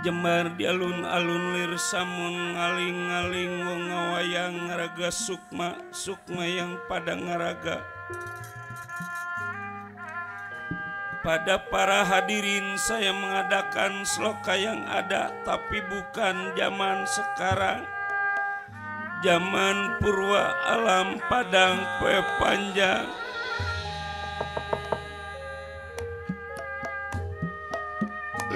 Jembar di alun-alun lir samun ngaling-ngaling wong ngawayang ngaraga sukma yang pada ngaraga. Pada para hadirin saya mengadakan sloka yang ada tapi bukan zaman sekarang. Zaman purwa alam padang kue panjang.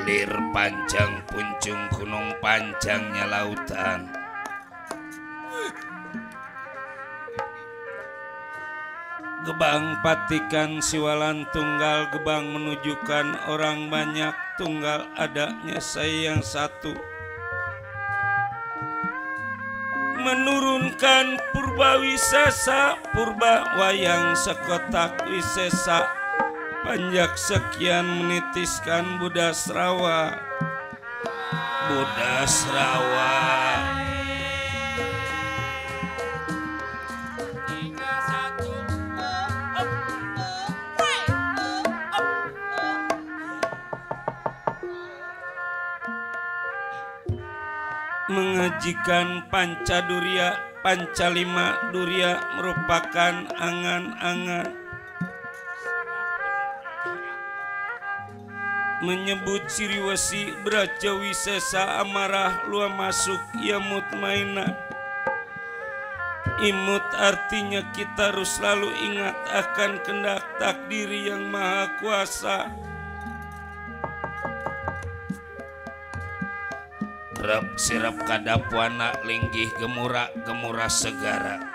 Lir panjang puncung gunung panjangnya lautan. Gebang patikan siwalan tunggal, gebang menunjukkan orang banyak, tunggal adanya saya yang satu. Menurunkan purba wisesa, purba wayang sekotak wisesa. Panjak sekian menitiskan Buddha Srawa. Buddha Srawa mengajikan Pancadurya, Pancalima Durya merupakan angan-angan. Menyebut ciri wasi beraja wisesa amarah lua masuk ia mutmainah. Imut artinya kita harus selalu ingat akan kehendak takdir yang maha kuasa. Rep sirap kadapuana linggih gemura segara.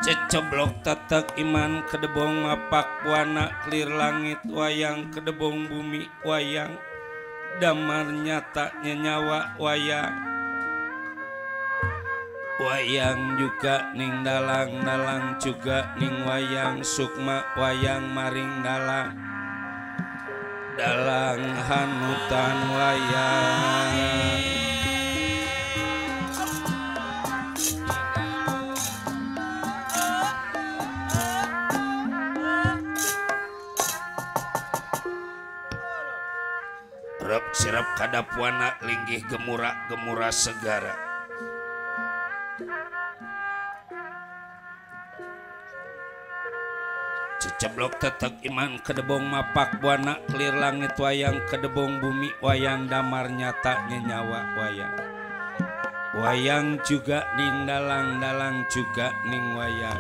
Ceceblok tatak iman kedebong mapak wana clear langit wayang kedebong bumi wayang damar nyata nyawa wayang juga ning dalang juga ning wayang sukma wayang maring dalang hanutan wayang. Rep sirap kadapuana linggih gemura segara. Ceceblok tetek iman kedebong mapak buana clear langit wayang kedebong bumi wayang damar nyata nyawa wayang juga ning dalang juga ning wayang.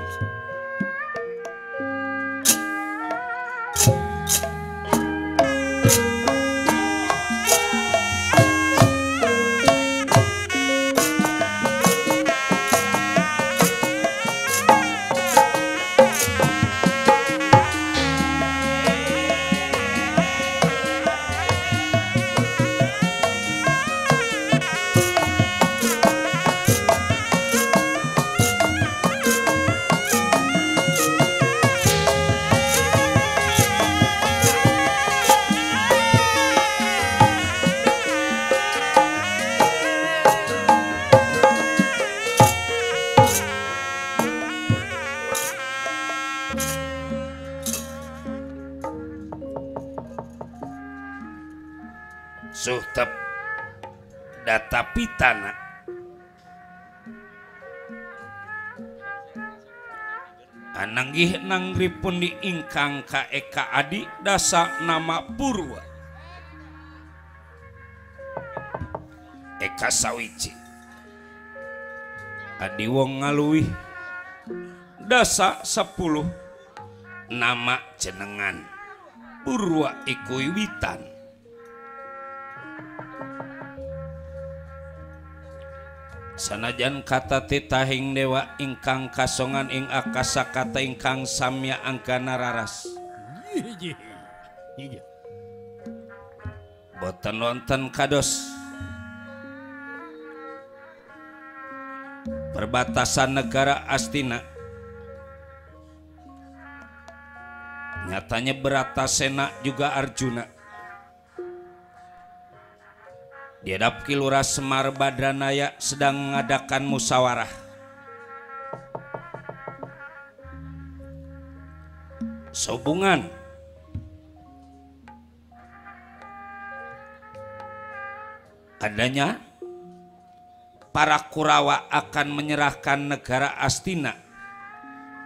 Suhtep data pitana ananggih nangripun diingkang ka eka adi dasa nama purwa eka sawiji adi wong ngaluih dasa 10 nama jenengan purwa iku wiwitan. Sanajan kata titahing dewa ingkang kasongan ing akasa kata ingkang samya angkana raras. Boten wonten kados perbatasan negara Astina. Nyatanya Bratasena juga Arjuna. Diadap Kilura Semar Badranaya sedang mengadakan musyawarah. Sehubungan adanya para Kurawa akan menyerahkan negara Astina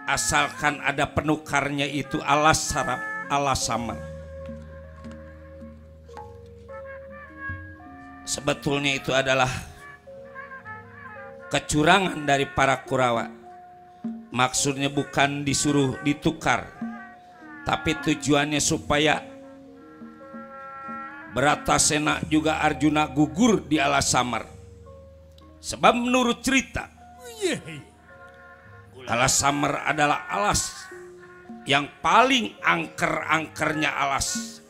asalkan ada penukarnya, itu alas samar. Sebetulnya itu adalah kecurangan dari para Kurawa. Maksudnya bukan disuruh ditukar, tapi tujuannya supaya Bratasena juga Arjuna gugur di alas samar. Sebab menurut cerita, alas samar adalah alas yang paling angker-angkernya alas.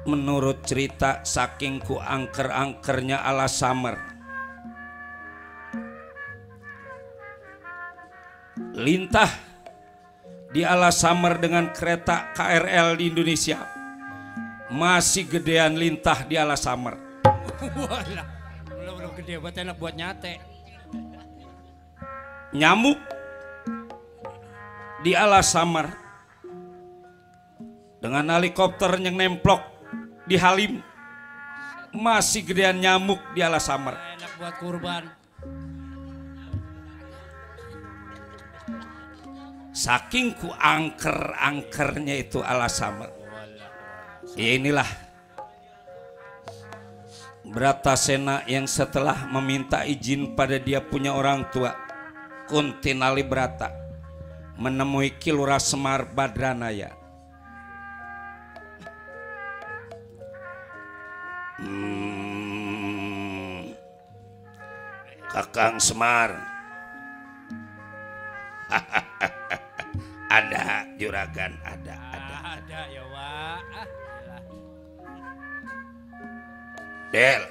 Menurut cerita, saking ku angker-angkernya alas samar, lintah di alas samar dengan kereta KRL di Indonesia masih gedean lintah di alas samar. Belum gede buat enak buat nyate. Nyamuk di alas samar dengan helikopter yang nemplok di Halim masih gedean nyamuk di alas samar. Enak buat kurban. Saking ku angker-angkernya itu alas samar. Ya inilah Bratasena yang setelah meminta izin pada dia punya orang tua Kunti Nalibrata menemui Ki Lurah Semar Badranaya. Kakang Semar, ada juragan, ada ya Wak. Del,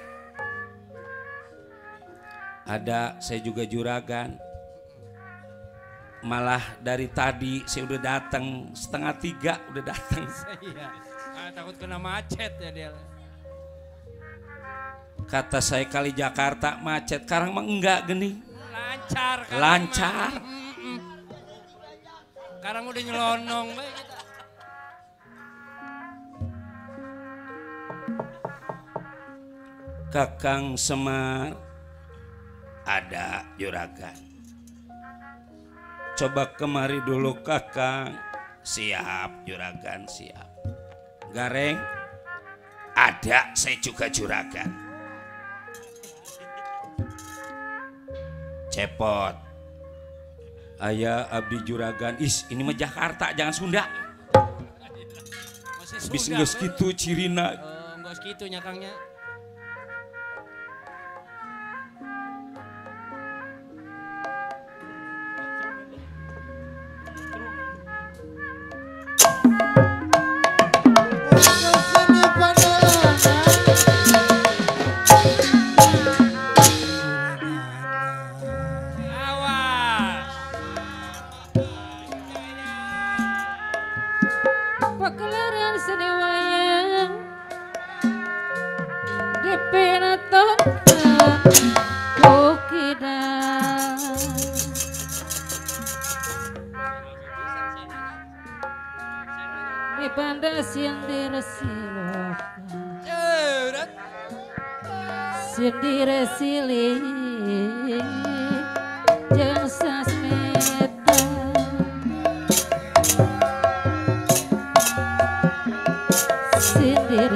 ada, saya juga juragan. Malah dari tadi saya udah datang, 2:30 udah datang. Iya, takut kena macet ya Del. Kata saya kali Jakarta macet, sekarang mah enggak gini. Lancar kan. Lancar. Sekarang udah nyelonong. Kakang Semar, ada juragan. Coba kemari dulu Kakang. Siap juragan, siap. Gareng, ada, saya juga juragan. Cepot, ayah abdi juragan. Ini mah Jakarta, jangan Sunda. Bis nggak segitu cirina. Nggak segitu nyakangnya. Pagelaran seni wayang di Pinaton Bukidang di Bandas yang diresilokan sendiri silih jeung sasmita sindir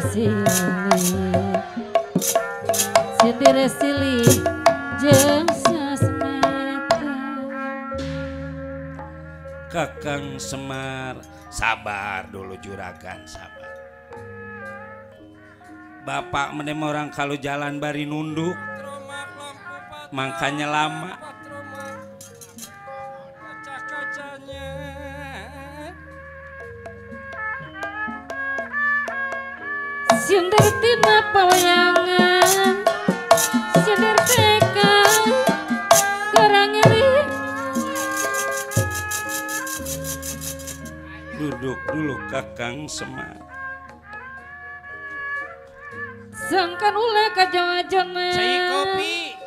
silih jeung sasmita. Kakang Semar, sabar dulu juragan, sabar. Bapak menem orang kalau jalan bari nunduk, makanya lama. Kaca-kacanya Sindir tina pawayangan sindir teka karangiri. Duduk dulu Kakang Semar. Sangkan ule kajawa-jana saya kopi.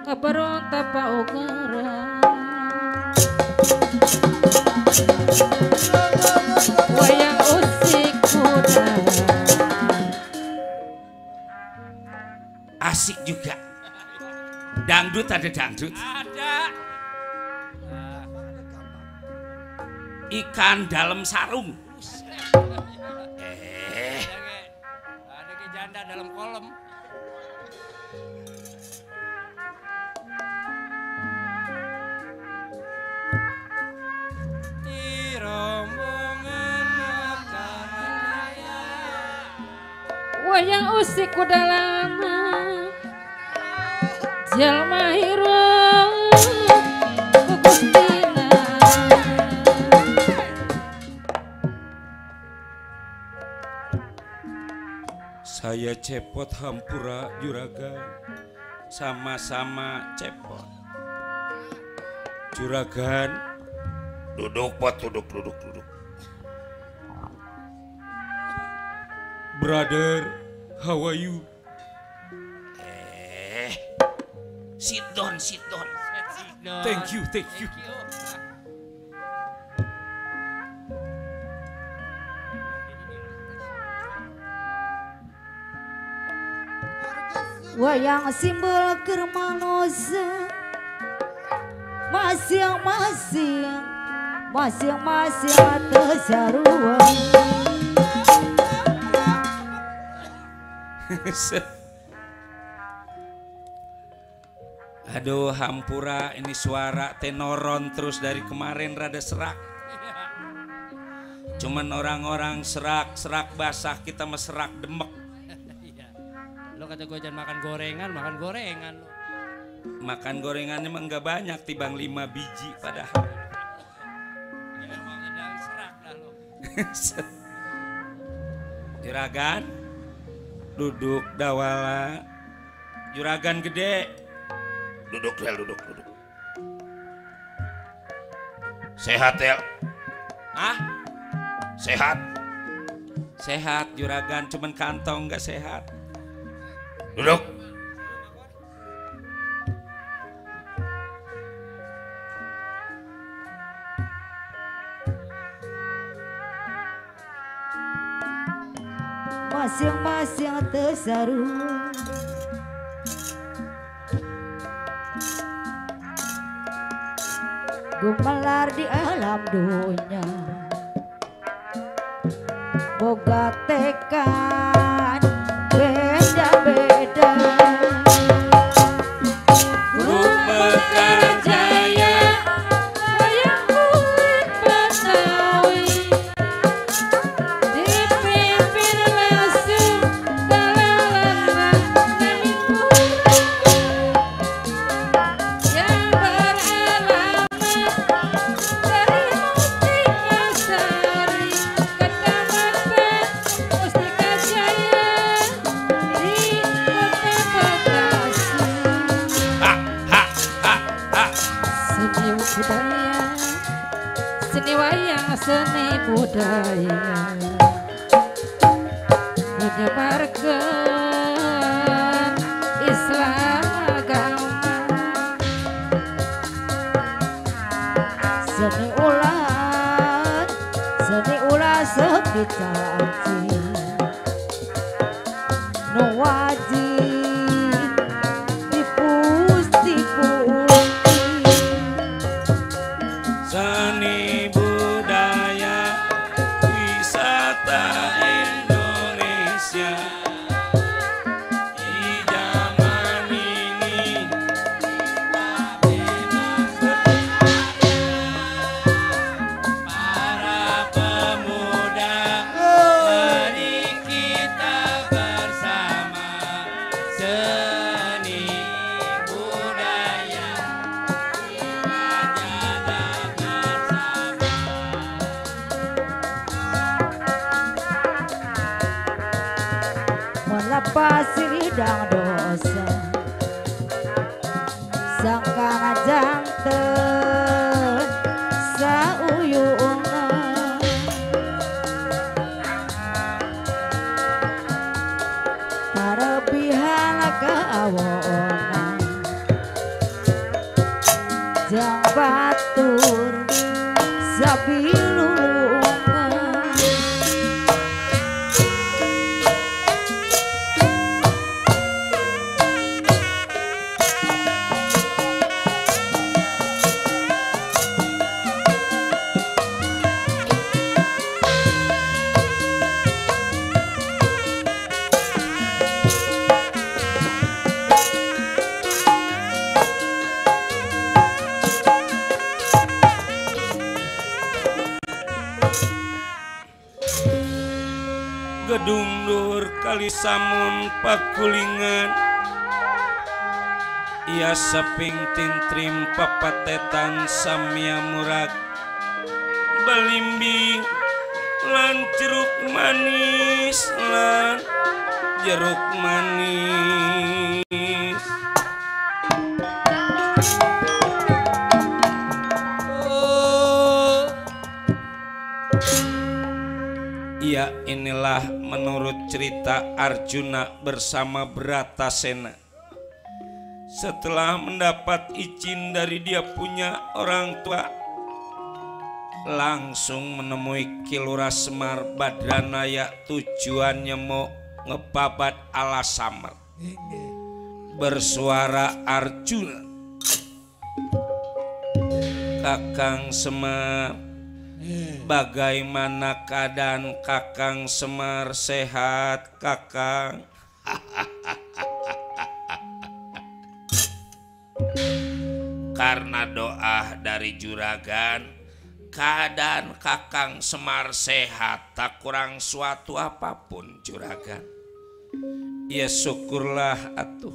ngabarong tapa ugarang wayang usik kuda asik juga. Dangdut ada dangdut. Ada. Ikan dalam sarung. Ada ke janda dalam kolam. Di rombongan makanan raya. wayang usik kuda lama jalma hirup kukustina Saya cepot hampura juragan. Sama-sama cepot. Juragan, duduk pot, duduk. Brother, how are you? Sit down. Thank you. wayang simbol kermanosa masing-masing tesarua Aduh hampura ini suara tenoron terus dari kemarin rada serak. Cuman orang-orang serak basah kita mah serak demek. Lo kata gue jangan makan gorengan lo. Makan gorengannya mah enggak banyak tibang 5 biji padahal. Ya emang sedang serak dah lo. Juragan duduk dawala. Juragan gede. Duduk. Sehat ya? Hah? Sehat juragan, cuman kantong nggak sehat. Duduk. masing-masing tesarua gumelar di alam dunia boga tekan beda-beda Jaya wayang kulit Betawi dipimpin langsung kalawan nami yang beralamat dari Mustika Sari Kecamatan Mustika Jaya di Kota Bekasi. Seni budaya menyebarkan Islam agama seni ulah sepi caci nu wajib dipusti Seni budaya wisata Indonesia di zaman ini para pemuda mari kita bersama seni budaya melepas ridang dosa sangkana janten sauyuna karebihan kaawona jang batur sabi Gedung Dur Kali Samun Pakulingan Ia Seping Tintrim Papatetan Samya Murag Balimbing lan jeruk manis lan jeruk manis. Ya inilah menurut cerita Arjuna bersama Bratasena. Setelah mendapat izin dari dia punya orang tua, langsung menemui Ki Lurah Semar Badranaya tujuannya mau ngebabat Alasamar. Bersuara Arjuna, Kakang Semar, bagaimana keadaan Kakang Semar? Sehat Kakang? Karena doa dari juragan, keadaan Kakang Semar sehat, tak kurang suatu apapun juragan. Ya syukurlah atuh.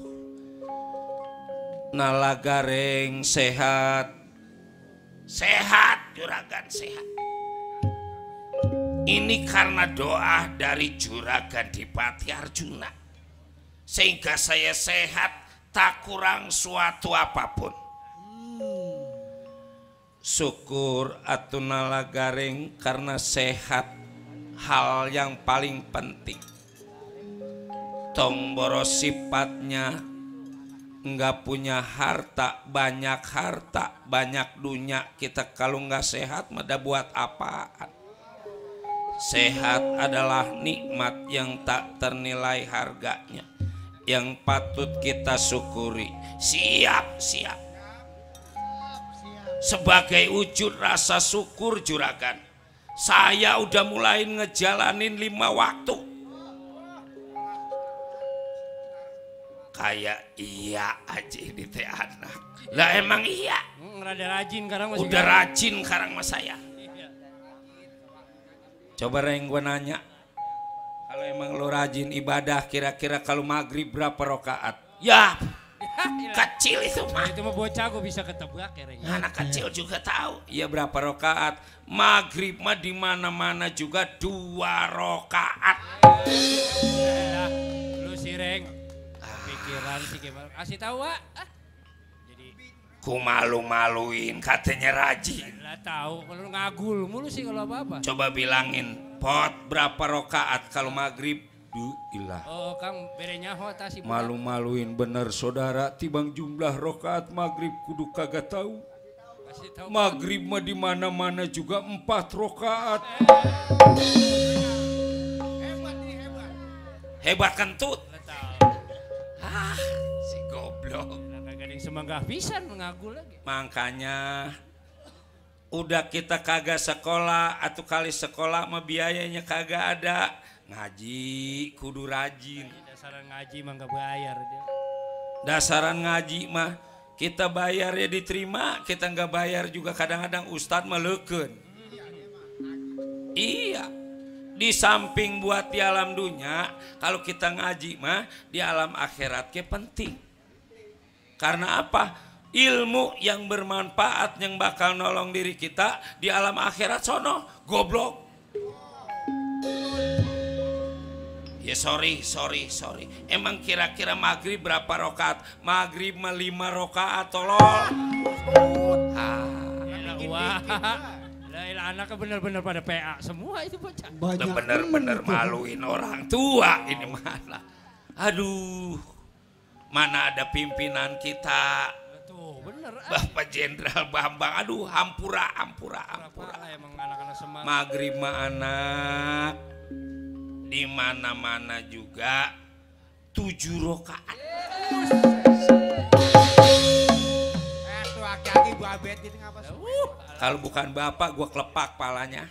Nalagareng sehat. Sehat juragan, sehat. Ini karena doa dari juragan Dipati Arjuna, sehingga saya sehat, tak kurang suatu apapun. Syukur atuh nalagareng karena sehat, hal yang paling penting. Tong boros sifatnya nggak punya harta, banyak dunia, kita kalau nggak sehat mada buat apaan? Sehat adalah nikmat yang tak ternilai harganya, yang patut kita syukuri. Siap. Sebagai wujud rasa syukur juragan, saya udah mulai ngejalanin 5 waktu. Kayak iya aja ini teh anak. Lah emang iya. Rada rajin karang masih. Udah rajin karang mas saya. Coba Reng gue nanya, kalau emang lo rajin ibadah, kira-kira kalau maghrib berapa rakaat? Ya kecil itu mah. Itu mah bocah gue bisa ketebak ya Reng. Anak kecil juga tahu. Ya berapa rakaat? Maghrib mah di mana-mana juga 2 rakaat. Lu si Reng. Pikiran sih gimana? Kasih tahu Wak. Jadi ku malu-maluin katanya rajin. lah tahu kalau ngagul mulu sih kalau apa-apa. Coba bilangin, pot berapa rakaat kalau maghrib? Ilah. Oh Kang berenya hota sih. Malu-maluin bener saudara, tibang jumlah rakaat maghrib kudu kagak tahu. Kasih tahu. Maghrib mah di mana-mana juga 4 rakaat. Hebat kentut. Si goblok. Kagak ada yang semanggah pisan mengagul lagi. Makanya udah kita kagak sekolah atau kali sekolah mah biayanya kagak ada. Ngaji kudu rajin. Dasaran ngaji mah gak bayar dia. Dasaran ngaji mah kita bayar ya diterima, kita nggak bayar juga kadang-kadang ustadz meleken. Iya. Di samping buat di alam dunia, kalau kita ngaji mah di alam akhirat ke penting. Karena apa? Ilmu yang bermanfaat yang bakal nolong diri kita di alam akhirat sono, goblok. Ya sorry. Emang kira-kira maghrib berapa rakaat? Maghrib mah 5 rakaat tolol. Wah. Lah anaknya bener-bener pada PA semua itu bocah. Bener-bener maluin orang tua ini malah. Aduh. Mana ada pimpinan kita. Tuh bener. Bapak Jenderal Bambang. Aduh hampura. Emang anak-anak semangat. Maghrib mah anak. Di mana-mana juga 7 rakaat. Tuh aki-aki babet gitu ngapa sih? Kalau bukan bapak gua kelepak palanya.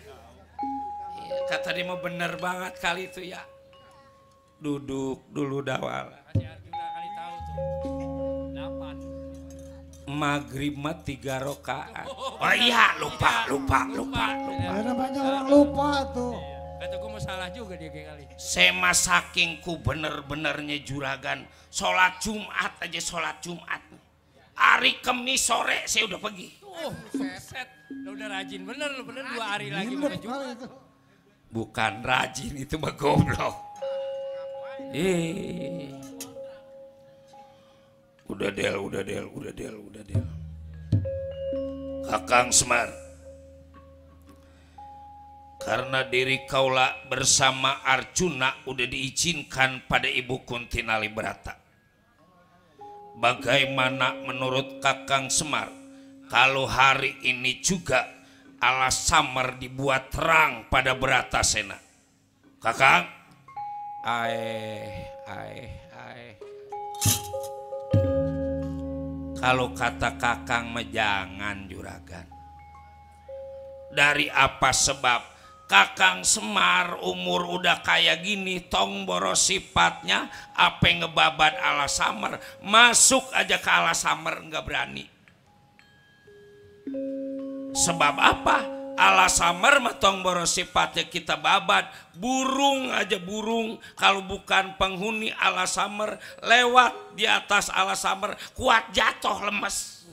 Kata dia mah bener banget kali itu ya. Duduk dulu dawal. Si Arjuna kali tahu tuh. 8. Maghrib mah 3 rakaat. Oh iya lupa. Ya namanya orang lupa tuh. Kata gue mau salah juga dia kali. Sema sakingku bener-benernya juragan. Sholat Jumat aja sholat Jumat. Hari Kemis sore saya udah pergi. Oh, set. Lo udah rajin bener 2 hari lagi mau Jumat. Bukan rajin itu mah goblok. Udah del. Kakang Semar. Karena diri kaula bersama Arjuna udah diizinkan pada Ibu Kunti Nalibrata. Bagaimana menurut Kakang Semar kalau hari ini juga Alas Samar dibuat terang pada Bratasena? Kakang? Kalau kata Kakang mah jangan juragan. Dari apa sebab? Kakang Semar umur udah kayak gini, tong boros sifatnya, apa ngebabat Alas Samar, masuk aja ke Alas Samar nggak berani. Sebab apa? Alas Samar mah tong boros sifatnya kita babat, burung aja burung, kalau bukan penghuni Alas Samar lewat di atas Alas Samar kuat jatuh lemes.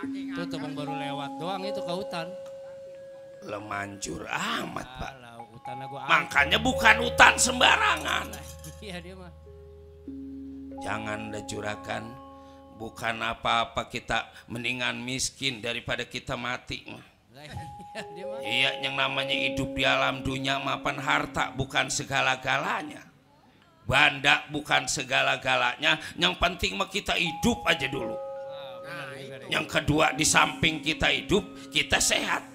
Itu teman baru lewat doang itu ke hutan. Lemancur amat pak. Makanya bukan hutan sembarangan. Iya dia mah. Jangan dah juragan. Bukan apa-apa kita mendingan miskin daripada kita mati. Iya yang namanya hidup di alam dunia mapan harta bukan segala-galanya. Banda bukan segala-galanya. Yang penting mah kita hidup aja dulu. Yang kedua di samping kita hidup kita sehat.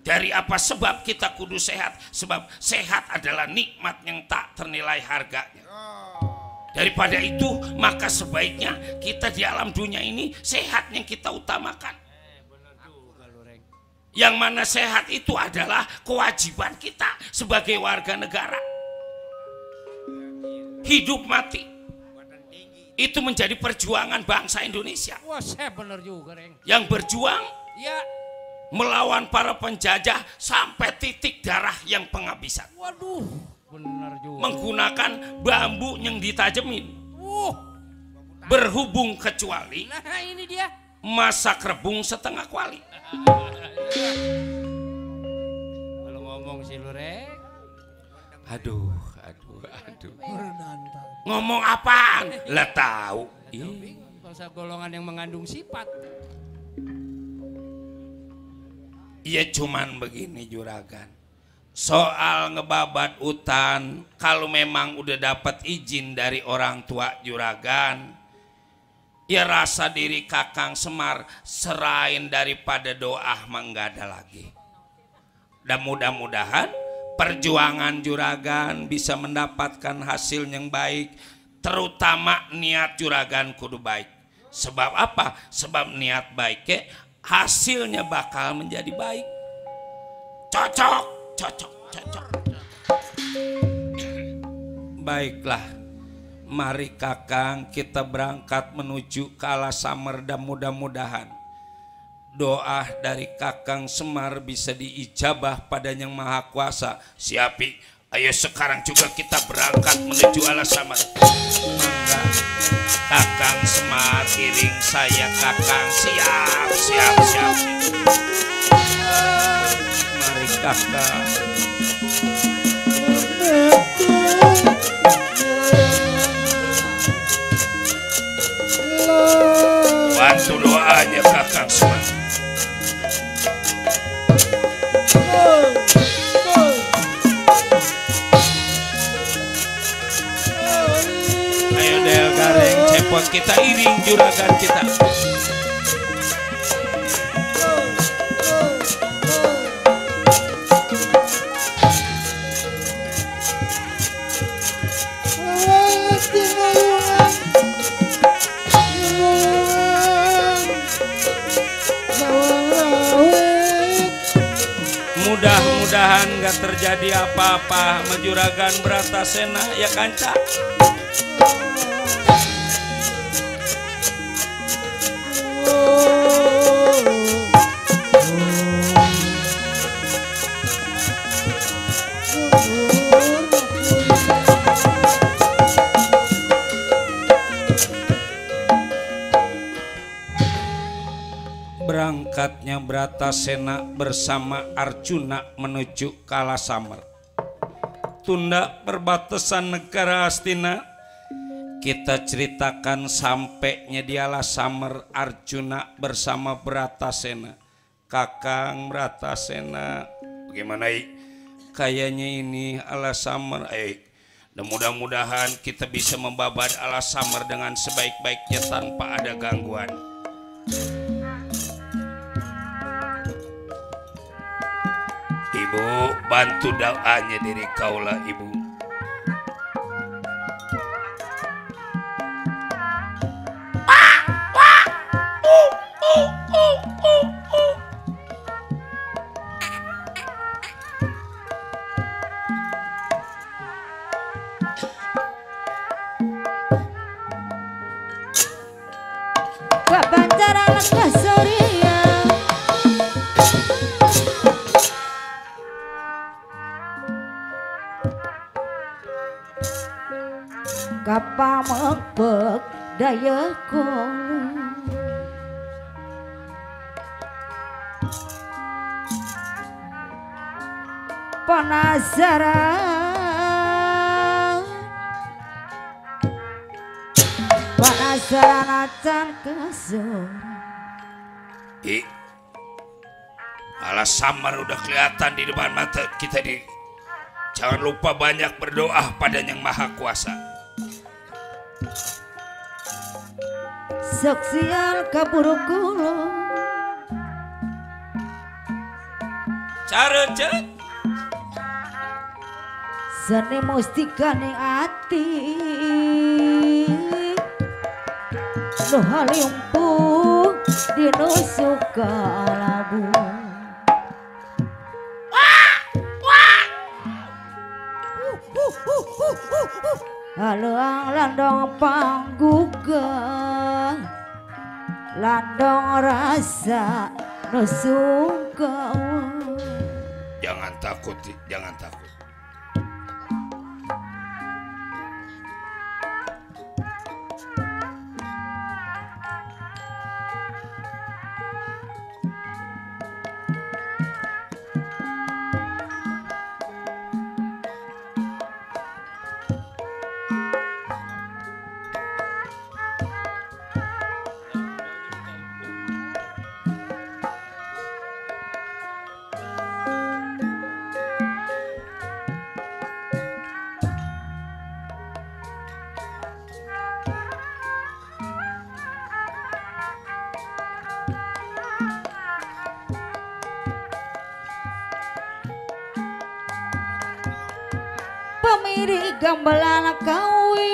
Dari apa sebab kita kudu sehat? Sebab sehat adalah nikmat yang tak ternilai harganya. Daripada itu maka sebaiknya kita di alam dunia ini sehat yang kita utamakan. Yang mana sehat itu adalah kewajiban kita sebagai warga negara. Hidup mati itu menjadi perjuangan bangsa Indonesia. Wah saya bener juga Reng. Yang berjuang ya melawan para penjajah sampai titik darah yang penghabisan. Waduh, benar juga. Menggunakan bambu yang ditajemin. Berhubung kecuali. Nah ini dia. Masak rebung setengah kuali. Kalau ngomong sih lu Reng. Aduh. Ngomong apaan? Lah tahu. Bangsa golongan yang mengandung sifat. Iya cuman begini juragan. Soal ngebabat hutan, kalau memang udah dapat izin dari orang tua juragan, ya rasa diri Kakang Semar serain daripada doa mah nggak ada lagi. Dan mudah-mudahan perjuangan juragan bisa mendapatkan hasil yang baik, terutama niat juragan kudu baik. Sebab apa? Sebab niat baiknya hasilnya bakal menjadi baik. Cocok. Baiklah, mari Kakang kita berangkat menuju ke Alas Samar dan mudah-mudahan doa dari Kakang Semar bisa diijabah pada Yang Maha Kuasa. Siapi, ayo sekarang juga kita berangkat menuju Alas Samar. Mangga Kakang Semar iring saya Kakang, siap. Mari Kakang. Bantu doanya Kakang Semar. Ayo Del Gareng cepot kita iring juragan kita. Mudah-mudahan gak terjadi apa-apa sama juragan Bratasena ya kanca. berangkatnya Bratasena bersama Arjuna menuju Kalasamer. Tunda perbatasan negara Hastina. Kita ceritakan sampainya di Alasamer Arjuna bersama Bratasena. Kakang Bratasena, bagaimana kayaknya ini Alasamer? Mudah-mudahan kita bisa membabad Alasamer dengan sebaik-baiknya tanpa ada gangguan. Ibu, bantu doanya diri kaulah ibu. Kabanjaran Kasoria kapamepek daya kolo panasaran acan kesor. Alasamer udah kelihatan di depan mata kita di. Jangan lupa banyak berdoa pada Yang Maha Kuasa. Saksian kaburu kulo Cara cek seni mustika ning ati nu halimpuh dinusuk kalabu Haluang landong pangguga landong rasa nusuk kawa. Jangan takut, jangan takut. Pemiri gambalan kawi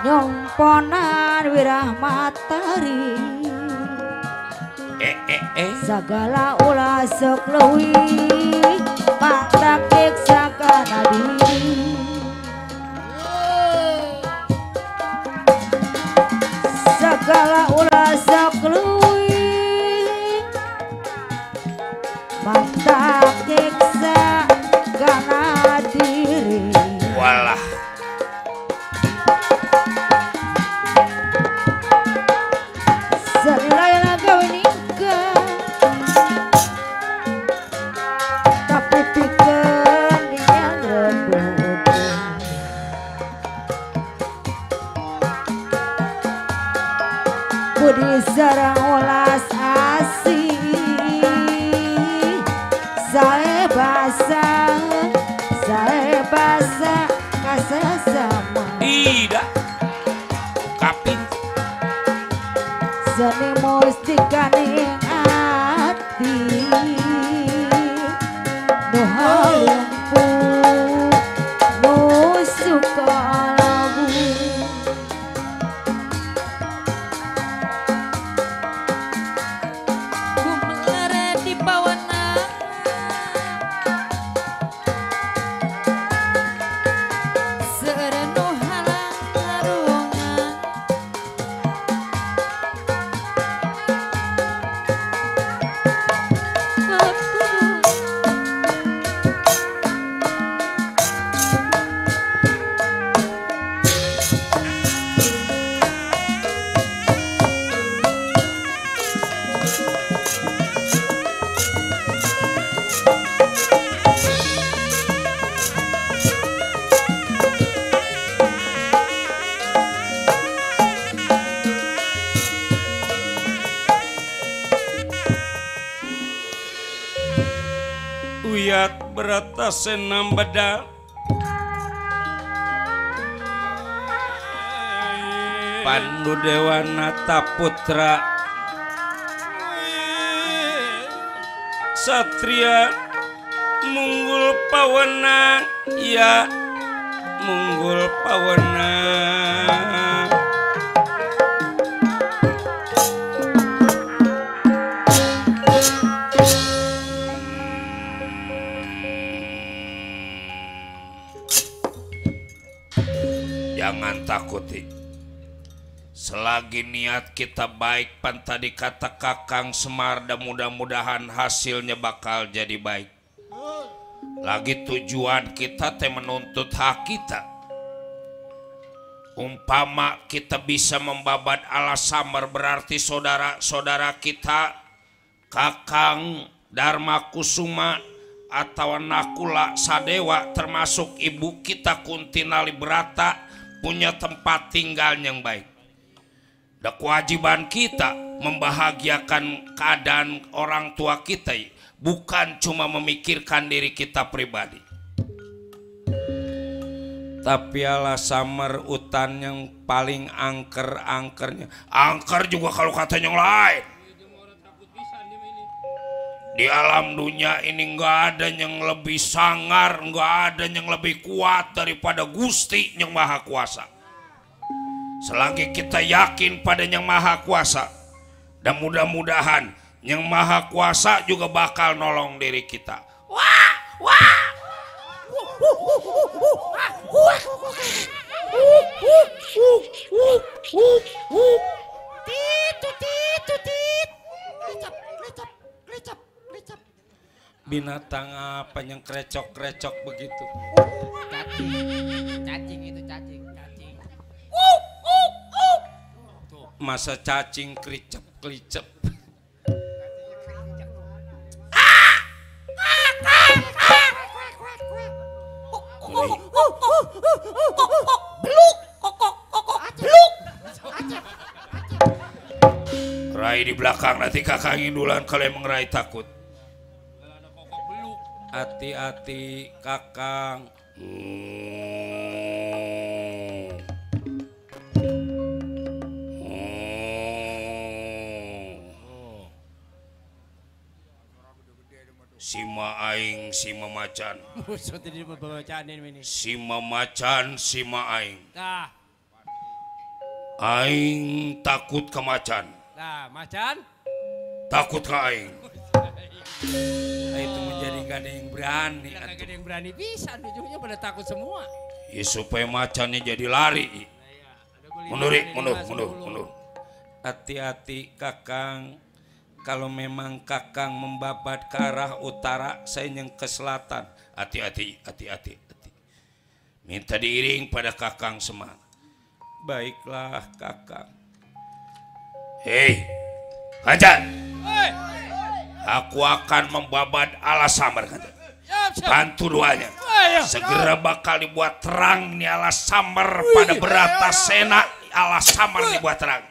nyomponan wirah matahari segala ulah sok leuwih mantak sakana diri segala ulah sok leuwih mantak nyiksa kana diri. Walah. Senilai laga nikah tapi pikeun yang rembut budi sareng ulas asih sae Uyat berata senam bedal Pandu Dewanata Putra Satria Munggul Pawenang ya Munggul Pawenang jangan takuti selagi niat kita baik pan tadi kata Kakang Semar dan mudah-mudahan hasilnya bakal jadi baik. Lagi tujuan kita teh menuntut hak kita. Umpama kita bisa membabat Alas Samar berarti saudara-saudara kita Kakang Dharma Kusuma atau Nakula Sadewa termasuk ibu kita Kuntinali Brata punya tempat tinggal yang baik. Dan kewajiban kita membahagiakan keadaan orang tua kita, bukan cuma memikirkan diri kita pribadi. Tapi Alas Samar hutan yang paling angker-angkernya. Angker juga kalau kata yang lain. Di alam dunia ini nggak ada yang lebih sangar, nggak ada yang lebih kuat daripada Gusti yang Maha Kuasa. Selagi kita yakin pada yang Maha Kuasa, dan mudah-mudahan yang Maha Kuasa juga bakal nolong diri kita. Wah, wah. Binatang apa yang krecok-krecok begitu? Cacing itu cacing. Masa cacing kricep-kricep. Rai di belakang nanti Kakang Indulan kalau emang Rai takut. Hati-hati Kakang. Sima aing sima macan. Musuh tadi membacain ini. Sima macan sima aing. Nah, Aing takut ke macan. nah macan. Takut ke aing. Itu menjadi gak ada yang berani. Gak ada yang berani bisa, ujungnya pada takut semua. Ya supaya macannya jadi lari. Mundur. Hati-hati Kakang. Kalau memang Kakang membabat ke arah utara, saya yang ke selatan. Hati-hati. Minta diiring pada Kakang Semar. Baiklah Kakang. Hei, Kancan. Aku akan membabat Alas Samar, Kancan. Bantu doanya. Segera bakal dibuat terang nih Alas Samar pada Bratasena. Alas Samar dibuat terang.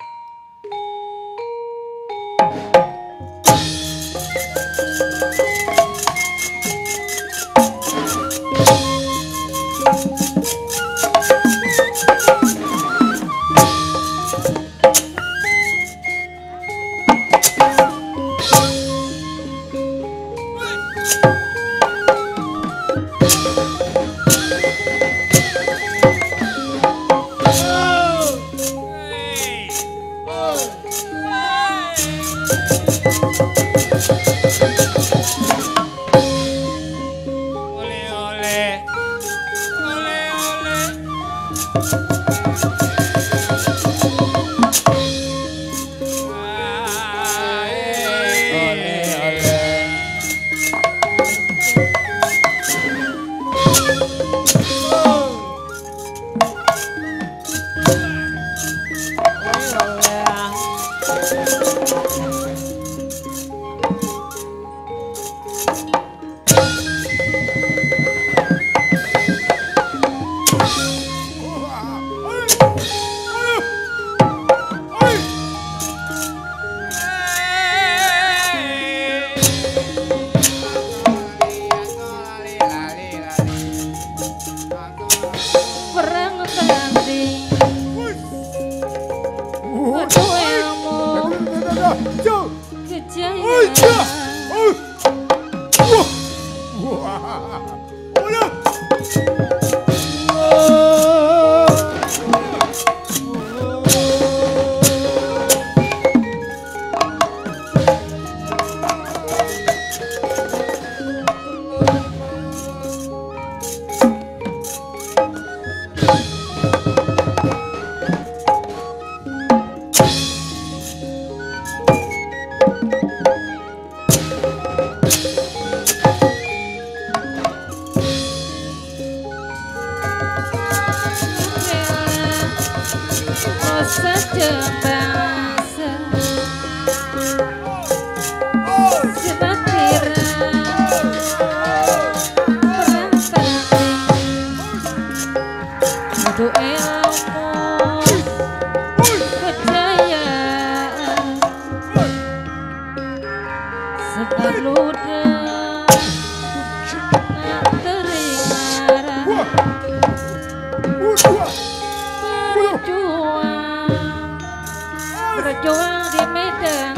Berjuang di medan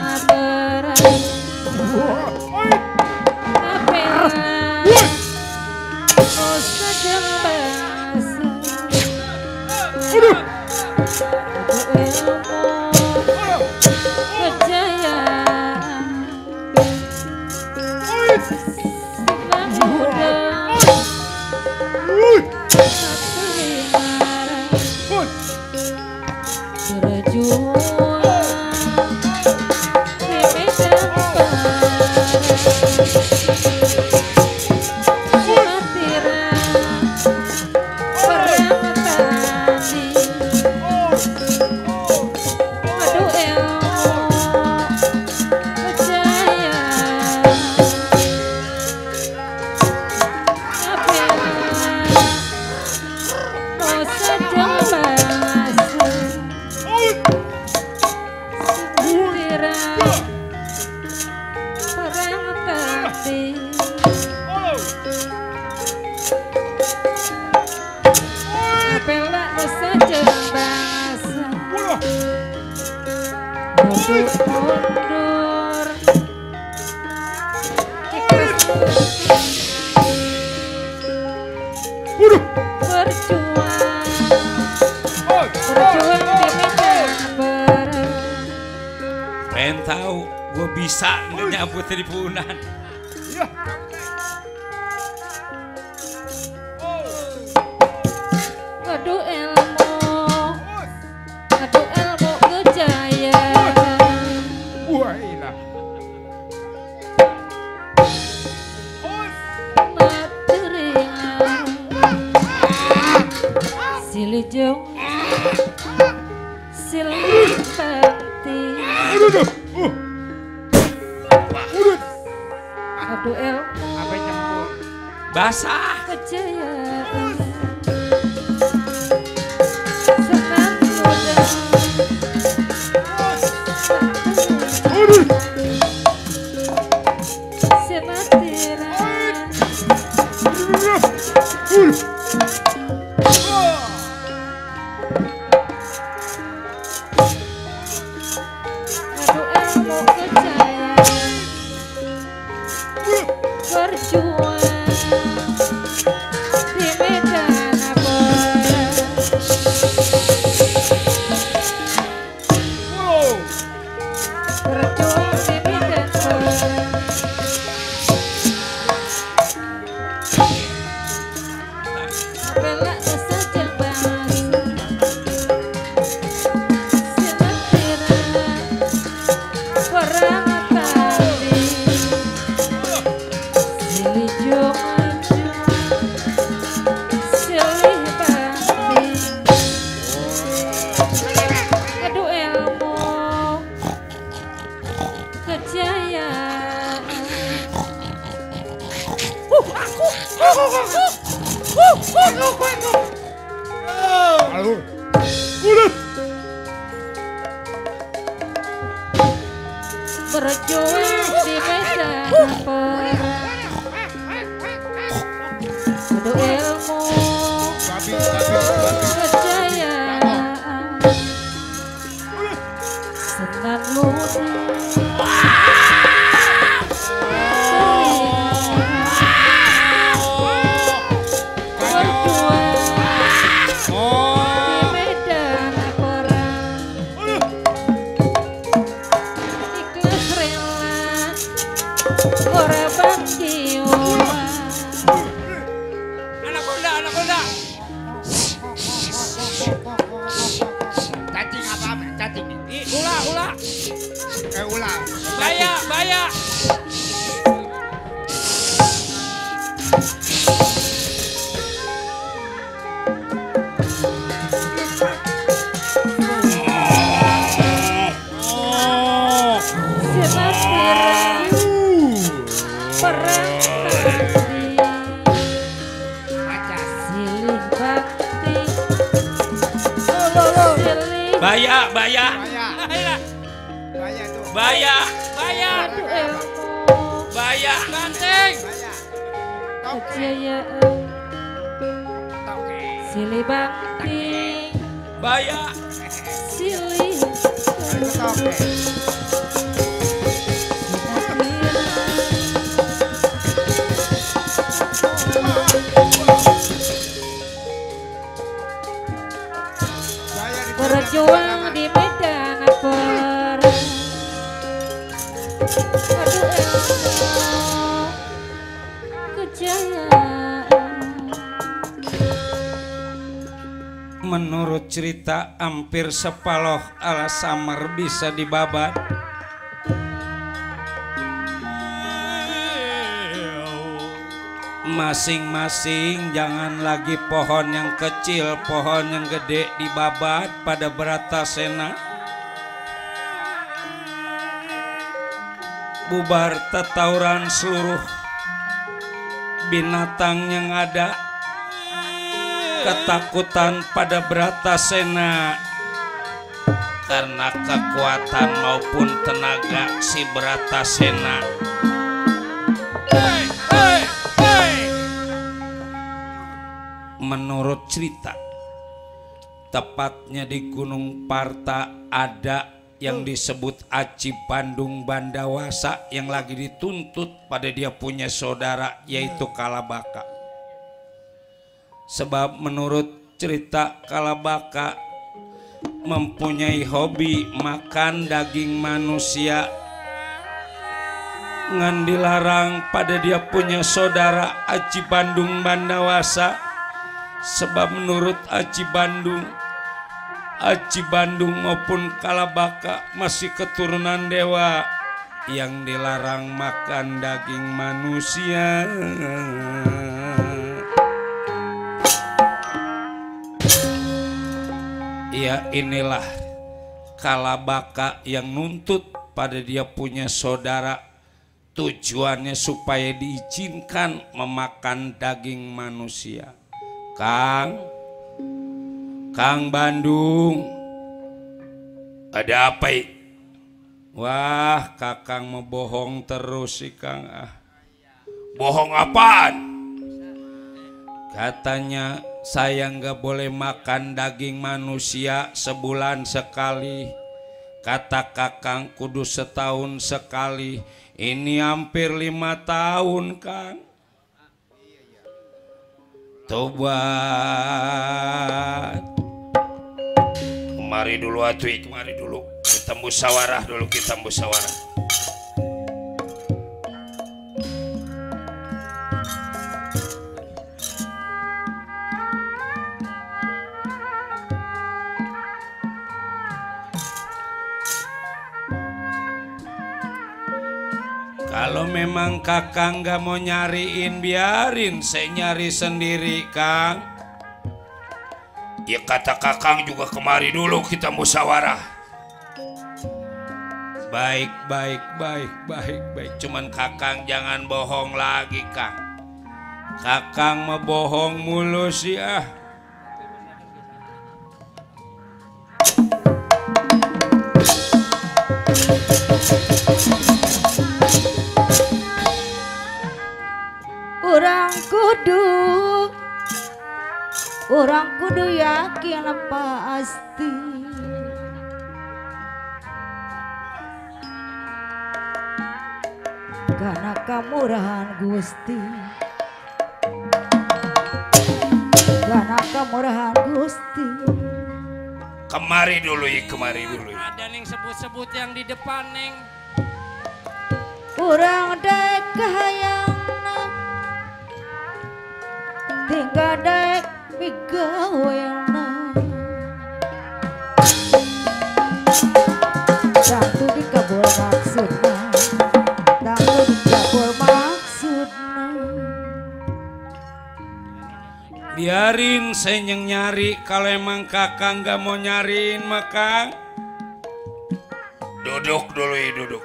perang, oh sedang basah, ilmu kejayaan, senang muda, berjuang di medan mundur ikhlas berjuang di medan perang. Pengen tahu gue bisa nggak nyabut di punan. Ngadu ilmu kejayaan, Wah, ilah. materingan silih jauh silih bakti, adu ilmu Apa nyempur? Basah. kejayaan, senang muda, sematiran, adu ilmu kejayaan, berjuang di medan perang, berjuang di medan perang, bela saja bangsa, sematiran perang tadi, silih maju, silih bakti, adu ilmu kejayaan. Halo. Berjuang di medan perang, adu ilmu Babi. kejayaan, senang muda, berjuang di medan perang, ikhlas rela korban jiwa. Anak Honda, anak Honda. Cacing apa? Cacing. Ula, ula. Ulang. Baya, baya. baya. Baya. Baya tuh. Baya. Baya. Aduh ilmu Baya. Banteng. Baya. Toke. kejayaan Toke. silih banting Baya. silih Toke. Baya di berjuang di medan perang. Aduh ilmu kejayaan Menurut cerita hampir sepaloh ala Samar bisa dibabat. Masing-masing jangan lagi pohon yang kecil, pohon yang gede dibabat pada Bratasena. Bubar tetauran seluruh binatang yang ada, ketakutan pada Bratasena karena kekuatan maupun tenaga si Bratasena. Menurut cerita, tepatnya di Gunung Parta ada yang disebut Aci Bandung Bandawasa yang lagi dituntut pada dia punya saudara yaitu Kalabaka. Sebab menurut cerita Kalabaka mempunyai hobi makan daging manusia, ngan dilarang pada dia punya saudara Aci Bandung Bandawasa. Sebab menurut Aci Bandung maupun Kalabaka masih keturunan dewa yang dilarang makan daging manusia. Ya inilah Kalabaka yang nuntut pada dia punya saudara, tujuannya supaya diizinkan memakan daging manusia. Kang Bandung, ada apa? Wah, Kakang mau bohong terus sih Kang. Bohong apaan? Katanya saya nggak boleh makan daging manusia sebulan sekali. Kata Kakang kudu setahun sekali. Ini hampir 5 tahun Kang. Tobat. Kemari dulu atuh, kemari dulu. Kita musyawarah dulu, kita musyawarah. Kalau memang Kakang gak mau nyariin, biarin saya nyari sendiri Kang. Ya kata Kakang juga kemari dulu kita musyawarah. Baik. Cuman Kakang jangan bohong lagi Kang. Kakang mau bohong mulu sih ah. Orang kudu yakin pasti karena kemurahan Gusti, karena kemurahan Gusti. Kemari dulu. Ada yang sebut-sebut yang di depan neng. Urang dek kahayangna tinggal dek migawena tangtu dikabul maksudna, tangtu dikabul maksudna. Biarin saya yang nyari. Kalau emang Kakang gak mau nyariin maka duduk dulu.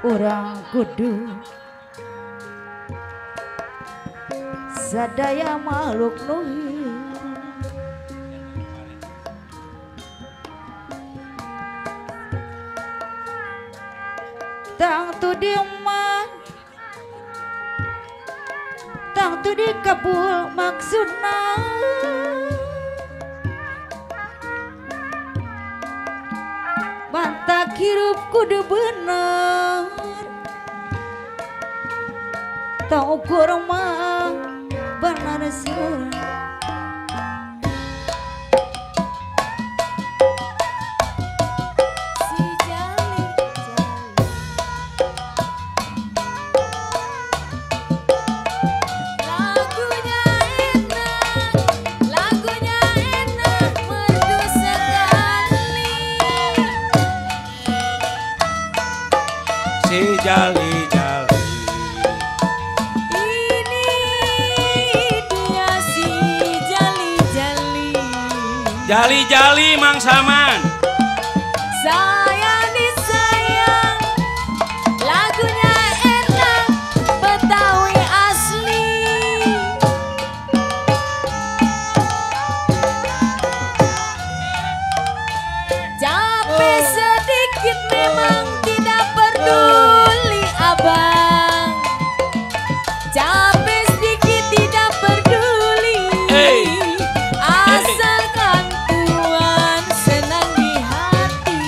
orang kudu sadaya makhluk nuhir tang tu diman tang tu dikabul maksudna mantak hirup kudu bener tang ukur mah benar sur Jali jali Ini dia si jali-jali jali jali Mang Saman Saya disayang Lagunya enak Betawi asli Capek sedikit memang tidak peduli abang Capek sedikit tidak peduli Asalkan Tuhan senang di hati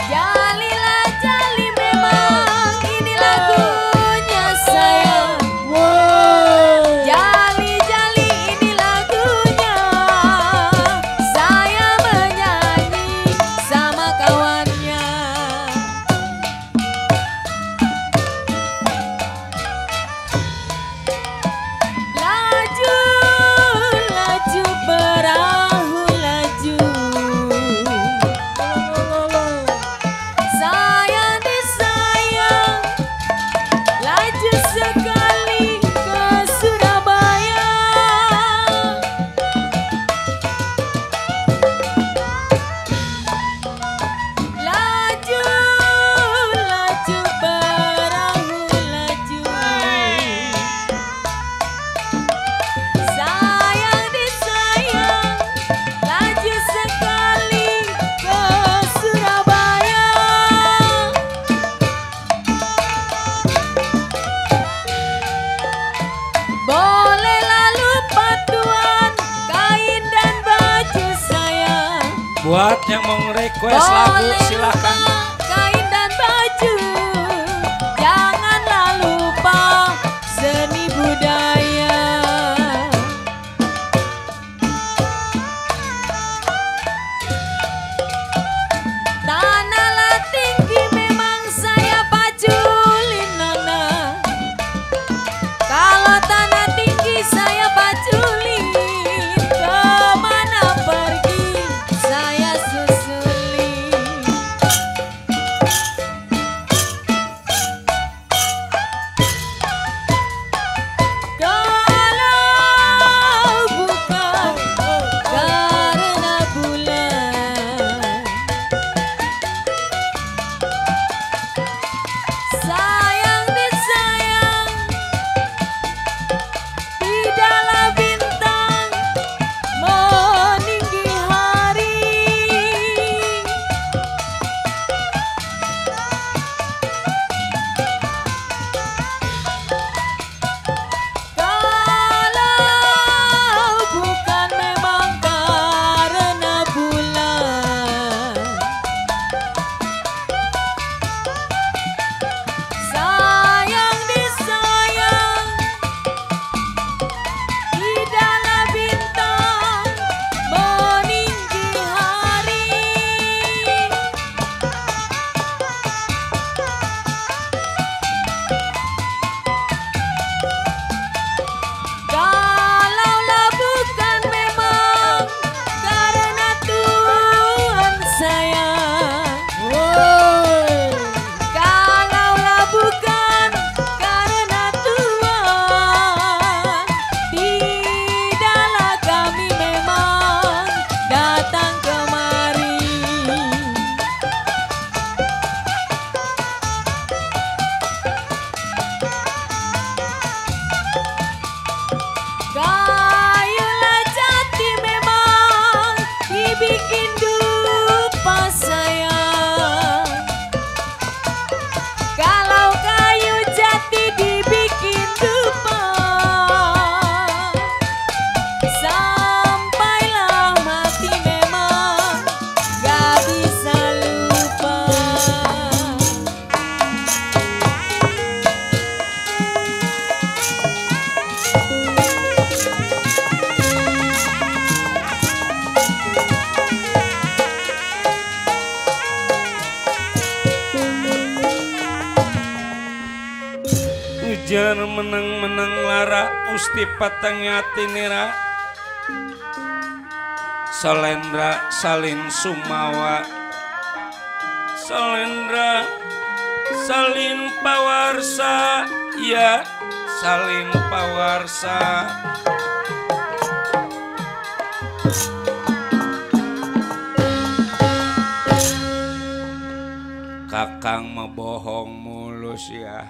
Jalilah jali memang ini lagunya sayang Jali-jali ini lagunya Saya menyanyi sama kawannya Laju, laju perahu laju Saya disayang Laju sekali ke Surabaya Laju, laju perahu laju Sayang disayang Laju sekali ke Surabaya Bolehlah lupa Tuhan kain dan baju saya buat yang mau request lagu silakan kain dan baju Janganlah lupa seni budaya Tanahlah tinggi memang saya paculin nana Kalau tanah tinggi saya paculin Kemana pergi saya susulin Jar menang-menang lara Usti patangati nira Salendra salin sumawa Salendra salin pawarsa ya salin pawarsa Kakang mebohong mulus ya.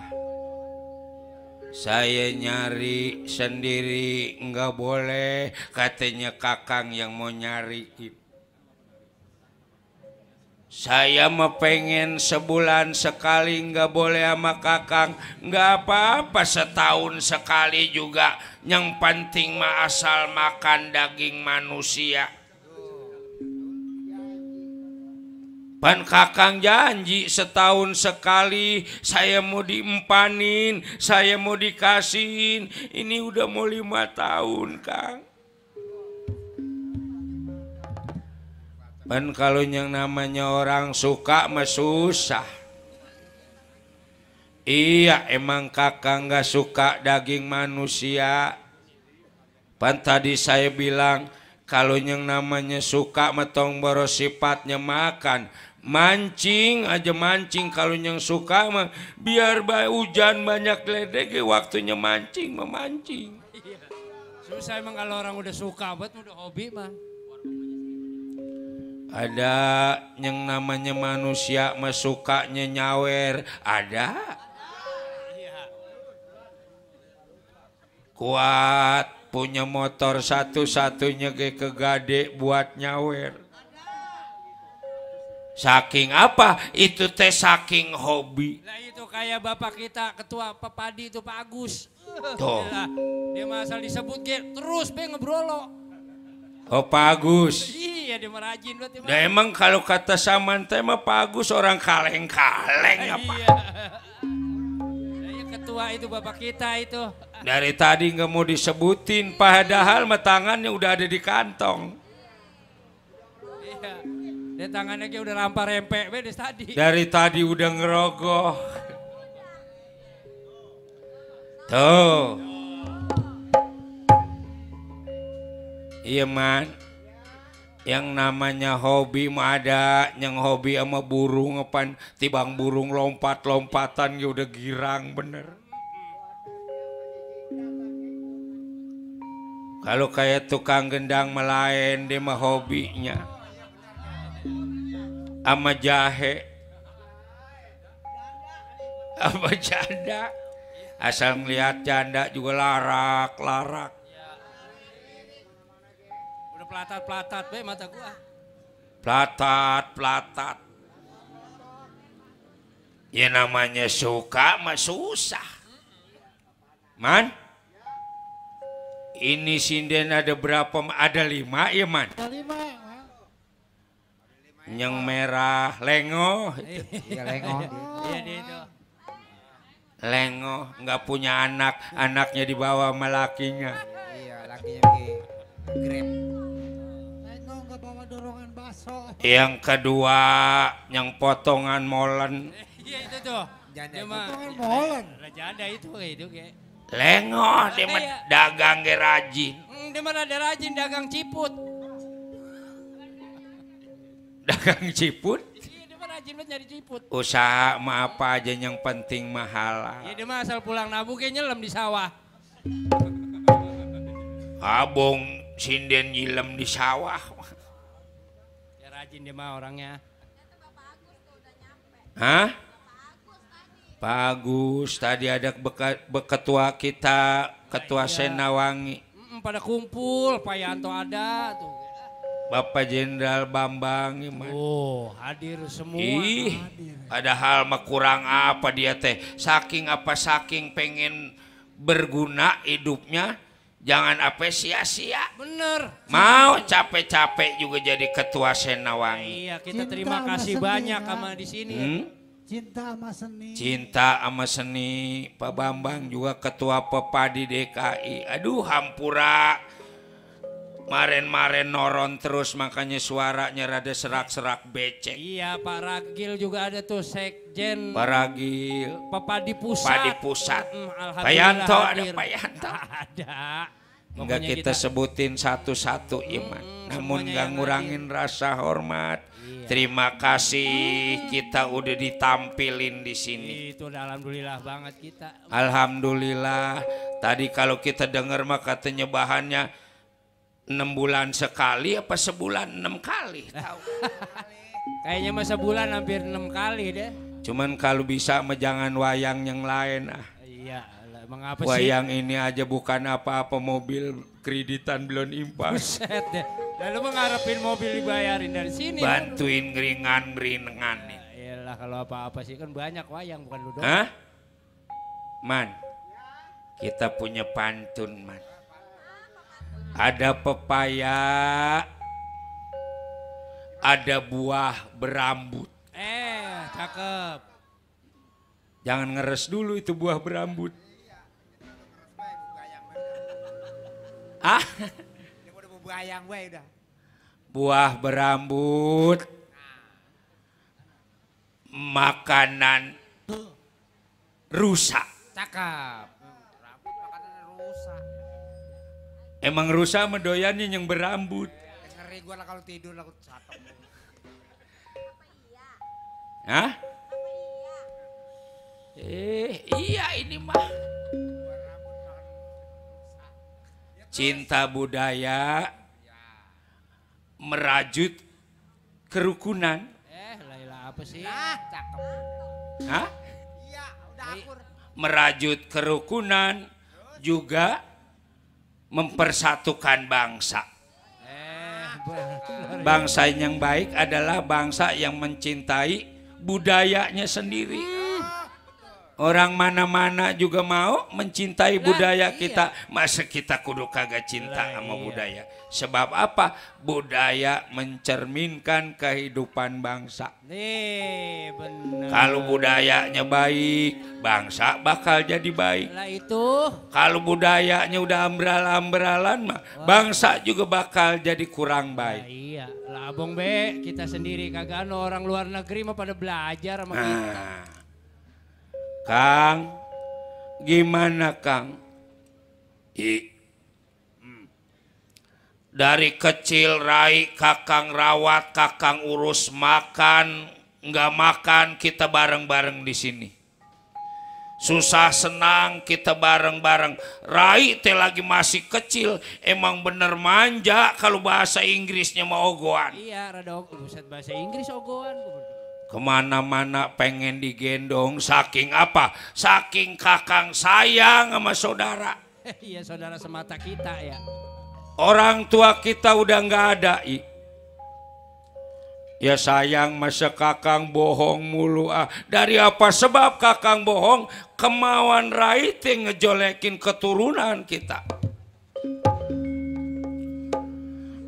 Saya nyari sendiri nggak boleh, katanya kakang yang mau nyari. Saya mah pengen sebulan sekali, nggak boleh sama kakang. Nggak apa-apa setahun sekali juga. Yang penting mah asal makan daging manusia. Pan kakang janji setahun sekali saya mau diempanin, saya mau dikasihin. Ini udah mau 5 tahun, Kang. Pan kalau yang namanya orang suka mah susah. Iya emang kakang gak suka daging manusia. Pan tadi saya bilang kalau yang namanya suka metong boros sifatnya makan. Mancing aja mancing, kalau yang suka mah biar hujan banyak ledek waktunya mancing memancing. Susah emang kalau orang udah suka buat udah hobi mah. Ada yang namanya manusia mah sukanya nyawer, ada. Kuat punya motor satu-satunya ke kegade buat nyawer. Saking apa? Itu teh saking hobi. Nah itu kayak bapak kita ketua Pepadi itu Pak Agus. Tuh. Dia masal disebut terus be ngebrolo. Oh Pak Agus. Iya dia merajin buat. Nah emang kalau kata Saman teh mah Pak Agus orang kaleng-kaleng apa? Iya. Nah, ketua itu bapak kita itu. Dari tadi nggak mau disebutin, padahal mah tangannya udah ada di kantong. Iya. Dia tangannya kayak udah rampar rempek be tadi. Dari tadi udah ngerogoh. Tuh. Iya man. Yang namanya hobi mah ada, yang hobi sama burung apa tibang burung lompat-lompatan ya udah girang bener. Kalau kayak tukang gendang melayan dia mah hobinya sama jahe, sama janda. Asal ngeliat janda juga larak-larak. Udah pelatat-pelatat be mata gua. Pelatat-pelatat. Ya namanya suka mah susah. Man, ini sinden ada berapa? Ada 5 ya man? Ada 5. Yang merah lengo. Iya lengo. Iya dia itu. Lengo nggak punya anak, anaknya dibawa sama lakinya. Iya lakinya pergi Grab. Lengo nggak bawa dorongan baso. Yang kedua yang potongan molen. Iya itu tuh. Janda potongan molen. Janda itu kayak. Lengo dia mah dagang ge rajin. Dia mah ada rajin dagang ciput. Dagang ciput. Iya dia mah rajin banget nyari ciput. Usaha mah apa aja yang penting mah halal. Iya dia mah asal pulang nabung kayak nyelam di sawah. Abong sinden nyilem di sawah. Ya rajin dia mah orangnya. Hah? Pak Agus tadi ada ketua kita, ketua Senawangi. Pada kumpul, Pak Yanto ada tuh. Bapak Jenderal Bambang iman. Oh, hadir semua. Ih, padahal mah kurang apa dia teh. Saking pengen berguna hidupnya, jangan apa sia-sia. Bener. Mau capek-capek juga jadi ketua Senawangi. Iya, kita terima kasih banyak sama di sini. Cinta sama seni. Cinta sama seni. Pak Bambang juga ketua Pepadi DKI. Aduh hampura Maren-maren noron terus makanya suaranya rada serak-serak becek. Iya Pak Ragil juga ada tuh sekjen. Pak Ragil. Padi pusat. Padi pusat. Alhamdulillah Pak Yanto ada hadir. Pak Yanto. Ada. Enggak Pokoknya kita sebutin satu-satu Iman. Namun semuanya gak yang ngurangin rasa hormat. Iya. Terima kasih kita udah ditampilin di sini. Itu udah alhamdulillah banget kita. Alhamdulillah. Tadi kalau kita dengar mah katanya bahannya 6 bulan sekali apa sebulan 6 kali tahu. Kayaknya masa bulan hampir 6 kali deh. Cuman kalau bisa mah jangan wayang yang lain ah. Iya, emang apa sih? Wayang ini aja bukan apa-apa, mobil kreditan belum impas. Buset deh. Lalu mengharapin mobil dibayarin dari sini. Bantuin ngeringan-ngeringan. Iyalah kalau apa-apa sih kan banyak wayang bukan lu doang. Hah? Man, kita punya pantun man. Ada pepaya, ada buah berambut. Cakep. Jangan ngeres dulu itu buah berambut. Ah, buah berambut, makanan rusa. Cakep. Rambut makanan rusak. Emang rusa mendoyannya yang berambut. Ngeri gua lah kalau tidur lah satok. Hah? Iya ini mah. Cinta budaya merajut kerukunan. Laila apa sih? Cakep. Hah? Iya, udah akur. Merajut kerukunan juga mempersatukan bangsa. Bangsa yang baik adalah bangsa yang mencintai budayanya sendiri. Orang mana-mana juga mau mencintai budaya kita. Masa kita kudu kagak cinta sama budaya? Sebab apa? Budaya mencerminkan kehidupan bangsa. Nih, bener. Kalau budayanya baik, bangsa bakal jadi baik. Lah itu. Kalau budayanya udah ambral-ambralan mah, bangsa juga bakal jadi kurang Nah, baik. iya, lah abang be, kita sendiri kagak ada orang luar negeri mah pada belajar sama kita. Nah, Kang, gimana Kang? Dari kecil Rai kakang rawat, kakang urus makan, nggak makan kita bareng-bareng di sini. Susah senang kita bareng-bareng. Rai teh lagi masih kecil, emang bener manja kalau bahasa Inggrisnya mau ogoan. Iya, rada buset bahasa Inggris ogoan. Kemana-mana pengen digendong, saking apa? Saking kakang sayang sama saudara. Iya, saudara semata kita ya. Orang tua kita udah nggak ada. Ya sayang masa kakang bohong mulu ah. Dari apa sebab kakang bohong? Kemauan Rai teh ngejolekin keturunan kita.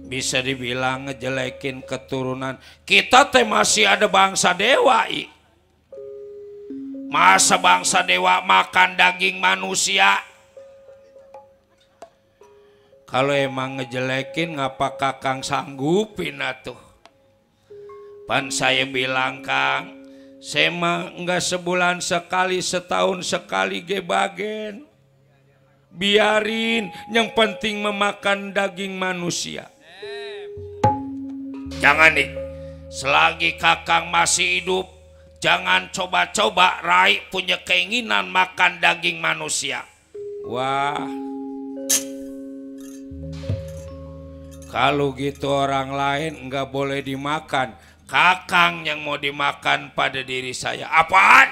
Bisa dibilang ngejelekin keturunan. Kita teh masih ada bangsa dewa. Masa bangsa dewa makan daging manusia? Kalau emang ngejelekin ngapa kakang sanggupin atuh? Pan saya bilang Kang, saya mah enggak sebulan sekali, setahun sekali gebagen. Biarin, yang penting memakan daging manusia. Jangan nih, selagi kakang masih hidup, jangan coba-coba Rai punya keinginan makan daging manusia. Wah, kalau gitu orang lain nggak boleh dimakan. Kakang yang mau dimakan pada diri saya. Apaan?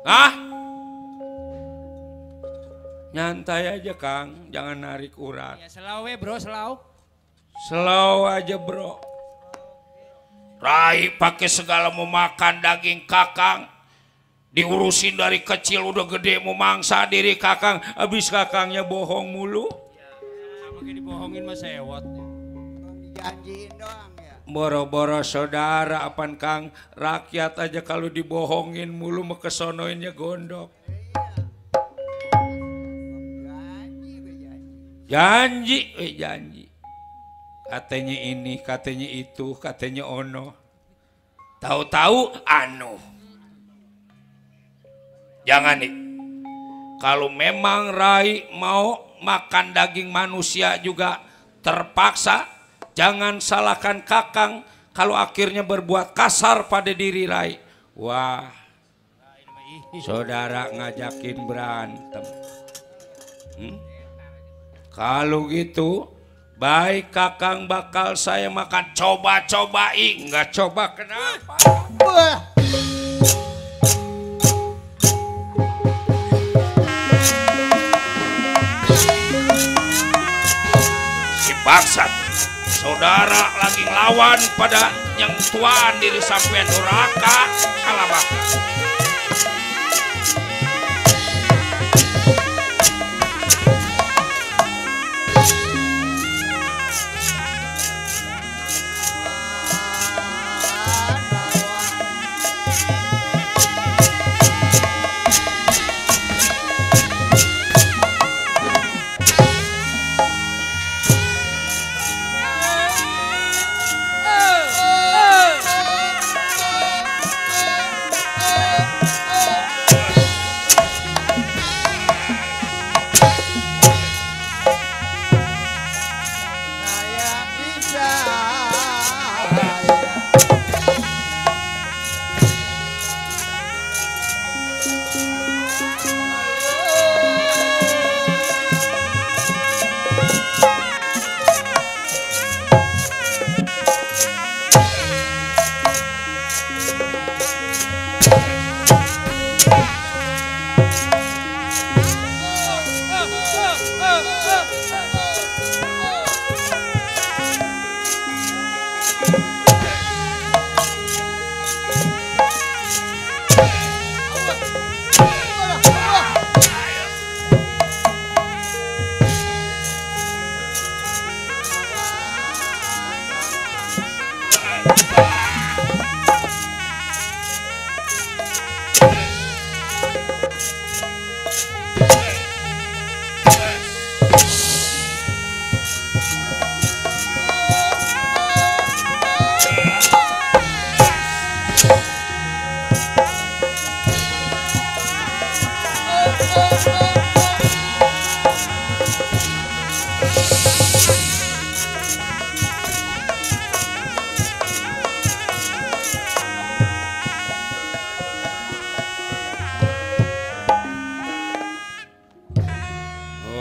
Hah? Nyantai aja Kang, jangan narik urat. Ya selau bro, selau. Slow aja bro. Rai pakai segala mau makan daging kakang. Diurusin dari kecil udah gede mau mangsa diri kakang. Habis kakangnya bohong mulu. Sama kayak dibohongin mas sewot. Dijanjiin doang ya. Boro-boro saudara apaan Kang. Rakyat aja kalau dibohongin mulu mau kesonoinnya gondok. Janji, janji. Katanya ini, katanya itu, katanya ono. Tahu-tahu anu. Jangan nih. Kalau memang Rai mau makan daging manusia juga terpaksa, jangan salahkan Kakang kalau akhirnya berbuat kasar pada diri Rai. Wah, saudara ngajakin berantem. Kalau gitu, baik Kakang bakal saya makan, coba-cobain, nggak coba kenapa? Si bangsat, saudara lagi ngelawan pada yang tuan diri sampean duraka, kalabaka.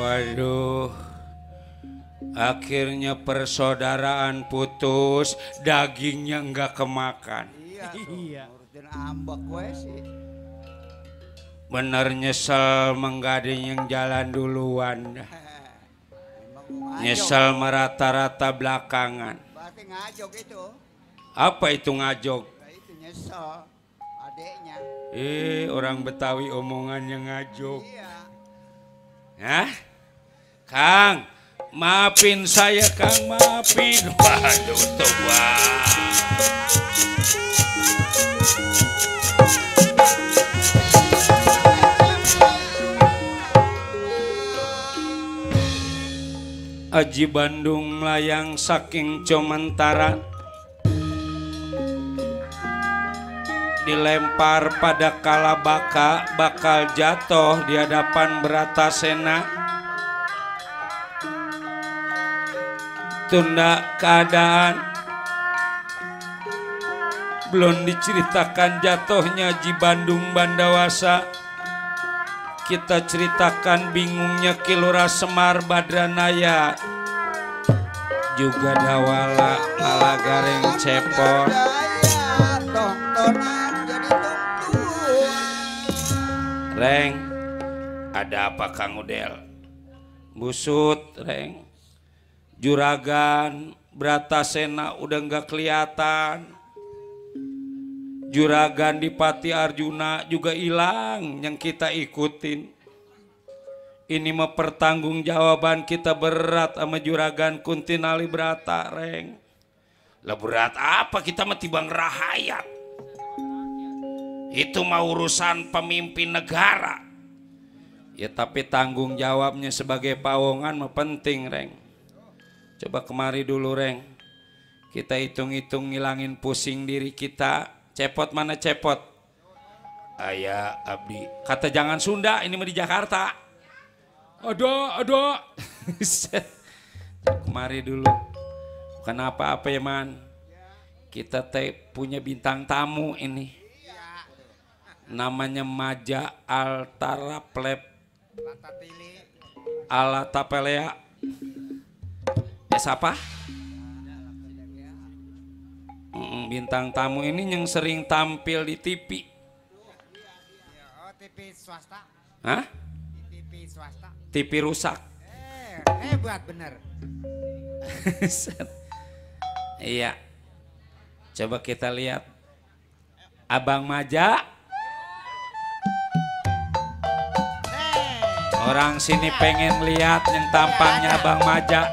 Waduh, akhirnya persaudaraan putus, dagingnya enggak kemakan. Iya. Urutin ambek gue sih. Bener nyesel menggading yang jalan duluan. Nyesel merata-rata belakangan. Berarti ngajok itu. Apa itu ngajok? Nah, itu nyesel adeknya. Orang Betawi omongannya ngajok. Iya. Hah? Kang, maafin saya Kang, maafin. Waduh, toba. Aji Bandung melayang saking Comentara, dilempar pada Kalabaka, bakal jatuh di hadapan Bratasena. Tunda keadaan, belum diceritakan jatuhnya Aji Bandung Bandawasa. Kita ceritakan bingungnya Kilura Semar Badranaya, juga Dawala Ngalagareng Cepot. Reng, ada apa Kang Udel? Busut, Reng. Juragan Bratasena udah nggak kelihatan. Juragan Dipati Arjuna juga hilang yang kita ikutin. Ini mah pertanggungjawaban kita berat sama Juragan Kuntinali Brata, Reng. Lah berat apa, kita mah tibang rahayat. Itu mah urusan pemimpin negara. Ya tapi tanggung jawabnya sebagai pawongan mah penting, Reng. Coba kemari dulu Reng. Kita hitung-hitung ngilangin pusing diri kita. Cepot mana cepot? Ayah abdi. Kata jangan Sunda, ini mah di Jakarta. Aduh. Kemari dulu. Bukan apa-apa ya man. Kita teh punya bintang tamu ini. Namanya Maja Altaraplep Alatapelea. Siapa? Bintang tamu ini yang sering tampil di TV. Oh, TV swasta. Hah? TV swasta. TV rusak. Hebat bener. Iya. Coba kita lihat. Abang Maja. Orang sini pengen lihat yang tampangnya Abang Maja.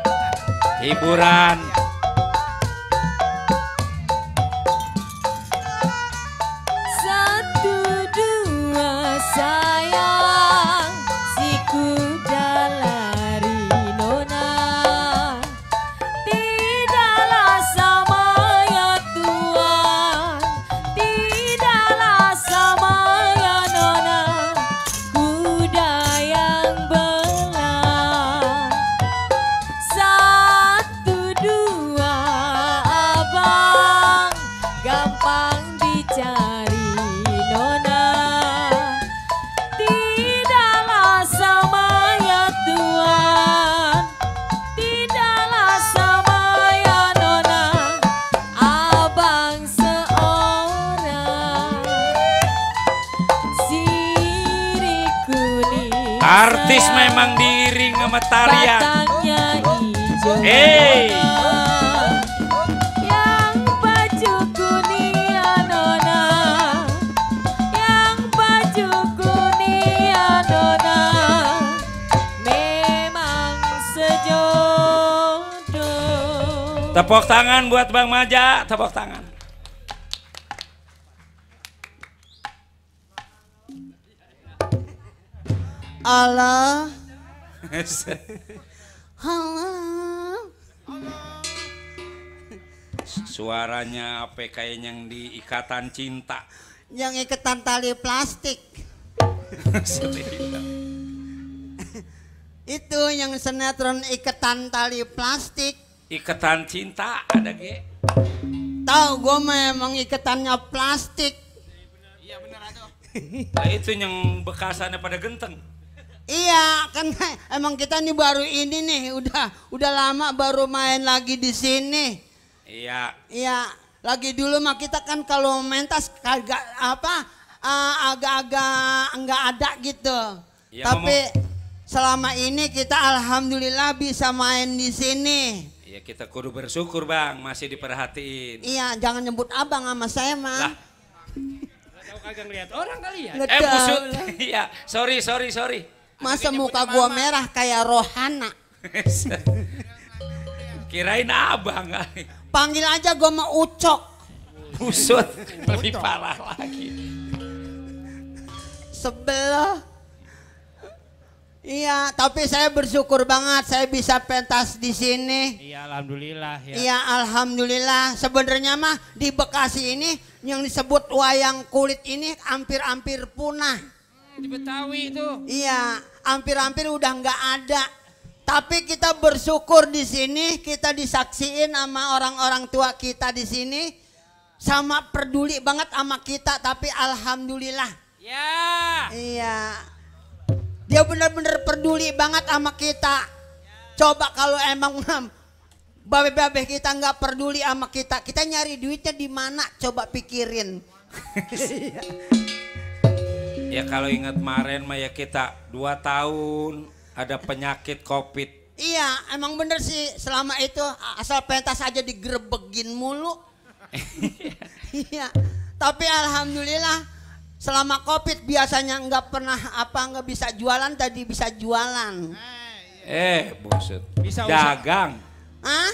Hiburan. Satu dua sayang si kuda lari nona, tidaklah sama ya Tuhan, tidaklah sama ya nona, kuda yang belah. Satu dua abang gampang dicari nona, tidaklah sama ya Tuhan, tidaklah sama ya nona, abang seorang sirih kuning. Artis memang diiring sama tarian. Batangnya hijau. Hey. Yang baju kuning ya nona, yang baju kuning ya nona, memang sejodoh. Tepuk tangan buat Bang Maja, tepuk tangan. Allah. Allah. Suaranya apa kayak yang di Ikatan Cinta. Yang iketan tali plastik. Itu yang sinetron iketan tali plastik. Ikatan Cinta ada ge. Tahu gue memang iketannya plastik. Nah, itu yang bekasannya pada genteng. Iya, kan emang kita nih baru ini nih, udah lama baru main lagi di sini. Iya. Iya, lagi dulu mah kita kan kalau mentas kagak agak-agak enggak ada gitu. Ya, tapi selama ini kita alhamdulillah bisa main di sini. Iya, kita kudu bersyukur Bang, masih diperhatiin. Iya, jangan nyebut abang sama saya mah. Lah. Tahu kagak ngeliat orang kali ya? Nggak tahu. Busut. Iya, sorry. Masa muka gua merah kayak Rohana. Kirain abang kali. Panggil aja gua mau Ucok. Busut, lebih parah lagi. Sebelah. Iya, tapi saya bersyukur banget saya bisa pentas di sini. Iya, alhamdulillah ya. Iya, alhamdulillah. Sebenarnya mah di Bekasi ini yang disebut wayang kulit ini hampir-hampir punah. Di Betawi itu. Iya, hampir-hampir udah nggak ada. Tapi kita bersyukur di sini kita disaksiin sama orang-orang tua kita di sini, sama peduli banget sama kita. Tapi alhamdulillah. Ya. Iya. Dia benar-benar peduli banget sama kita. Coba kalau emang babe-babe kita nggak peduli sama kita nyari duitnya di mana? Coba pikirin. Ya kalau ingat kemarin mah ya kita 2 tahun ada penyakit COVID. Iya, emang bener sih selama itu asal pentas aja digerebegin mulu. Iya, tapi alhamdulillah selama COVID biasanya nggak bisa jualan, tadi bisa jualan. Busut. Bisa dagang. Hah?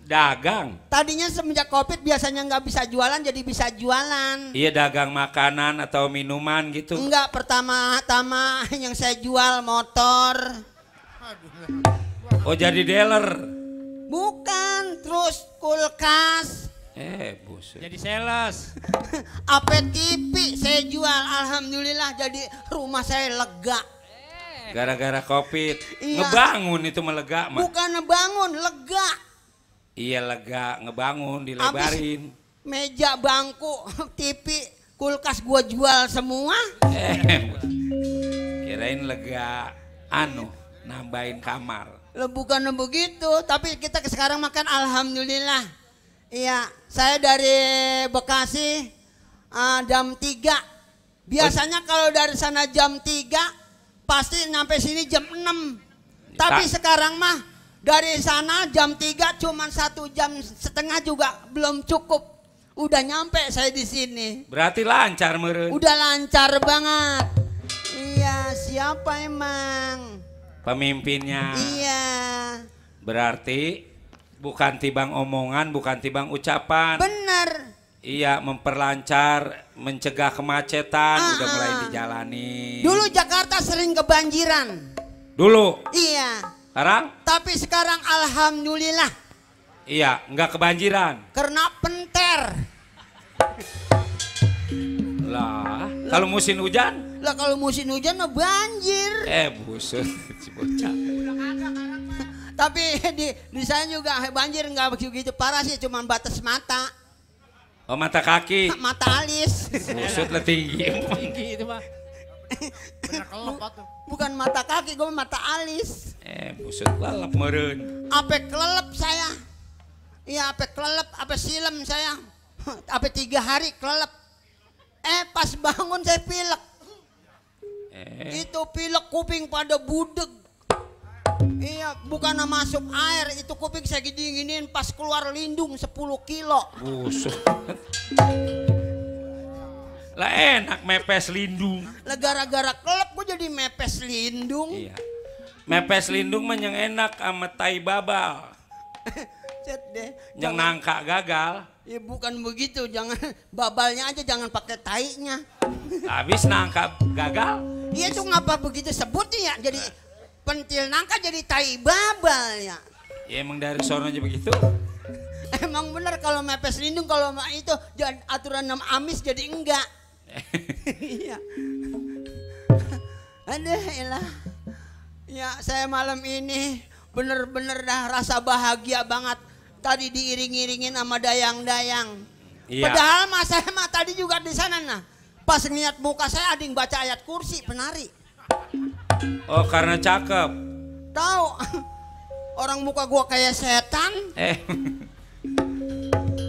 Dagang. Tadinya semenjak COVID biasanya nggak bisa jualan, jadi bisa jualan. Iya, dagang makanan atau minuman gitu. Enggak, pertama-tama yang saya jual motor. Oh, jadi dealer. Bukan, terus kulkas. Busuk. Jadi sales. Apa TV saya jual, alhamdulillah jadi rumah saya lega. Gara-gara Covid. Iya. Ngebangun itu melega mah. Bukan ngebangun, lega. Iya lega, ngebangun, dilebarin. Meja, bangku, TV, kulkas gua jual semua. Kirain lega nambahin kamar. Lah bukan begitu, tapi kita sekarang makan alhamdulillah. Iya, saya dari Bekasi jam 3. Biasanya kalau dari sana jam 3 pasti nyampe sini jam 6. Tapi sekarang mah dari sana jam 3 cuman 1,5 jam juga belum cukup. Udah nyampe saya di sini. Berarti lancar meureun. Udah lancar banget. Iya, siapa emang? Pemimpinnya. Iya. Berarti bukan tibang omongan, bukan tibang ucapan. Bener. Iya, memperlancar, mencegah kemacetan, udah mulai dijalani. Dulu Jakarta sering kebanjiran. Dulu. Iya. Sekarang? Tapi sekarang alhamdulillah. Iya, nggak kebanjiran. Karena penter. Lah, kalau musim hujan? Lah kalau musim hujan mah banjir. Busuk si bocah. Tapi di sana juga banjir nggak begitu parah sih, cuman batas mata. Oh, mata kaki. Mata alis. Busuk lah tinggi. Tinggi itu mah. Bener kelopot tuh. Bukan mata kaki, gue mata alis. Busuk lelep meureun. Ape kelelep saya. Iya, ape kelelep, ape silem saya. Ape 3 hari kelelep. Pas bangun saya pilek. Itu pilek kuping pada budeg. Iya, bukan masuk air, itu kuping saya gini-giniin, pas keluar lindung 10 kilo. Busuk. Lah enak mepes lindung. Lah gara-gara kelep gue jadi mepes lindung. Iya. Mepes lindung mah yang enak sama tai babal. Cet deh. Yang nangka gagal. Ya bukan begitu, jangan babalnya aja, jangan pakai tainya. Habis nangka gagal. Iya tuh ngapa begitu sebutnya ya, jadi pentil nangka jadi tai babal ya. Ya emang dari sono aja begitu. Emang bener kalau mepes lindung, kalau itu jangan aturan nama amis jadi enggak. Iya. Aduh elah. Ya saya malam ini bener-bener dah rasa bahagia banget. Tadi diiring-iringin sama dayang-dayang. Iya. Padahal mas saya mah tadi juga di sana nah. Pas ngeliat muka saya ada yang baca ayat kursi penari. Oh karena cakep. Tahu orang muka gua kayak setan.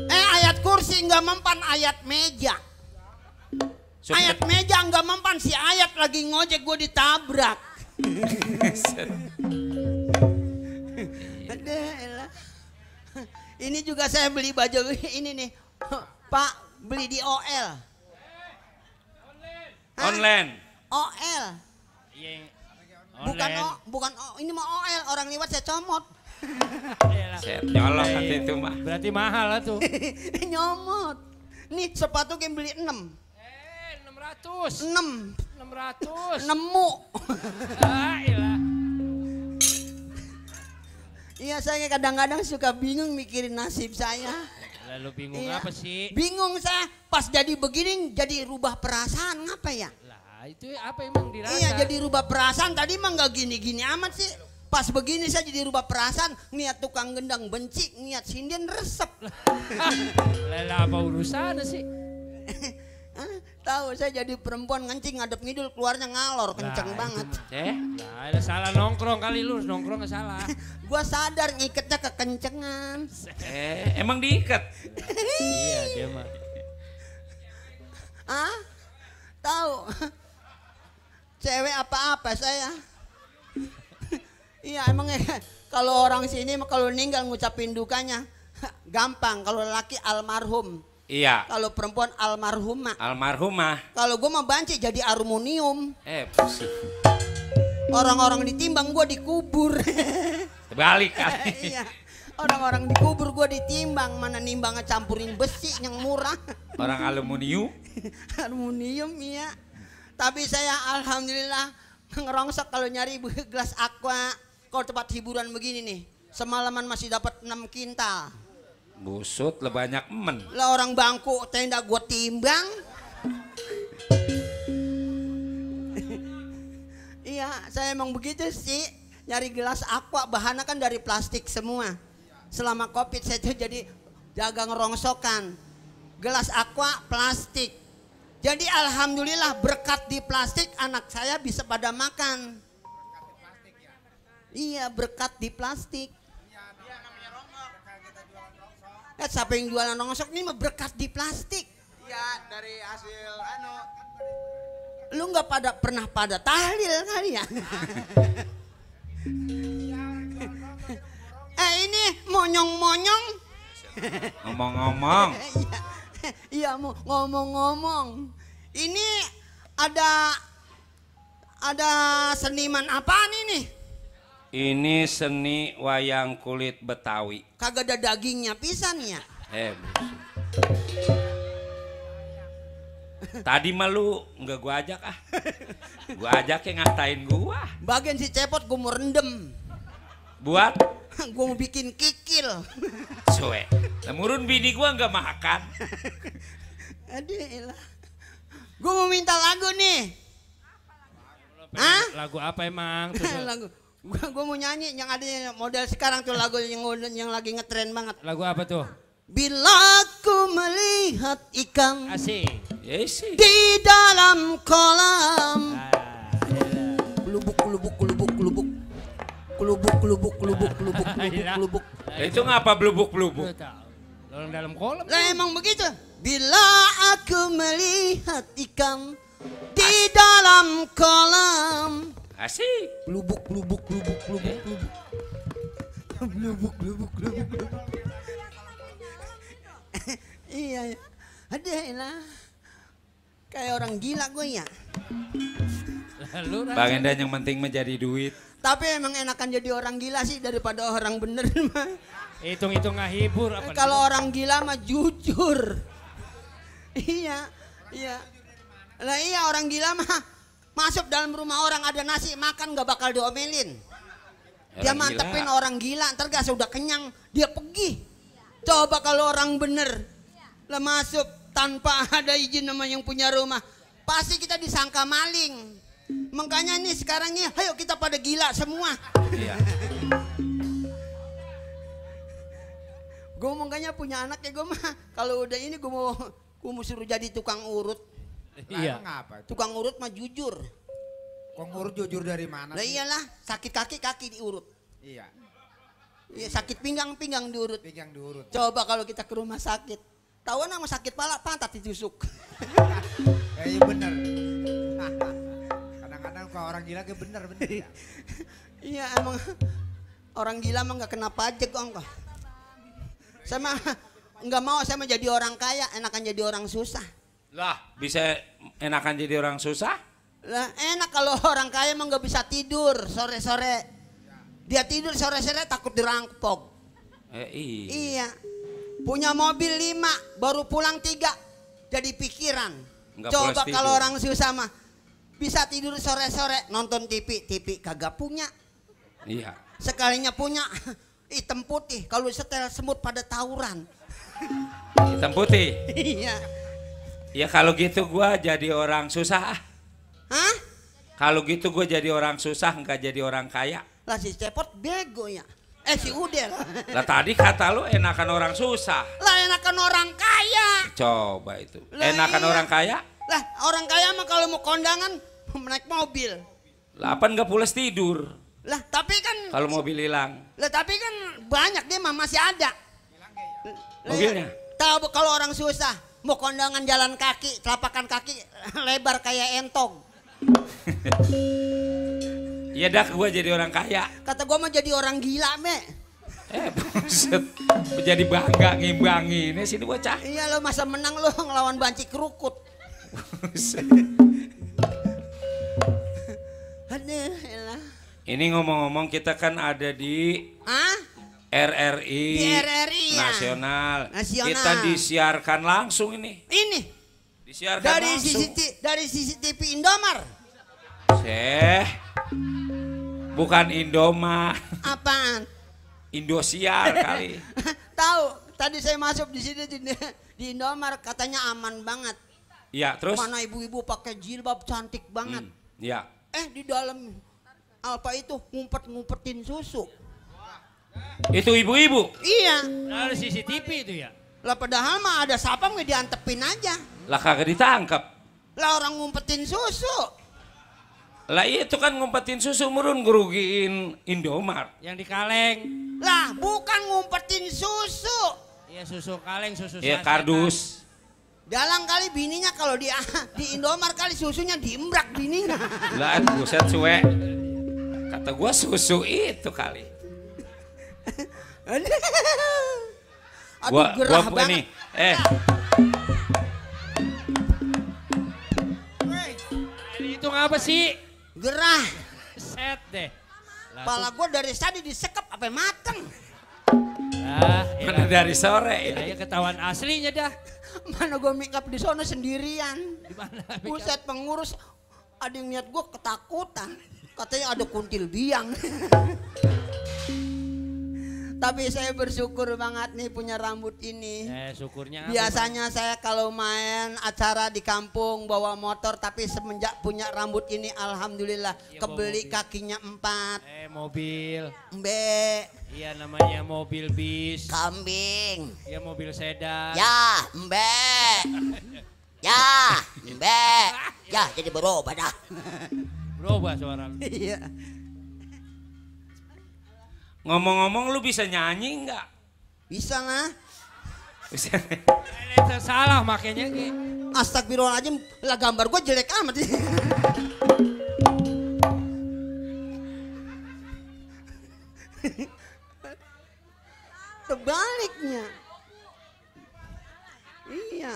Ayat kursi nggak mempan, ayat meja. Ayat meja nggak mempan, si ayat lagi ngojek gua ditabrak. Ini juga saya beli baju ini nih, Pak, beli di OL. Online. OL. Online. Bukan ini mah OL, orang liwat saya comot. Set nyolong nanti itu mah. Berarti mahal lah tuh. Nyomot. Nih sepatu yang beli 6. 600. 6. 600. Nemu. Iyalah. Iya saya kadang-kadang suka bingung mikirin nasib saya. Lalu bingung Iya. apa sih? Bingung saya pas jadi begini jadi rubah perasaan ngapa ya? Lah itu apa emang dirasa? Iya jadi rubah perasaan, tadi mah nggak gini-gini amat sih. Pas begini saya jadi rubah perasaan, niat tukang gendang benci, niat sinden resep. Lah apa urusan sih? Tahu saya jadi perempuan ngencing ngadep ngidul, keluarnya ngalor kenceng banget. Nah, ada salah nongkrong kali lu, nongkrong nggak salah. Gua sadar ngiketnya kekencengan. Emang diikat. Iya dia mah. Tahu. Cewek apa-apa saya. Iya emang kalau orang sini kalau meninggal ngucapin dukanya gampang, kalau laki almarhum. Iya. Kalau perempuan almarhumah. Almarhumah. Kalau gue mah banci jadi aluminium. Busuk. Orang-orang ditimbang gue dikubur. Terbalik kali. Iya. Orang-orang dikubur gue ditimbang, mana nimbangnya campurin besi yang murah. Orang aluminium. Aluminium iya. Tapi saya alhamdulillah ngerongsok kalau nyari gelas aqua. Kalau tempat hiburan begini nih, semalaman masih dapat 6 kintal. Busut le banyak men. Lah orang bangku tenda gue timbang. Iya, saya emang begitu sih. Nyari gelas aqua bahannya kan dari plastik semua. Selama Covid saya tuh jadi jaga ngerongsokan. Gelas aqua plastik. Jadi alhamdulillah berkat di plastik anak saya bisa pada makan. Iya, berkat di plastik. Siapa yang jualan rongsok ini mah berkat di plastik. Iya, dari hasil Lu nggak pernah pada tahlil kali ya? Ini monyong-monyong. Ngomong-ngomong. Iya, mau ngomong-ngomong. Ini ada seniman apaan ini? Ini seni wayang kulit Betawi. Kagak ada dagingnya pisan ya. Tadi mah lu enggak gua ajak ah. Gua ajak yang ngatain gua. Bagian si cepot gua mau rendem. Buat Gua mau bikin kikil. cuek. Lemurun bini gua enggak makan. Aduh lah. Gua mau minta lagu nih. Hah? Lagu apa emang? Lagu. Gua mau nyanyi yang ada model sekarang tuh lagu yang lagi ngetren banget. Lagu apa tuh? Bila ku melihat ikan Asik. Yes, di dalam kolam. Kulubuk. Itu ngapa blubuk-blubuk? Orang dalam kolam. Lah emang begitu. Bila aku melihat ikan di dalam kolam. Asik. Blubuk. Iya. Ada lah. Kayak orang gila gue ya. Lu Bang Endan yang penting menjadi duit. Tapi emang enakan jadi orang gila sih daripada orang bener mah. hitung-hitung ngahibur apa? Kalau orang gila mah jujur. Iya. Lah iya orang gila mah masuk dalam rumah orang ada nasi makan nggak bakal diomelin. Dia Orang mantepin gila. orang gila, ntar gak sudah kenyang dia pergi. Coba kalau orang bener lah masuk tanpa ada izin sama yang punya rumah, pasti kita disangka maling. Makanya nih sekarang nih, ayo kita pada gila semua. Iya. Gue makanya punya anak ya gue mah kalau udah ini gue mau suruh jadi tukang urut. Iya. Ngapa? Tukang urut mah jujur. Kok ngurut jujur dari mana Lah sih? iyalah, sakit kaki diurut. Iya, Iya, sakit pinggang diurut. pinggang diurut. Coba kalau kita ke rumah sakit, tahuan sama sakit pala pantat ditusuk. Iya bener. Kadang-kadang kalau orang gila kayak bener ya. Iya emang orang gila mah nggak kena pajak kok. Saya mah nggak mau, saya mah jadi orang kaya, enakan jadi orang susah. Lah, bisa enakan jadi orang susah? Lah enak kalau orang kaya mah nggak bisa tidur sore-sore. Dia tidur sore-sore takut dirampok. Iya. Iya. Punya mobil 5, baru pulang 3. Jadi pikiran. Nggak Coba pulas tidur. kalau orang susah mah bisa tidur sore-sore nonton TV kagak punya. Iya. Sekalinya punya hitam putih, kalau setel semut pada tawuran. Hitam putih. Iya. Ya kalau gitu gua jadi orang susah. Hah? Kalau gitu gua jadi orang susah, nggak jadi orang kaya. Lah si Cepot bego ya. Si Udel. Lah tadi kata lu enakan orang susah. Lah enakan orang kaya. Coba itu. Lah Enakan iya. orang kaya? Lah orang kaya mah kalau mau kondangan naik mobil. Lah apa nggak pulas tidur? Lah tapi kan Kalau mobil hilang. Lah tapi kan banyak dia mah masih ada. Mobilnya? Tahu kalau orang susah mau kondangan jalan kaki, telapakan kaki lebar kayak entong. Ya dah gua jadi orang kaya. Kata gua mah jadi orang gila, Me. Buset. Jadi bangga ngimbanginnya sini bocah. Iya lo masa menang lo ngelawan banci kerukut. Buset. Aduh, elah. Ini ngomong-ngomong kita kan ada di Hah? RRI, Di RRI ya. Nasional. Nasional. Kita disiarkan langsung ini. Ini Disiarkan dari langsung. dari CCTV Indomar. Bukan Indoma. Apaan? Indosiar kali. Tahu, tadi saya masuk di sini di Indomaret katanya aman banget. Iya, terus? Mana ibu-ibu pakai jilbab cantik banget. Iya. Di dalam Alfa itu ngumpet-ngumpetin susu. Itu ibu-ibu. Iya. Nah, ada CCTV itu ya. Lah padahal mah ada sapam nggak diantepin aja. Lah kagak ditangkap. Lah orang ngumpetin susu. Lah itu kan ngumpetin susu murun ngerugiin Indomart. Yang di kaleng. Lah bukan ngumpetin susu. Iya susu kaleng, susu Iya sasetan. kardus. Dalang kali bininya kalau di Indomaret kali susunya diembrak bininya. Lah buset suwe. Kata gua susu itu kali. Aduh gerah gua banget. Itu ngapa sih? Gerah. Set deh. Kepala gue dari tadi disekep apa mateng. Mana dari sore ya. Ya ketahuan aslinya dah. Mana gue make up di sana sendirian. Di mana? Buset pengurus ada yang lihat gue ketakutan. Katanya ada kuntil biang. Tapi saya bersyukur banget nih punya rambut ini. Syukurnya apa, Biasanya saya kalau main acara di kampung bawa motor, tapi semenjak punya rambut ini alhamdulillah Ya, kebeli mobil. kakinya 4. Mobil. Mbe. Iya namanya mobil bis. Kambing. Iya mobil sedan. Ya, mbe. Ya, mbe. Ya, jadi berubah dah. Berubah suara lu. Iya. Ngomong-ngomong lu bisa nyanyi nggak? Bisa lah. Bisa. Itu salah makanya gitu. Astagfirullahaladzim, lah gambar gue jelek amat. Tebaliknya. Iya.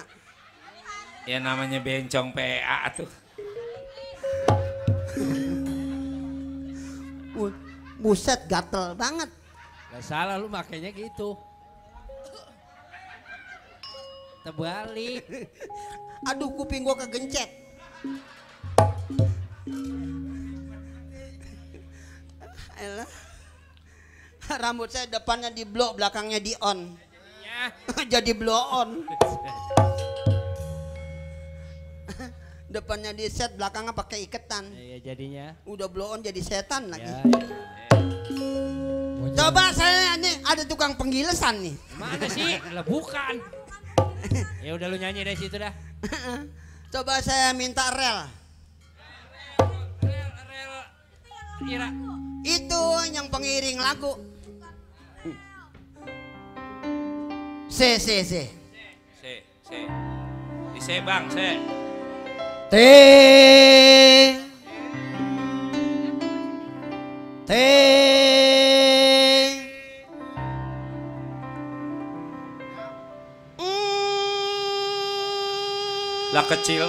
Ya namanya bencong PA tuh. Buset gatel banget. Gak salah lu makanya gitu. Terbalik. Aduh kuping gua kegencet. Elah. Rambut saya depannya di blow, belakangnya di on. Ya. Jadi blow on. Depannya di set, belakangnya pakai iketan. Iya jadinya. Udah blow on jadi setan lagi. Ya. Coba saya nih ada tukang penggilesan nih. Mana sih? Lah bukan. Ya udah lu nyanyi dari situ dah. Coba saya minta rel. Rel Ira. Itu yang pengiring lagu. Se. Se. Di se bang, se. Te. Lah kecil.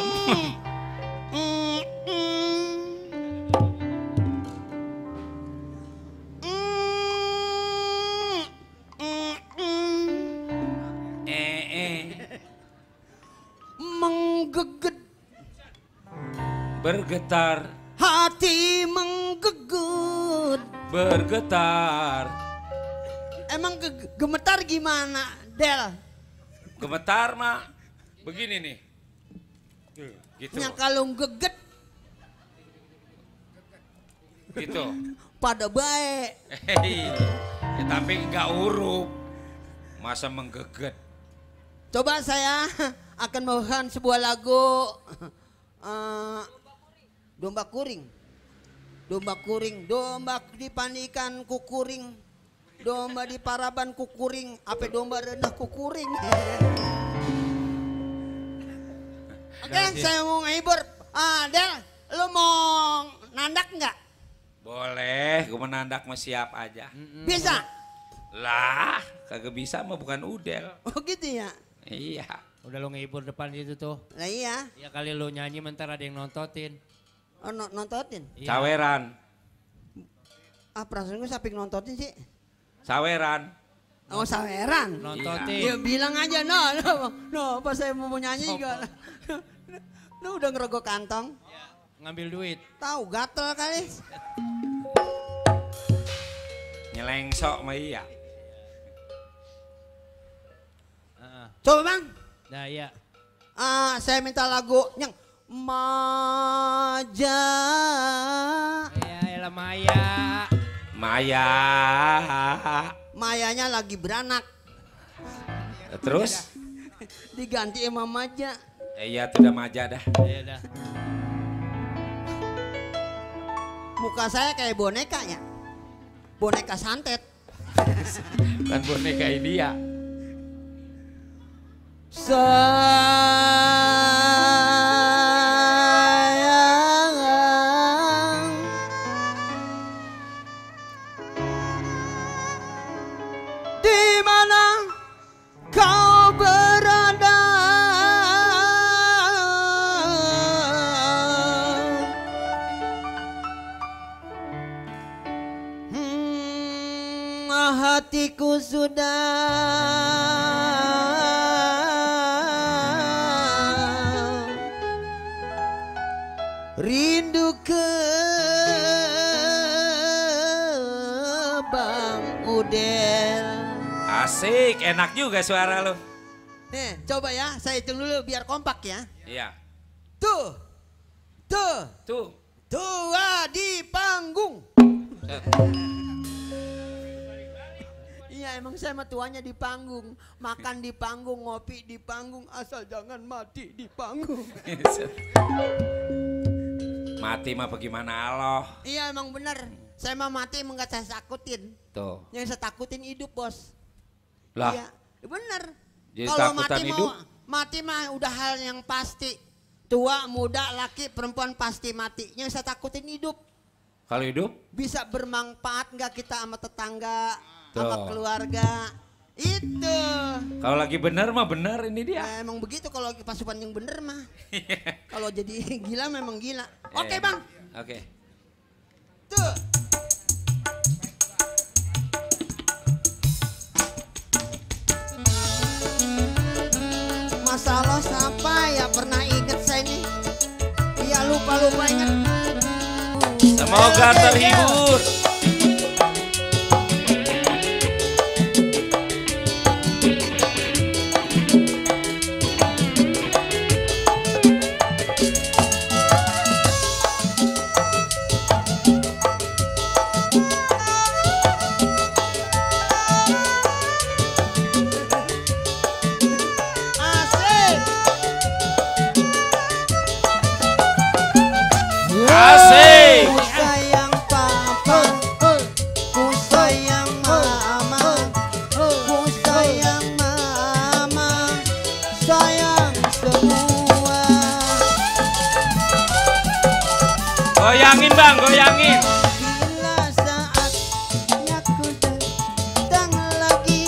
Menggeget Bergetar, hati menggeget. bergetar. Emang gemetar gimana, Del? Gemetar mah begini nih. Tuh, gitu. Yang kalau geget Gitu. pada baik. Hei, ya, tapi nggak huruf. Masa menggeget. Coba saya akan membawakan sebuah lagu domba kuring. Domba kuring, domba dipandikan kukuring. Domba di paraban kukuring, apa domba rendah kukuring. Oke, saya mau ngehibur. Del, lu mau nandak nggak? Boleh, gue menandak mah siap aja. Bisa? Lah, kagak bisa mah bukan udel. Oh gitu ya? Iya. Udah lu ngehibur depan situ tuh. Lah iya. Ya kali lu nyanyi mentar ada yang nontotin. Oh, nontotin? Iya. Caweran. Perasaan gue saping nontotin sih. Saweran. Oh saweran? Nontotin. Ya bilang aja no pas saya mau nyanyi juga. Lu udah ngerogok kantong? Ya, ngambil duit. Tahu gatel kali. Nyelengsok mah iya. Coba bang. Nah iya. Saya minta lagu yang Maja. Ya elah Maya. Maya. Mayanya lagi beranak. Terus? Diganti sama Maja. Iya tuh udah Maja dah. Iya dah. Muka saya kayak boneka ya. Boneka santet. Kan boneka India. Sayang, di mana kau berada? Hatiku sudah rindu ke Bang Udel. Asik, enak juga suara lo. Nih, coba ya, saya hitung dulu biar kompak ya. Iya. Tuh, Tuh. tua di panggung. Set. Iya, emang saya mah tuanya di panggung. Makan di panggung, ngopi di panggung, asal jangan mati di panggung. Set. Mati mah bagaimana Allah. Iya, emang bener. Saya mah mati emang gak saya takutin. Tuh. Yang saya takutin hidup, bos. Lah. Iya, bener. Jadi Kalau takutan mati hidup? mati mah udah hal yang pasti. Tua, muda, laki, perempuan pasti mati. Yang saya takutin hidup. Kalau hidup? Bisa bermanfaat nggak kita sama tetangga, sama Tuh. keluarga. Itu. Kalau lagi bener mah bener ini dia. Emang begitu kalau pasukan yang bener mah. Kalau jadi gila memang gila. Oke Iya. bang. Oke. Tuh. Masalah siapa ya pernah inget saya nih. Iya lupa inget. Semoga Oke, terhibur. Asik. Asik. Ku sayang papa, ku sayang mama, ku sayang mama, sayang semua. Goyangin bang, goyangin. Bila saatnya ku datang lagi,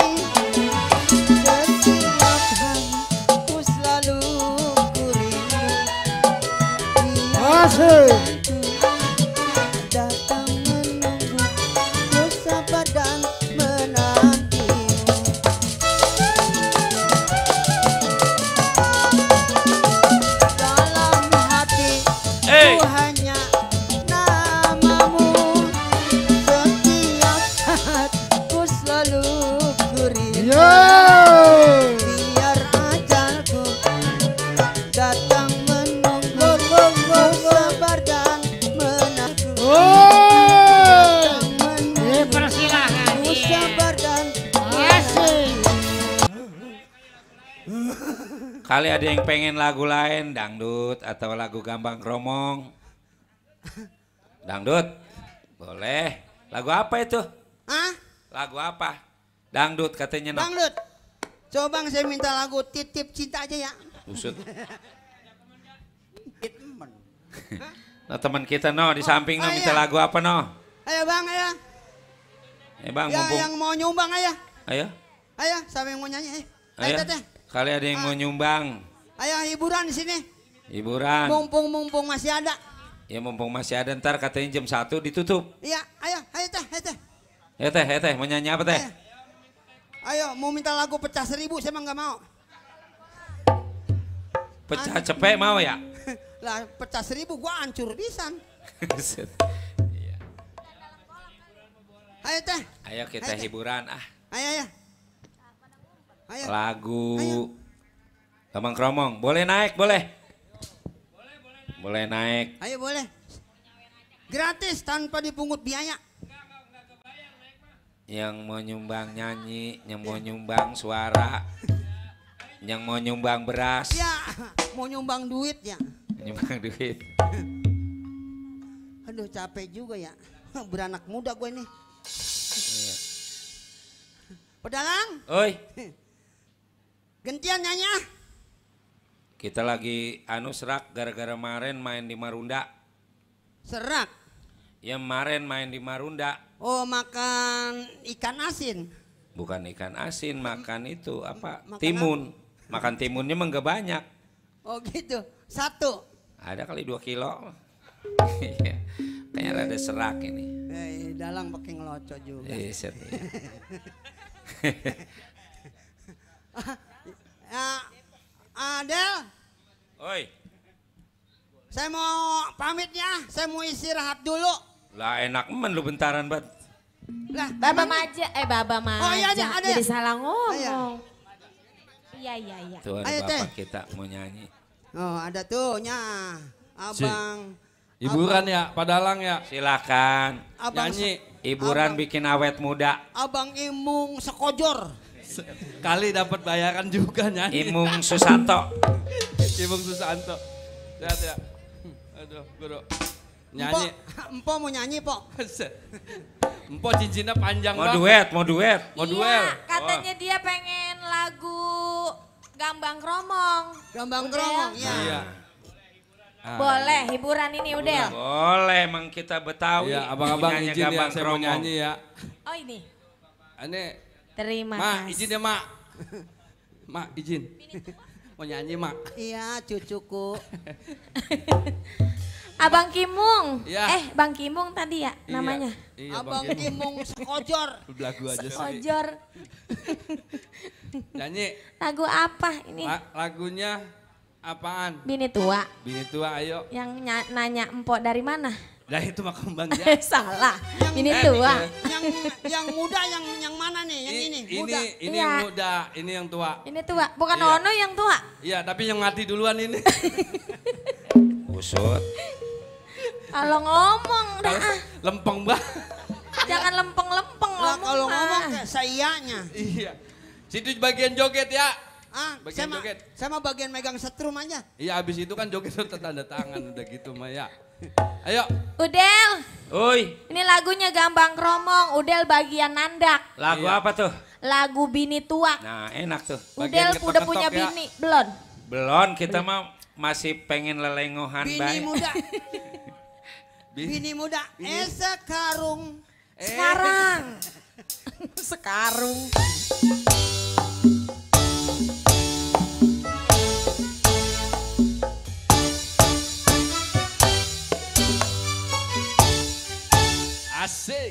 setiap hari ku selalu ku rindu. Datang menunggu, ku sabar dan menanti. Dalam hati Hey. ku hanya namamu. Setiap saat ku selalu ku rindu. Biar ajalku datang menunggu, ku sabar dan menanti. Persilakan. Ku sabar dan menanti. Kali ada yang pengen lagu lain, dangdut atau lagu gambang kromong. Dangdut, boleh. Lagu apa itu? Hah? Lagu apa? Dangdut katanya. No. Dangdut. Coba bang saya minta lagu Titip Cinta aja ya. Usut. Nah, teman kita no di samping no oh, minta iya. lagu apa no? Ayo bang, ayo. Bang, Ya, mumpung. yang mau nyumbang ayo. Ayo, Ayo, siapa yang mau nyanyi? Ayo, ayo. teteh. Kali ada yang mau nyumbang. Ayo hiburan di sini. Hiburan. Mumpung masih ada. Ya mumpung masih ada, ntar katanya jam 1 ditutup. Iya, ayo teh, teh. Ya teh, mau nyanyi apa teh? Ayo, mau minta lagu pecah 1000, saya mah nggak mau. Pecah cepet mau ya? Lah, pecah 1000 gua hancur pisan. Ayo teh. Ayo kita Ayo, teh. hiburan ah. Ayo. Lagu Ayo. Gambang Kromong, boleh naik, boleh. Boleh naik. Ayo boleh. Gratis tanpa dipungut biaya. Yang mau nyumbang nyanyi, yang mau nyumbang suara, yang mau nyumbang beras, Ya, mau nyumbang duit ya. nyumbang duit. Aduh capek juga ya. Beranak muda gue nih. Pedalang, Oi, gantian nyanyi ah. kita lagi serak gara-gara kemarin main di Marunda. Serak. Ya kemarin main di Marunda. Oh makan ikan asin. Bukan ikan asin, makan itu apa? Makan Timun. Makan timunnya mah nggak banyak. Oh gitu. 1. Ada kali 2 kilo. Kayaknya rada serak ini. Dalang pakai ngeloco juga. Set. Adel, Oi, saya mau pamit ya. Saya mau istirahat dulu. lah enak men lu bentaran bat. Lah, Baba emang- Maja, Baba Maja. Oh, iya, ada. Jadi salah ngomong. Iya. Iya. Tuh ada Ayo, Teh. bapak kita mau nyanyi. Oh ada tuh nya. Abang. Hiburan ya, padalang ya. Silakan. Abang, Nyanyi. Hiburan bikin awet muda. Abang Imung sekojor. Kali dapat bayaran juga nyanyi. Imung Susanto. Imung Susanto. Lihat ya. Aduh, guru. Nyanyi. Empo mau nyanyi, Po. Empo cincinnya panjang Mau banget. duet, mau duet. Mau duel. Iya, katanya dia pengen lagu Gambang Kromong. Gambang Udel. Kromong, ya. Iya. Ah, Boleh hiburan ini Udel. Boleh emang kita Betawi. Iya, abang-abang Punyanya izin ya, Gambang saya mau Kromong. nyanyi ya. Oh ini. Ini, Terima Mak, kasih. izin ya, Mak. Mak, izin. Mau nyanyi, Mak. Iya, cucuku. Abang Kimung. Iya. Bang Kimung tadi ya namanya. Iya, Abang Bang Kim. Imung sekojor. Lagu aja sih. Ojor. Nyanyi. Lagu apa ini? Lagunya apaan? Bini tua. Bini tua, ayo. Yang nanya empok dari mana? Dah itu mah kembang ya. Salah. Bini Eh, tua. yang muda yang mana nih? Yang ini, muda. Ini Iya. yang muda, ini yang tua. Ini tua. Bukan Iya. Ono yang tua. Iya, tapi yang mati duluan ini. Usut. Kalau ngomong dah. Lempeng banget. Jangan lempeng-lempeng Lah ngomong. kalau mah. ngomong kayak sayanya. Iya. Situ bagian joget ya. Saya Bagian mah joget. saya mah bagian megang setrum aja. Iya, abis itu kan joget tanda tangan udah gitu mah ya. Ayo. Udel, Oi, ini lagunya Gambang Kromong. Udel bagian nandak. lagu Iya. apa tuh? Lagu bini tua. Nah, enak tuh. Bagian Udel udah punya ketok-ketok ya. bini, belum? Belum, kita mah masih pengen lelengohan Bini baik. muda. Bini muda. Sekarung. Sekarang. Sekarung. Asik.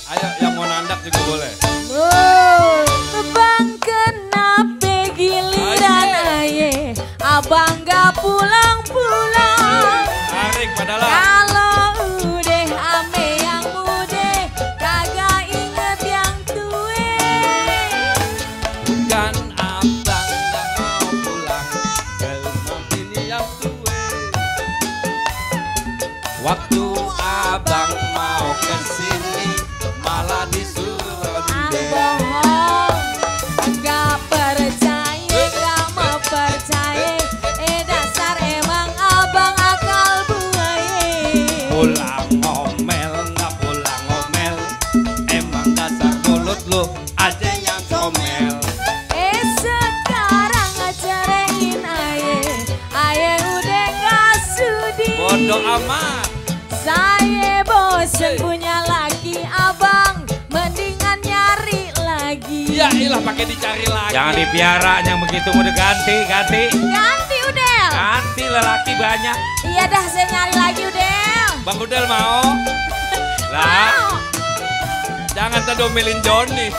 Ayo yang mau nandak juga boleh. Bang kenapa giliran aye, abang gak pulang-pulang. Tarik padalah. Kalau udah ame yang muda, kagak inget yang tua. Bukan abang gak mau pulang ke rumah ini yang tua. Waktu abang mau kesini malah disuruh Bohong, gak percaya, gak mau percaya. Dasar emang abang akal buaya. pulang ngomel nggak pulang ngomel, emang dasar mulut lu aja yang ngomel. Sekarang ngacarain aye udah gak sudi. Bodoh amat. Saya bosen punya laki abang, mendingan nyari lagi. Ya ilah pakai dicari lagi. Jangan dipiara yang begitu udah ganti. Ganti Udel. Ganti lelaki banyak. Iya dah saya nyari lagi Udel. Bang Udel mau? Lah, Mau. Jangan terdomelin Joni.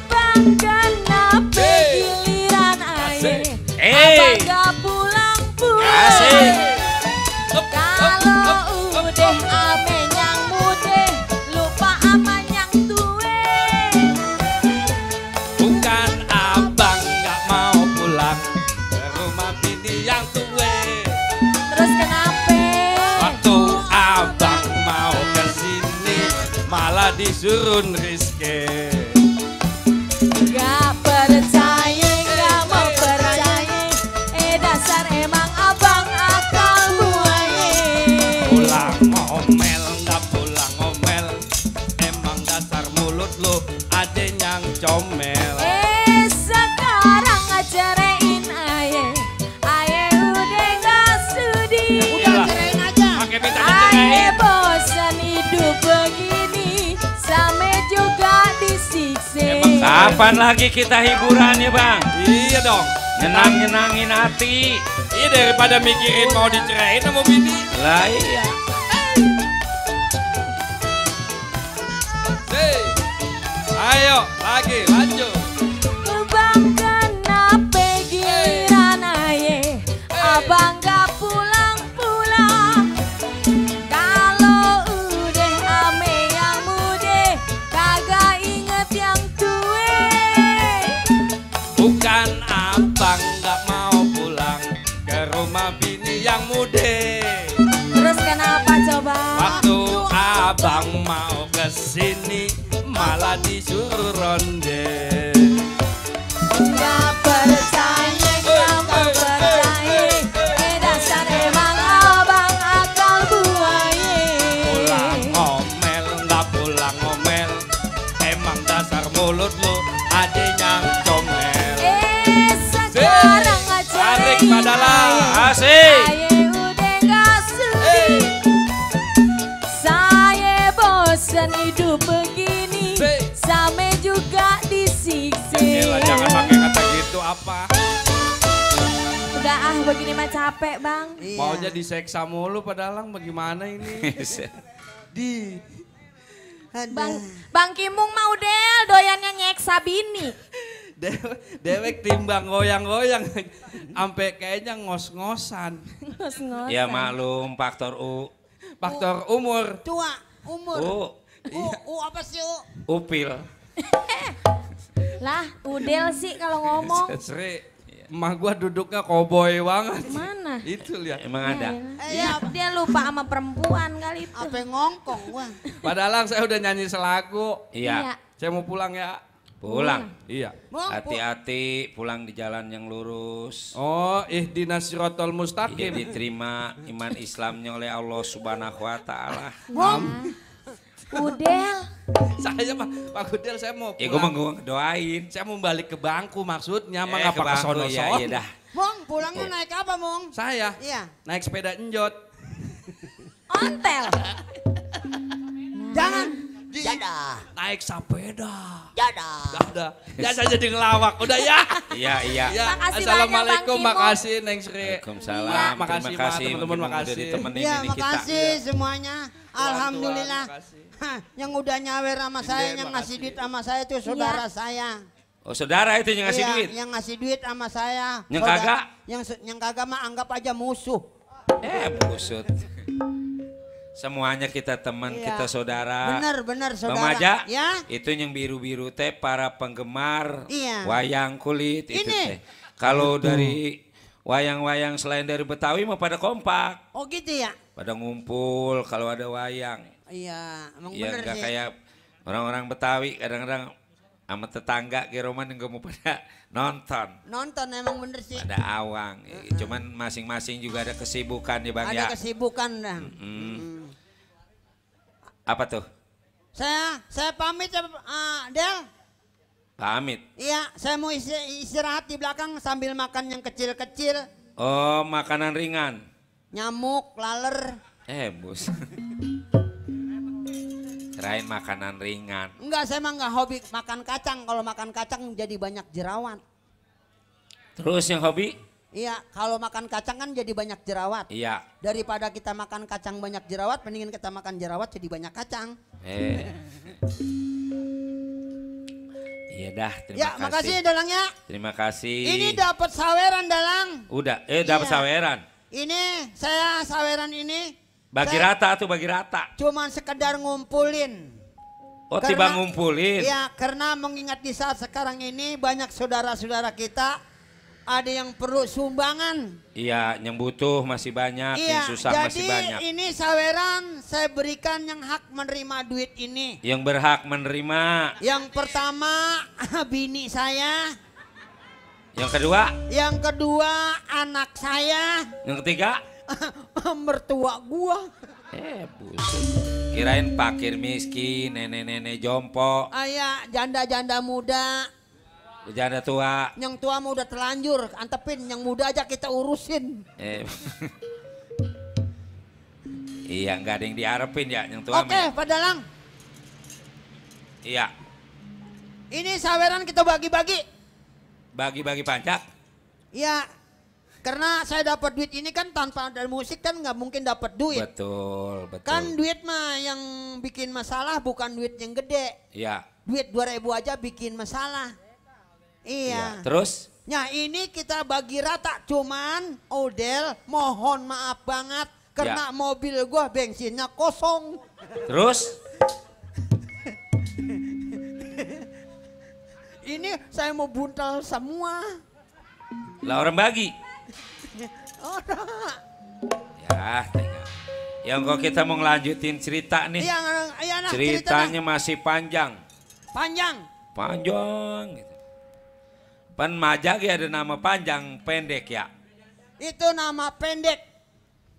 Bang kenapa Hey. giliran aye, Hey. abang gak pulang-pulang. Asik. Kalau udah ame yang muda, lupa ama yang tua. Bukan abang disurun Rizky. Gak percaya, gak mau percaya. Dasar emang abang akal buaya. Pulang ngomel, nggak pulang ngomel. Emang dasar mulut lu ada yang comel. Sekarang ngecerein aye. Aye udah gak sudi. Udah cerain aja. Pakai minta Aye dicerain. bosan hidup begini. Sampai juga disiksa. Kapan lagi kita hiburan ya bang? Iya dong. Nyenang-nyenangin hati. Iya daripada mikirin mau dicerain sama bini. Lah iya. Hey. Ayo lagi lanjut. Bang kenapa giliran aye? Abang gak pulang-pulang. Kalau udah ame yang muda, kagak inget yang tua. Bukan abang nggak mau pulang ke rumah bini yang muda. Terus kenapa coba? Waktu abang mau kesini malah disuruh ronde. Gak percaya, gak mau percaya. Dasar emang abang akal buaya. Pulang ngomel nggak pulang ngomel. Emang dasar mulut lu ada yang comel. Sekarang Tarik ngecerein padalah. Asik. Saya udah gak sudi. Saya bosan hidup begini. Sampai juga disiksa. Gila, jangan pakai kata gitu apa? Udah begini mah capek bang. Maunya diseksa mulu padahal bagaimana ini? Di Bang Kimung mah udah doyannya nyeksa bini. Dewek timbang goyang-goyang sampai kayaknya ngos-ngosan. Ngos-ngosan. Ya maklum faktor Faktor umur. Tua, umur. Apa sih upil. Lah udel sih kalau ngomong. Sri, emak gua duduknya koboi banget. Mana? Itu lihat. Emang ada. Ya, dia lupa sama perempuan kali itu. Apa ngongkong gua? Padahal saya udah nyanyi selagu. Iya. Saya mau pulang ya. Pulang. Iya. Hati-hati pulang di jalan yang lurus. Oh, ihdinas siratal Iya mustaqim. diterima iman Islamnya oleh Allah Subhanahu wa taala. Udel. Saya Pak Gudel saya mau Ya gue pulang. mau doain. Saya mau balik ke bangku maksudnya, mah Ke ngapa ke bangku, sono ya, iya dah. Mong, pulangnya naik apa, Mong? Saya Iya. naik sepeda enjot. Ontel. Jangan. Naik sepeda. Jadah. Udah. Ya saya jadi ngelawak. Udah ya. Iya iya. Ya, Makasih assalamualaikum, banyak, Bang Kimo. makasih Neng Sri. Waalaikumsalam. Iya, Terima makasih, kasih teman-teman, Mang Kimung makasih. udah ditemenin Ya, ini kita. makasih semuanya. Alhamdulillah. makasih. Hah, yang udah nyawer sama saya, Inde, yang ngasih makasih. duit sama saya itu saudara saya. Oh saudara itu yang ngasih Iya, duit. yang ngasih duit sama saya. Yang Saudara- kagak? Yang kagak mah anggap aja musuh. Busut. Semuanya kita teman, Iya. kita saudara. Benar saudara. Bang Maja, Ya. itu yang biru-biru teh para penggemar Iya. wayang kulit itu Ini. teh. Kalau dari wayang-wayang selain dari Betawi mah pada kompak, Oh gitu ya? pada ngumpul kalau ada wayang. Iya, emang Ya bener nggak sih. kayak orang-orang Betawi kadang-kadang sama tetangga ke Roman yang mau pada nonton. Nonton emang bener sih. Ada awang, cuman masing-masing juga ada kesibukan ya bang ya. Ada kesibukan dah. Apa tuh? Saya pamit ya, Del. Pamit. Iya, saya mau istirahat di belakang sambil makan yang kecil-kecil. Oh makanan ringan. Nyamuk, laler. Bus. Kirain makanan ringan. Enggak, saya mah enggak hobi makan kacang. Kalau makan kacang jadi banyak jerawat. Terus yang hobi? Iya, kalau makan kacang kan jadi banyak jerawat. Iya. Daripada kita makan kacang banyak jerawat, mendingan kita makan jerawat jadi banyak kacang. Iya dah, terima Ya, kasih. makasih Dalang ya. Terima kasih. Ini dapat saweran Dalang. Udah, dapat Iya. saweran. Ini saya saweran ini Bagi saya rata tuh, bagi rata. cuman sekedar ngumpulin. Oh, Karena- tiba ngumpulin. Iya, karena mengingat di saat sekarang ini banyak saudara-saudara kita ada yang perlu sumbangan. Iya, yang butuh masih banyak, yang susah masih banyak. Jadi ini saweran saya berikan yang hak menerima duit ini. Yang berhak menerima. Yang pertama bini saya. Yang kedua. Yang kedua anak saya. Yang ketiga. Mertua gua. Busuk. Kirain fakir miskin, nenek-nenek jompo. Ayah janda-janda muda. Janda tua. Yang tua mah udah terlanjur, antepin. Yang muda aja kita urusin. Iya, nggak ada yang diharapin ya, yang tua. Oke, Pak Dalang. Iya. Ini saweran kita bagi-bagi. Bagi-bagi pajak. Iya. Karena saya dapat duit ini kan tanpa ada musik kan nggak mungkin dapat duit. Betul, betul. Kan duit mah yang bikin masalah bukan duit yang gede. Iya. Duit 2.000 aja bikin masalah. Iya. Terus? Nah ini kita bagi rata, cuman Odel mohon maaf banget karena mobil gua bensinnya kosong. Terus? Ini saya mau buntal semua. Lah orang bagi. Orang. Ya, tengok. Yang kok kita mau ngelanjutin cerita nih. Iya, Ceritanya masih panjang. Panjang. Panjang gitu. Pan Majagi ada nama panjang pendek ya. Itu nama pendek.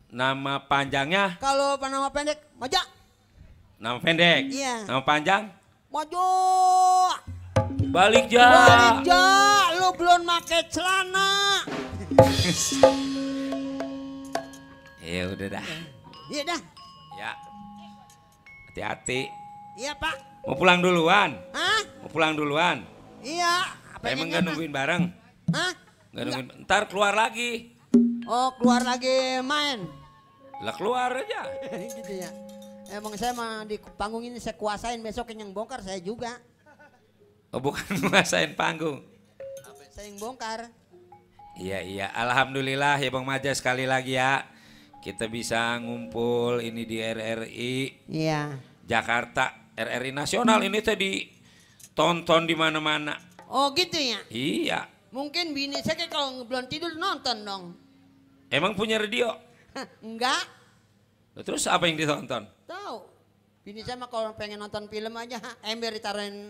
Nama panjangnya? Kalau nama pendek, Maja. Nama pendek. Iya. Nama panjang? Maju. Balik ja. Balik ja, lu belum pakai celana. Ya udah dah. Iya dah. Ya. Hati-hati. Iya Pak. Mau pulang duluan? Hah? Mau pulang duluan? Iya. Emang gak nungguin bareng? Hah? Gak nungguin. Ntar keluar lagi. Oh keluar lagi main. Lah keluar aja. Gitu ya. Emang saya mah di panggung ini saya kuasain, besok yang bongkar saya juga. Oh bukan nguasain panggung. Saya yang bongkar. Iya. Alhamdulillah ya Bang Maja sekali lagi ya. Kita bisa ngumpul ini di RRI. Iya. Jakarta. RRI Nasional ini tadi tonton di mana-mana. Oh gitu ya? Iya. Mungkin bini saya kayak kalau belum tidur nonton dong. Emang punya radio? Enggak. Terus apa yang ditonton? Tahu. Bini saya mah kalau pengen nonton film aja ember ditaruhin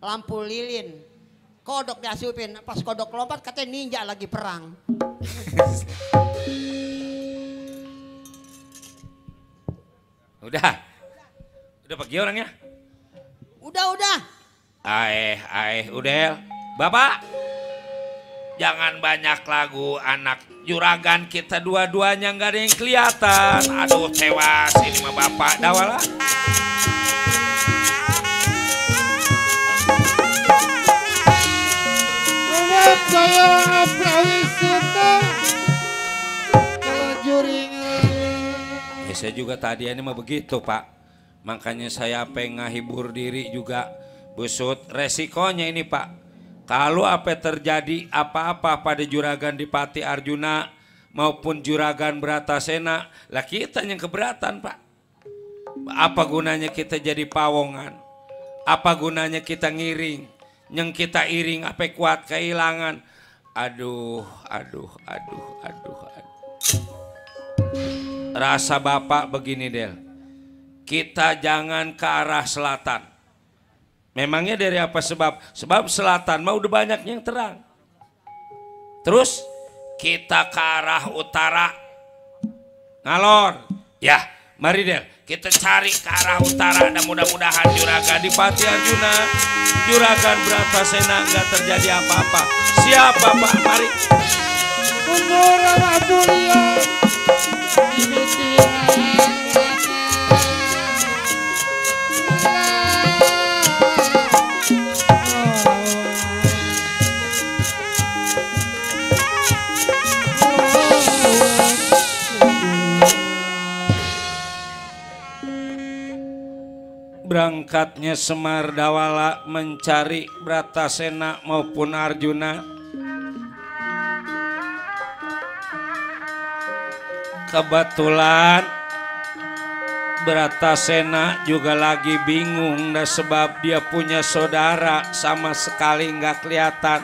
lampu lilin. Kodok diasupin. Pas kodok lompat katanya ninja lagi perang. Udah pergi orangnya? Udah. Udah. Bapak, jangan banyak lagu anak juragan kita dua-duanya nggak ada yang kelihatan. Aduh tewas ini mah bapak dawala. Saya juga tadi ini mah begitu Pak. Makanya saya pengen ngahibur diri juga. Busut resikonya ini Pak. Kalau apa terjadi apa-apa pada juragan Dipati Arjuna maupun juragan Bratasena, lah kita yang keberatan Pak. Apa gunanya kita jadi pawongan? Apa gunanya kita ngiring? Yang kita iring apa kuat kehilangan? Aduh. Rasa Bapak begini Del. Kita jangan ke arah selatan. Memangnya dari apa sebab? Sebab selatan mah udah banyak yang terang. Terus kita ke arah utara. Ngalor. Ya, mari Del. Kita cari ke arah utara dan mudah-mudahan juragan Dipati Arjuna, juragan Bratasena enggak terjadi apa-apa. Siap Bapak, mari. Berangkatnya Semar Dawala mencari Bratasena maupun Arjuna. Kebetulan Bratasena juga lagi bingung dah sebab dia punya saudara sama sekali nggak kelihatan.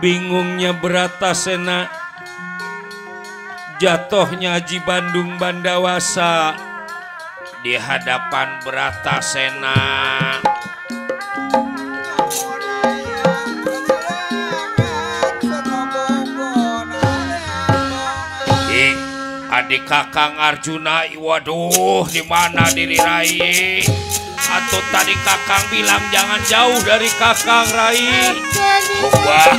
Bingungnya Bratasena, jatuhnya Aji Bandung Bandawasa di hadapan Bratasena. Adik Kakang Arjuna, waduh, di mana diri Rai? Atau tadi Kakang bilang jangan jauh dari Kakang Rai. Wah,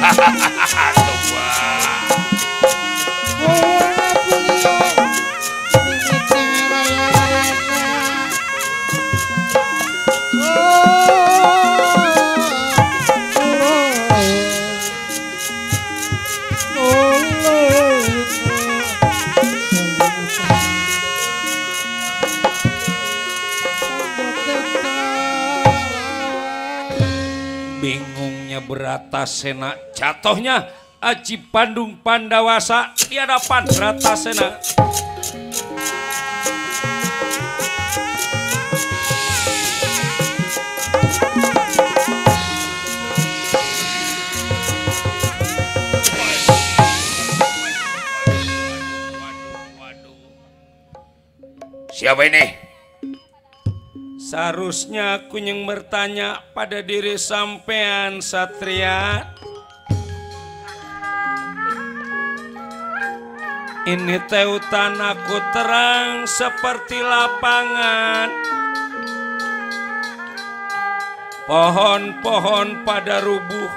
bingungnya Bratasena, jatuhnya Aji Bandung Pandawasa di hadapan Bratasena. Siapa ini? Seharusnya aku yang bertanya pada diri sampean, Satria. Ini teh hutan aku terang seperti lapangan, pohon-pohon pada rubuh,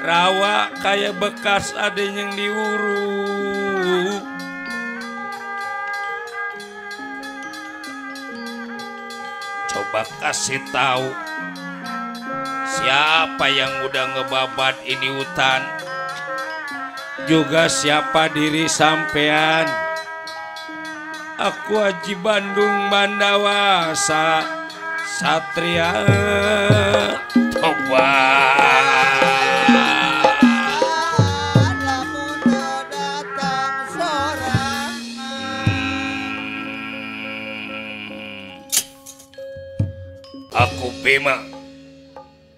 rawa kayak bekas ada yang diuruk. Coba kasih tahu siapa yang udah ngebabat ini hutan, juga siapa diri sampean. Aku Aji Bandung Bandawasa, Satria Toba. Aku Bima.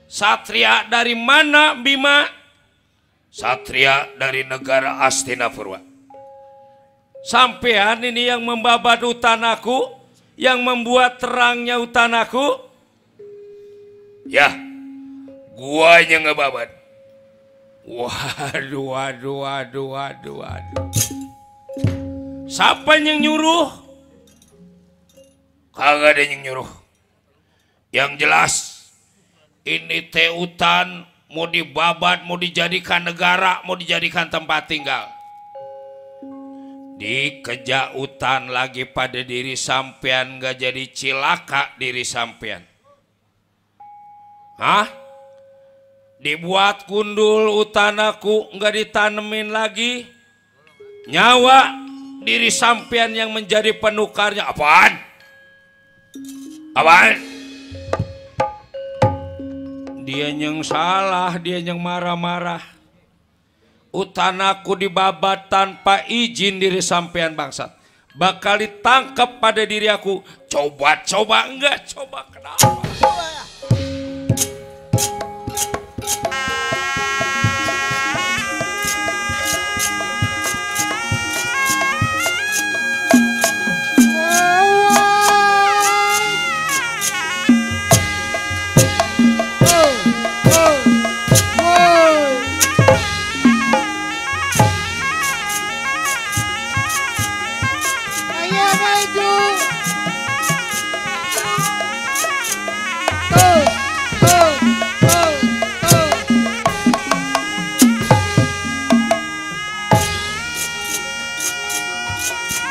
Satria dari mana, Bima? Satria dari negara Astinapurwa. Sampean ini yang membabat hutan aku, yang membuat terangnya hutan aku. Ya, gua yang ngebabat. Waduh. Siapa yang nyuruh? Kagak ada yang nyuruh. Yang jelas ini teh hutan mau dibabat, mau dijadikan negara, mau dijadikan tempat tinggal. Dikeja hutan lagi pada diri sampean, gak jadi cilaka diri sampean. Hah? Dibuat kundul hutan aku, gak ditanemin lagi. Nyawa diri sampean yang menjadi penukarnya. Apaan? Dia yang salah, dia yang marah-marah. Hutan aku dibabat tanpa izin diri sampean bangsat. Bakal ditangkap pada diri aku. Coba enggak, coba kenapa?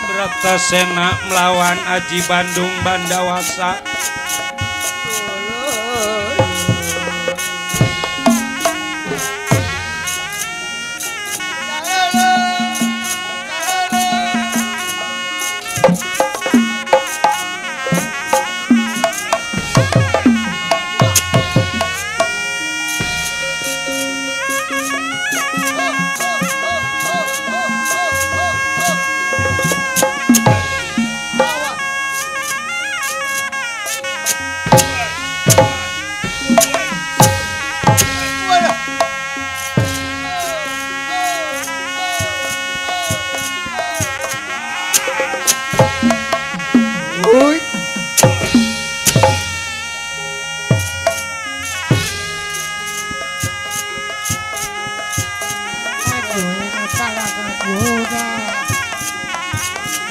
Bratasena melawan Aji Bandung Bandawasa.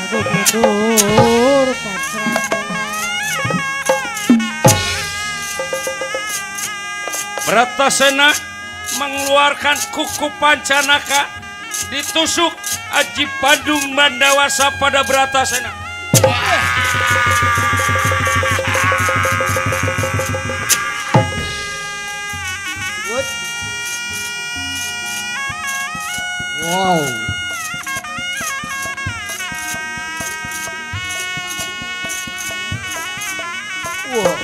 Dudur pasrah. Bratasena mengeluarkan kuku Pancanaka, ditusuk Aji Bandung Bandawasa pada Bratasena. Wow. Wow.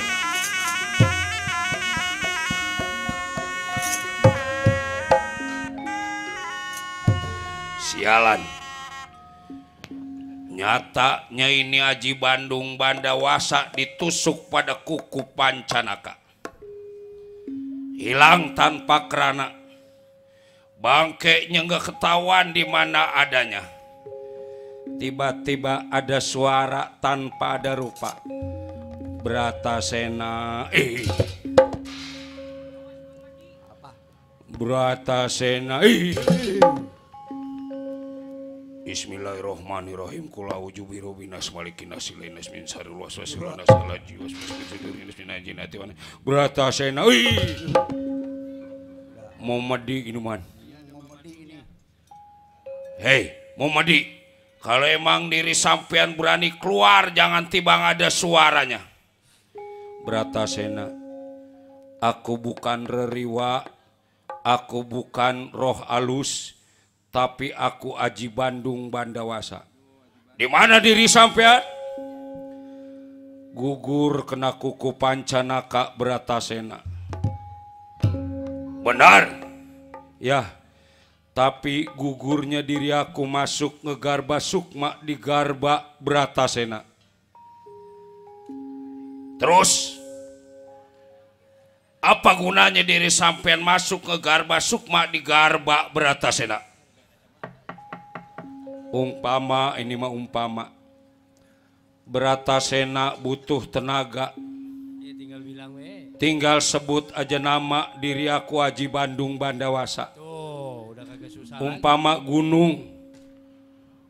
Sialan. Nyatanya ini Aji Bandung Bandawasa ditusuk pada kuku Pancanaka. Hilang tanpa kerana. Bangkainya nggak ketahuan di mana adanya. Tiba-tiba ada suara tanpa ada rupa. Bratasena. Bratasena. Bismillahirrahmanirrahim. Kula a'udzu birabbinas malikin nasilenas min syarril waswasil khannas alladzina Bratasena. Muhammadi ini man. Hei, Muhammadi, kalau emang diri sampean berani keluar, jangan tibang ada suaranya. Bratasena, aku bukan reriwa, aku bukan roh alus, tapi aku Aji Bandung Bandawasa. Di mana diri sampean? Gugur kena kuku Pancanaka Bratasena. Benar? Ya. Tapi gugurnya diri aku masuk ngegarba sukma di garba Bratasena. Terus apa gunanya diri sampean masuk ngegarba sukma di garba Bratasena? Umpama ini mah umpama. Bratasena butuh tenaga. Tinggal sebut aja nama diri aku Aji Bandung Bandawasa. Umpama gunung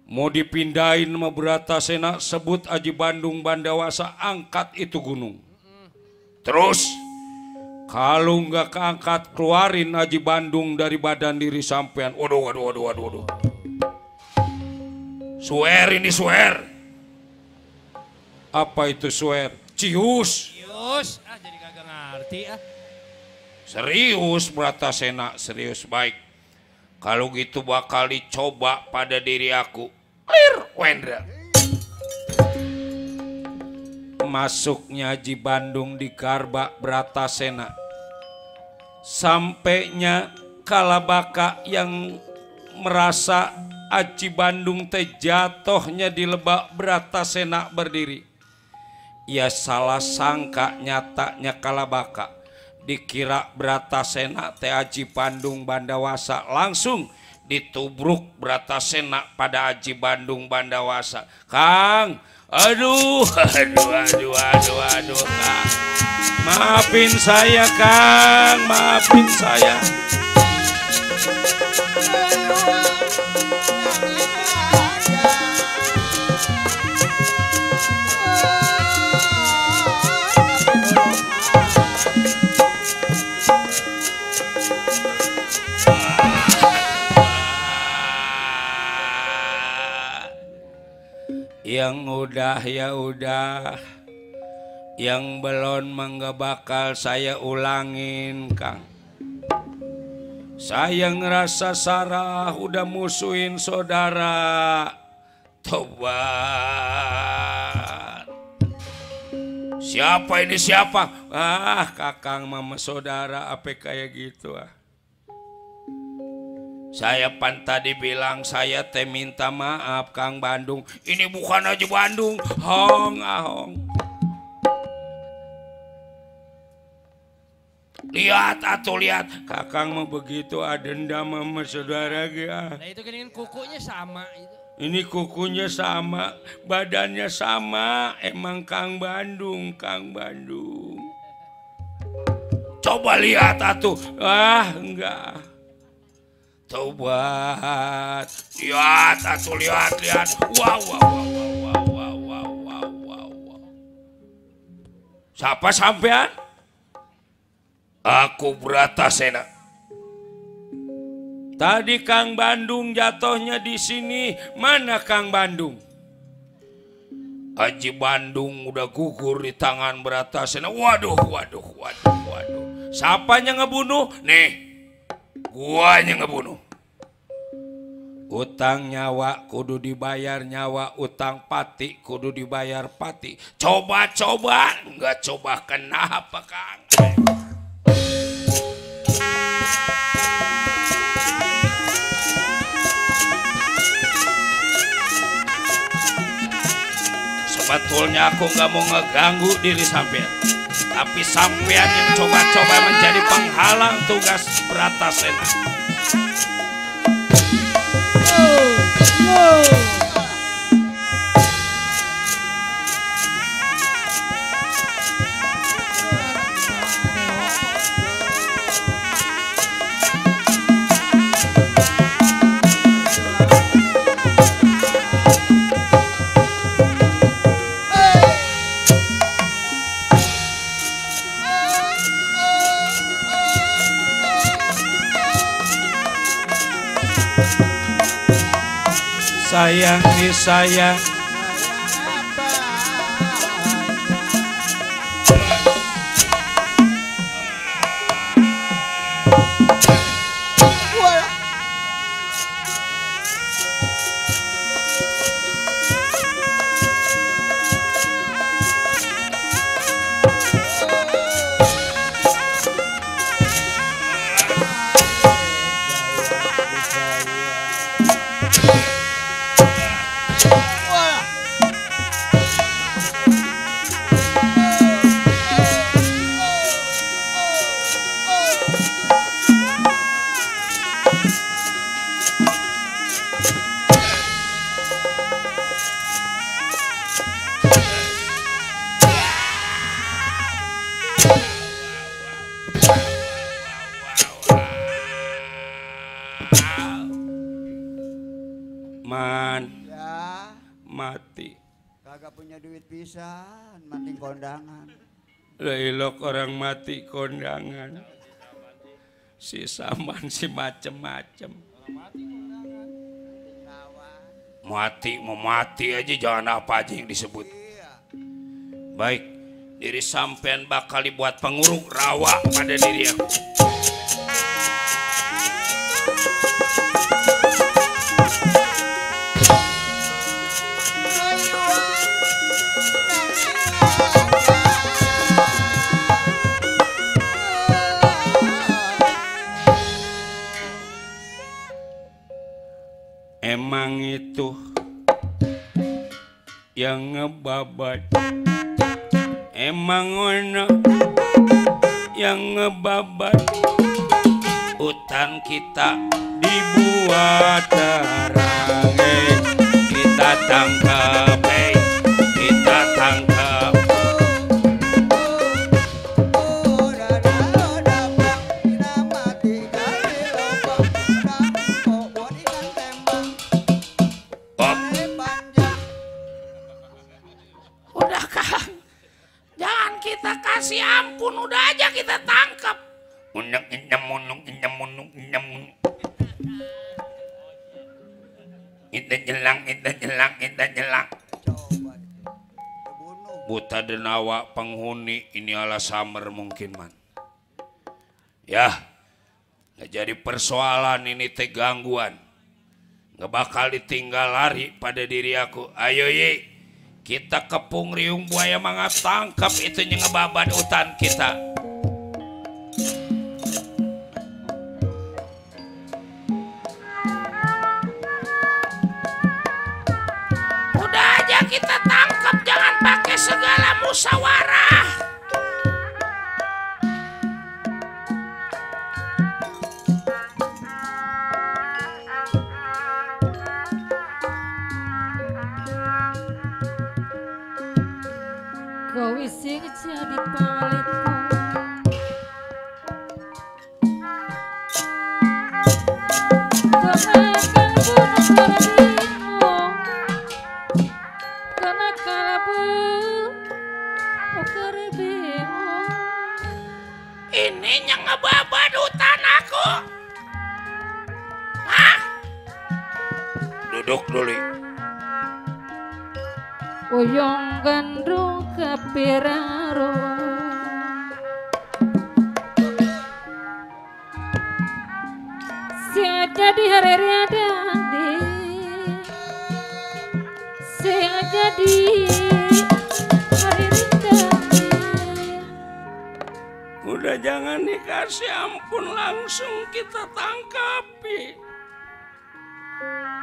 mau dipindahin sama Bratasena, sebut Aji Bandung Bandawasa, angkat itu gunung. Terus kalau nggak keangkat, keluarin Aji Bandung dari badan diri sampean. Waduh. Swear ini swear. Apa itu swear? Cius. Jadi kagak ngerti ah. Serius Bratasena, serius baik. Kalau gitu bakal dicoba pada diri aku. Clear, Wendra. Masuknya Aji Bandung di garba Bratasena. Sampainya Kalabaka yang merasa Aji Bandung teh jatuhnya di lebak Bratasena berdiri. Ia salah sangka nyatanya Kalabaka. Dikira Bratasena teh Aji Bandung Bandawasa, langsung ditubruk Bratasena pada Aji Bandung Bandawasa. Kang, aduh Kang. Maafin saya Kang, maafin saya. Yang udah ya udah, yang belum mangga bakal saya ulangin Kang. Saya ngerasa Sarah udah musuhin saudara. Tobat. Siapa ini siapa? Kakang mama saudara apa kayak gitu ah. Saya pan tadi bilang saya teh minta maaf Kang Bandung. Ini bukan Aji Bandung. Hong. Lihat atuh lihat. Kakang mau begitu dendam sama saudara gak? Nah itu kan kukunya sama itu. Ini kukunya sama, badannya sama. Emang Kang Bandung. Coba lihat atuh. Enggak. Tobat. Lihat atuh lihat. Wow. Siapa sampean? Aku Bratasena. Tadi Kang Bandung jatuhnya di sini. Mana Kang Bandung? Haji Bandung udah gugur di tangan Bratasena. Waduh. Siapanya ngebunuh? Nih, guanya ngebunuh. Utang nyawa kudu dibayar nyawa, utang pati kudu dibayar pati. Coba, nggak coba kenapa Kang? Sebetulnya aku nggak mau ngeganggu diri sampean, tapi sampean yang coba-coba menjadi penghalang tugas Bratasena. Sayang nih sayang, man Ya, mati. kagak punya duit pisan, mati kondangan. Leilok orang mati kondangan. Si Saman si macem-macem. Mati mau mati aja, jangan apa aja yang disebut. Baik, diri sampean bakal dibuat pengurung rawa pada diri aku. Emang itu yang ngebabat, emang ono yang ngebabat. Hutan kita dibuat terang, kita tangkap, kita tangkap. Udah Kang, jangan kita kasih ampun, udah aja kita tangkap. Unang inam. Kita jelang. Buta denawa penghuni ini ala samer mungkin man. Ya, nggak jadi persoalan ini teh gangguan. Nggak bakal ditinggal lari pada diri aku. Ayo ye, kita kepung riung buaya mangga tangkap itu yang ngebabat hutan kita. Udah aja kita tangkap, jangan pakai segala musyawarah. Kau isi jadi palitku. Karena kalabu, oh karebe ini yang ngebabad hutan aku. Hah? Duduk dulu. Uyong gandrung kapiraro Sia jadi hareri adandi Sia jadi hareri adandi Udah jangan dikasih ampun, langsung kita tangkapi.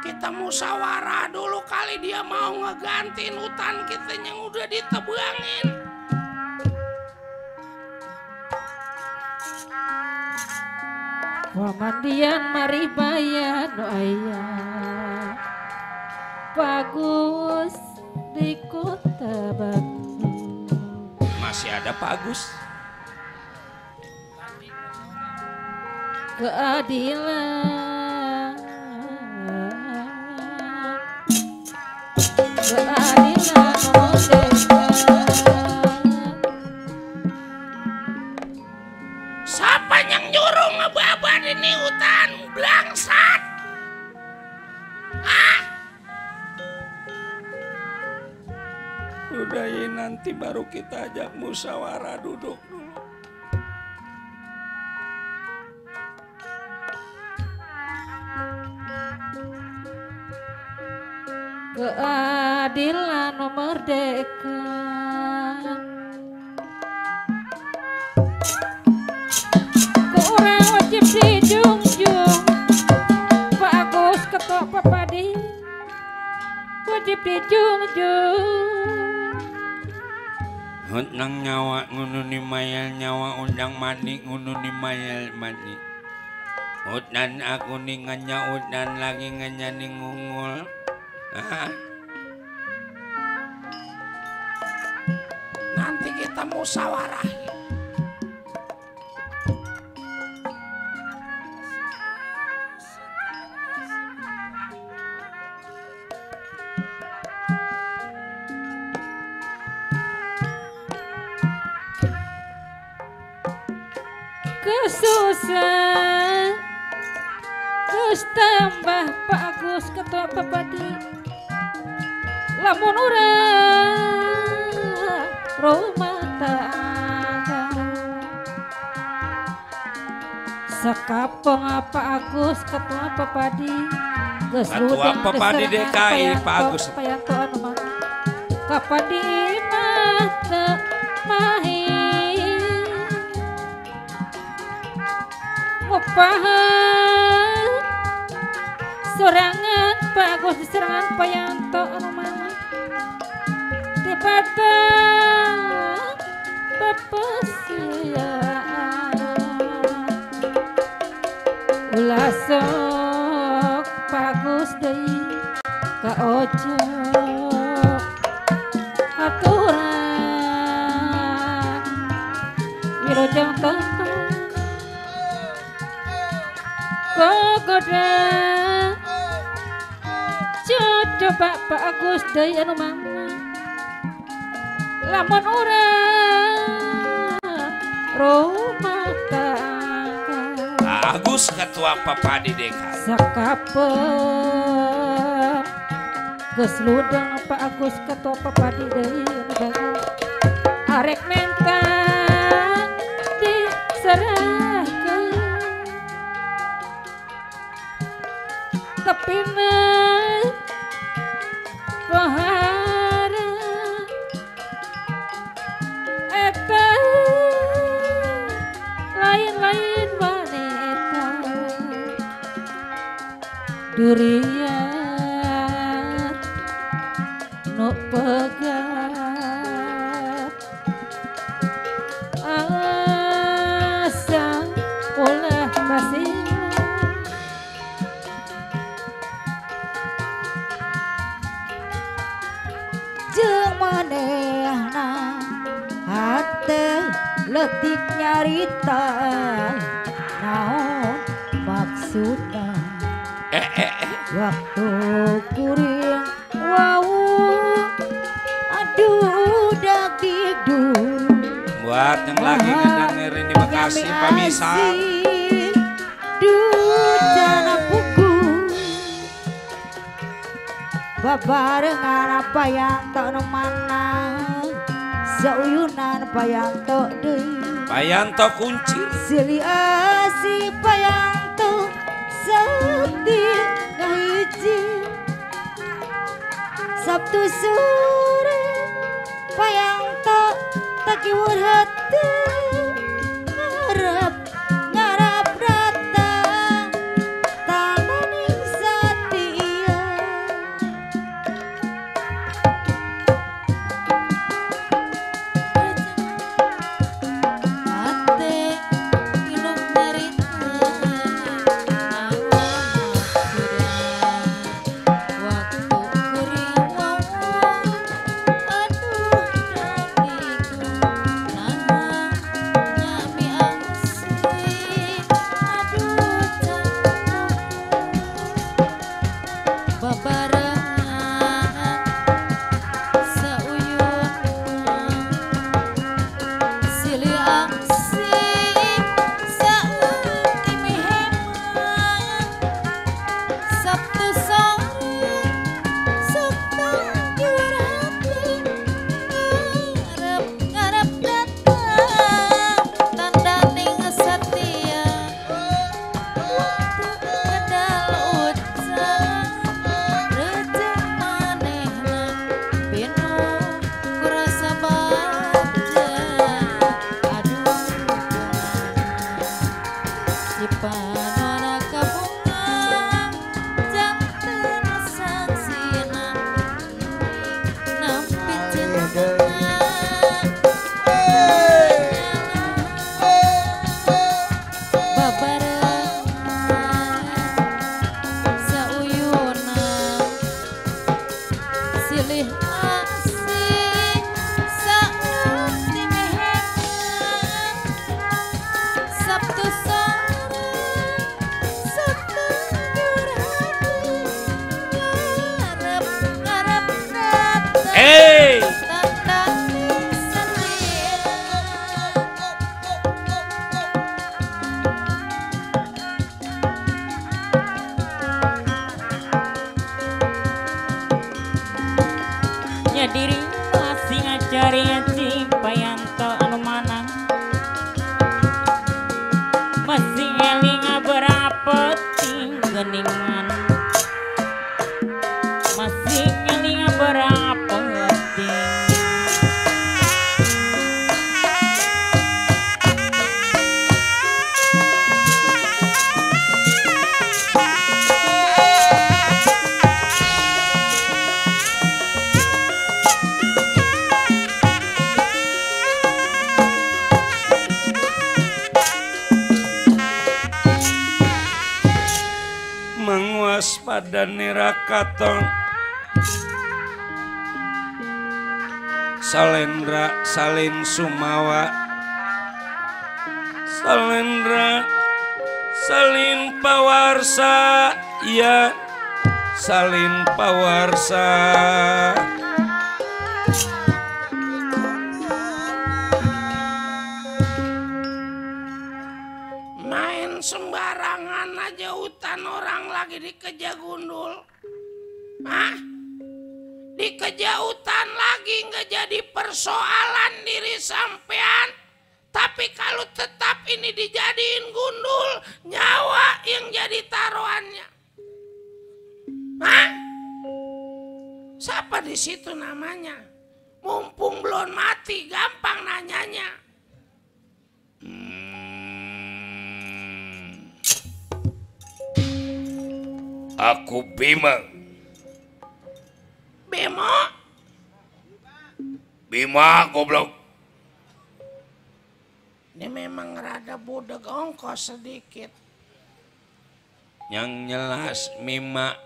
Kita musyawarah dulu kali dia mau ngegantiin hutan kita yang udah ditebangin. Pamandian mari bayan doaya bagus di kota Batu. Masih ada Pak Agus. Keadilan keadilan merdeka. Siapa yang nyuruh ngebabad ini hutan blangsat? Ah? Udah ya, nanti baru kita ajak musyawarah, duduk dulu. Keadilan merdeka. Kurang wajib dijunjung. Pak Agus Ketua Papadi wajib dijunjung. Nang nyawa ngununi mayal nyawa undang mani ngununi mayal mani. Udan aku ning nganya udan lagi nganya ning ngungul. Ah. Nanti kita musyawarah. Kesusah terus tambah Pak Agus Ketua Papadi lamun urang rumah tangga sekapong Pak Agus Ketua Papadi geus Ketua Papadi DKI Pak Agus payanto anu mah kapadi mah teu mahir ngupahan sorangan Pak Agus diserangan payanto anu mana tibata papasiaan ulah sok Pak Agus deui ka ojo aturan wilujeng tempat gogoda coba Pak Agus deui anu mangga lamun urang rumah tangga Agus Ketua Papadi DKI sakapeng geus ludeng Pak Agus Ketua Papadi deui anu bagus arek menta diserahkeun tepina pahara eta lain-lain wanita durian nu pegat asa ulah masih Jeung manehna hate letik nyarita naon maksudna waktu kuring wau aduh dak digdung buat yang lagi ngedengerin di Bekasi pamisan. Dudana buku babarengan apa yang tak mana seuyunan payanto deui Payanto kuncir silih asi payanto sakti ngahiji Sabtu sore payanto takiwur hati ngarep ngarep datang tamaning satia Ate ilung nyarita waktu kuring ngomong aduh jangiku nana nyami angsi aduh jangiku babarengan sauyun silih aksi saeuti meheman Sabtu sore sok tanjur hati ngarep datang tandaning satia waktu kedal ucan rejeng manehna pinu kurasa baca aduh si panona kabunga janten sangsina nampi cinta babarengan sauyunan silih asih saeuti meheman Sabtu sore sok tanjur hati ngarep ngarep datang Hey tandaning satia nya diri masih ngacari Payanto anu manang masih eling berapa ting geningan masih eling berapa ting menguaspada nerakaton Salendra salin sumawa Salendra salin pawarsa ya salin pawarsa main sembarangan aja hutan orang lagi dikejar gundul. Hah? Dikejar hutan lagi nggak jadi persoalan diri sampean. Tapi kalau tetap ini dijadiin gundul, nyawa yang jadi taruhannya. Hah? Siapa di situ namanya? Mumpung belum mati, gampang nanyanya. Aku Bima. Bimo? Bima goblok. Ini memang rada budak ongkos sedikit. Yang jelas Mima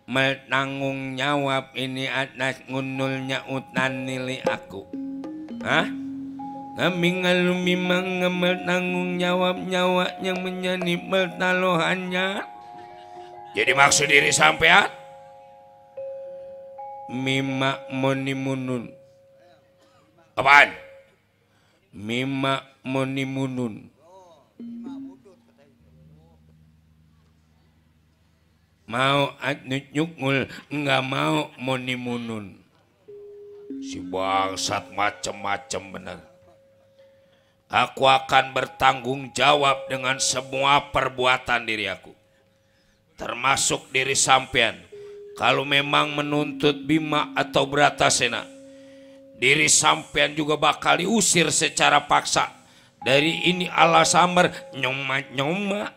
menanggung jawab ini atas ngundulnya utan nilai aku. Hah? Kami ngalu Mima menanggung jawab nyawa yang menjadi pertaruhannya. Jadi maksud diri sampean? Mima moni munun. Apaan? Mima monimunun. Mau adnut nyukmul, enggak mau monimunun. Si bangsat macem-macem bener. Aku akan bertanggung jawab dengan semua perbuatan diri aku. Termasuk diri sampean. Kalau memang menuntut Bima atau Bratasena, diri sampean juga bakal diusir secara paksa. Dari ini ala samar nyoma-nyoma.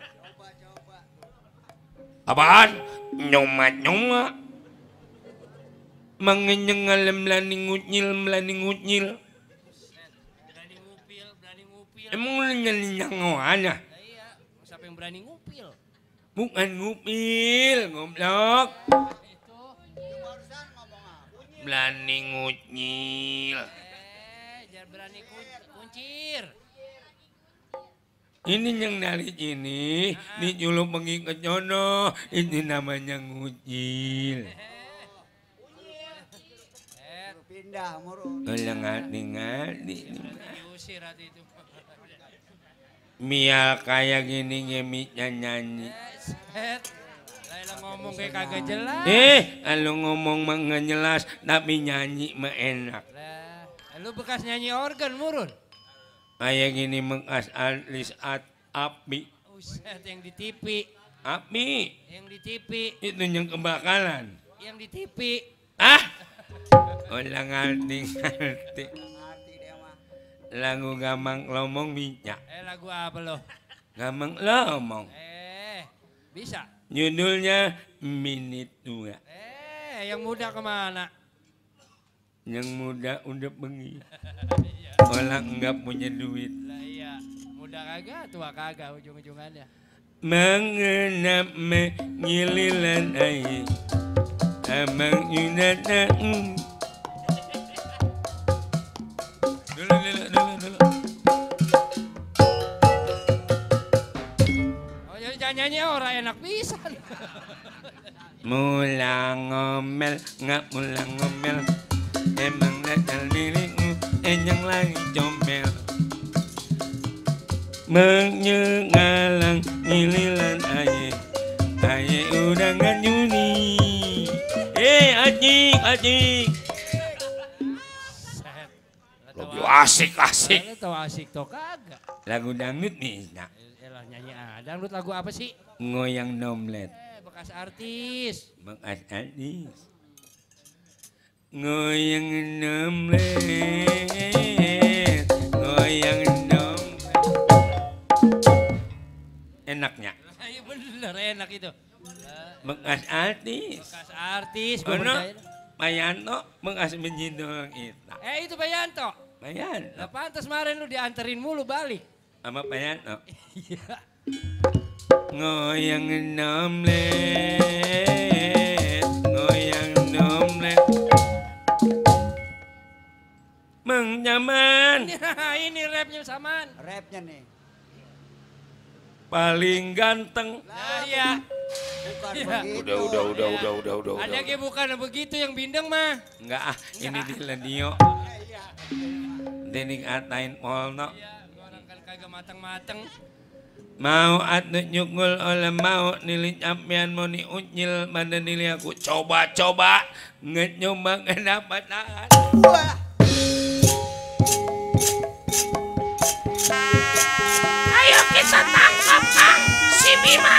Apaan? Nyoma-nyoma. Mengenyengal melani ngunyil. Emang lu nyanyang-nyangnya? Iya, siapa yang berani ngupil? Bukan ngupil, ngoblok. Berani ngunyil. Jangan berani kuncir. Ini yang narik ini, nyulup mengikat jono, ini namanya ngunyil. Pindah murun. Ngali. Diusir hati itu. Mia kayak gini ngemiknya nyanyi. Laila ngomong kayak kagak jelas. Kalau ngomong mah nggak jelas, tapi nyanyi mah enak. Lah, lu bekas nyanyi organ murun. Kayak gini mengas alis api. Uset yang di TV. Api. Yang di TV. Itu yang kebakaran. Yang di TV. Ulang ngerti. Lagu gamang lomong minyak. Lagu apa lo? Gamang lomong. Bisa. Judulnya Minit 2. Yang muda kemana? Yang muda udah bengi. Orang enggak punya duit. Lah iya, muda kagak, tua kagak ujung-ujungannya. Mengenap mengililan air. Amang yunatan. Dulu. Oh jadi jangan nyanyi orang enak pisan. Mula ngomel, nggak mula ngomel. Emang nakal dirimu, yang lagi comel. Menyengalang ngililan aye. Aye udah nggak nyuni. Ajik. Lagu asik. Lu tau asik tau kagak. Lagu dangdut nih, nak. Elah nyanyi dangdut lagu apa sih? Ngoyang nomlet. Bekas artis. Ngoyang nomlet. Enaknya. Iya bener enak itu. Bekas artis. Bekas artis. Gua Ono percaya. Bayanto bekas menjidol kita. Itu Bayanto. Bayanto. Lah pantas kemarin lu dianterin mulu balik. Sama Bayanto. Iya. Ngoyang nomlet. Mang Jaman. Ini rapnya samaan. Rapnya nih. Paling ganteng. Nah iya. Bukan Iya. begitu. Udah. Ada kayak bukan begitu yang bindeng mah. Enggak ini di Lenio. Dening atain polno. Iya, orang kan kagak mateng-mateng. Mau atut nyukul oleh mau nilai campian mau ni unyil mana nilai aku coba nggak nyoba nggak dapat. Wah. Ayo kita tangkap si Bima.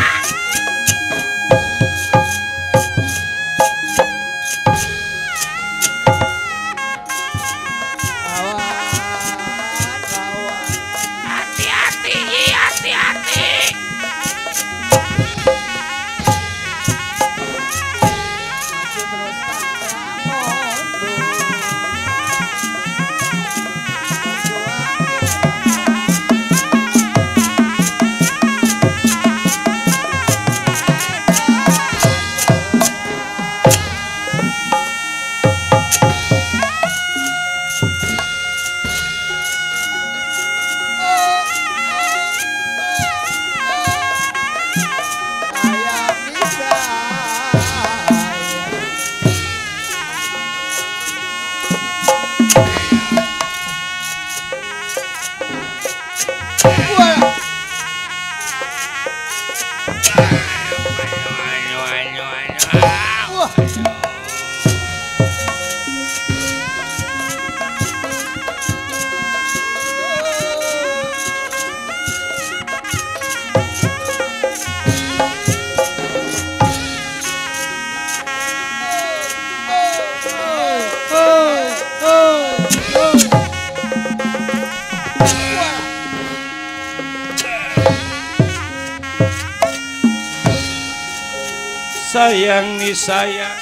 sayang nih sayang.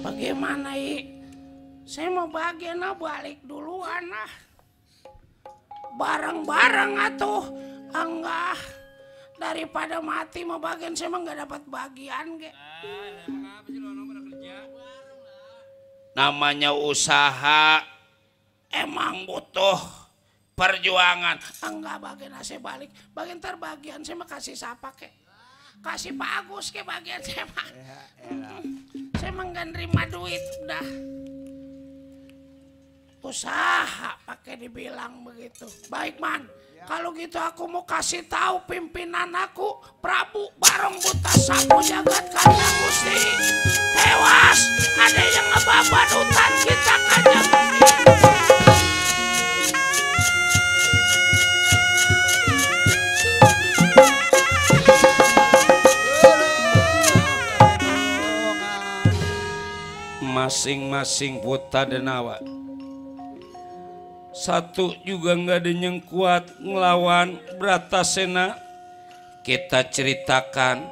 Bagaimana saya mau bagian balik duluan bareng-bareng atuh enggak daripada mati mau bagian saya mah nggak dapat bagian Namanya usaha emang butuh perjuangan. Enggak bagian saya balik bagian terbagian saya mah kasih siapa kasih Pak Agus bagian saya mah saya mah nggak nerima duit udah usaha pakai dibilang begitu. Baik man, kalau gitu aku mau kasih tahu pimpinan aku Prabu Barong Buta Sapu Jagat Kanda Gusti. Tewas ada yang ngebabat hutan kita kajang. Masing-masing Buta Denawa. Satu juga nggak ada yang kuat ngelawan Bratasena. Kita ceritakan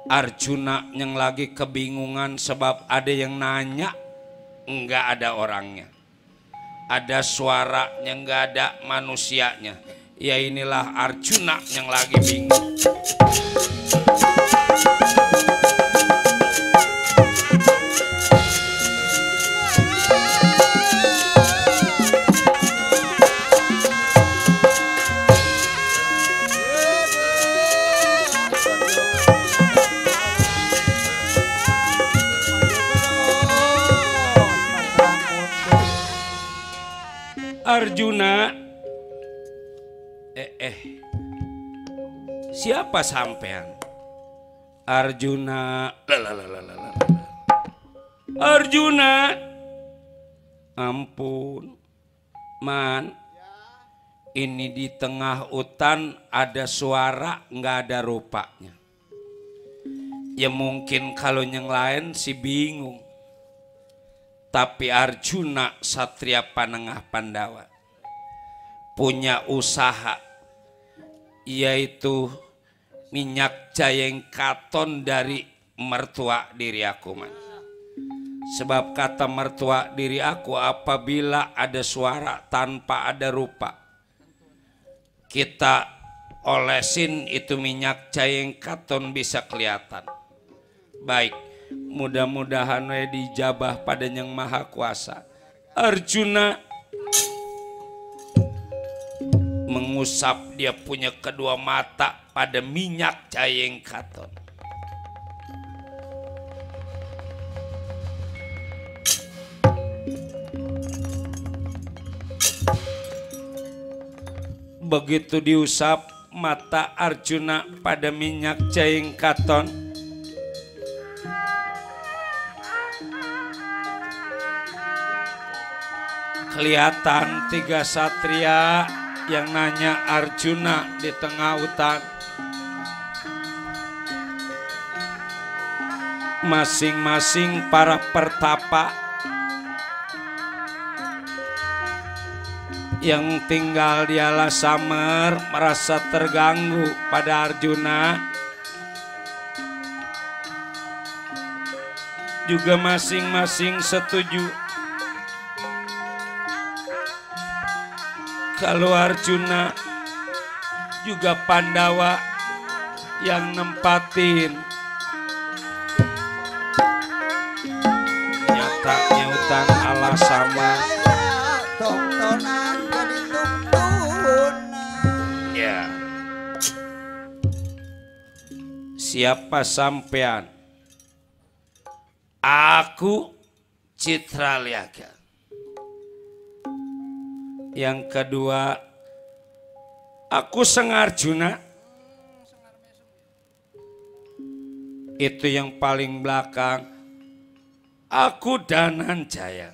Arjuna yang lagi kebingungan sebab ada yang nanya, nggak ada orangnya. Ada suaranya, nggak ada manusianya. Ya inilah Arjuna yang lagi bingung. Arjuna, siapa sampean? Arjuna, Arjuna, ampun, man, ini di tengah hutan ada suara nggak ada rupanya. Ya mungkin kalau yang lain sih bingung. Tapi Arjuna Satria Panengah Pandawa punya usaha yaitu minyak jayeng katon dari mertua diri aku man. Sebab kata mertua diri aku apabila ada suara tanpa ada rupa kita olesin itu minyak jayeng katon bisa kelihatan. Baik. Mudah-mudahan dijabah pada Yang Maha Kuasa. Arjuna mengusap dia punya kedua mata pada minyak jayeng katon. Begitu diusap mata Arjuna pada minyak jayeng katon, kelihatan tiga satria yang nanya Arjuna di tengah hutan. Masing-masing para pertapa yang tinggal di Alasamer merasa terganggu pada Arjuna. Juga masing-masing setuju kalau Arjuna juga Pandawa yang nempatin nyatanya hutan ala sama tontonan jadi tuntunan. ya. Siapa sampean? Aku Citra Liaga. Yang kedua, aku Sengarjuna. Itu yang paling belakang. Aku Dananjaya.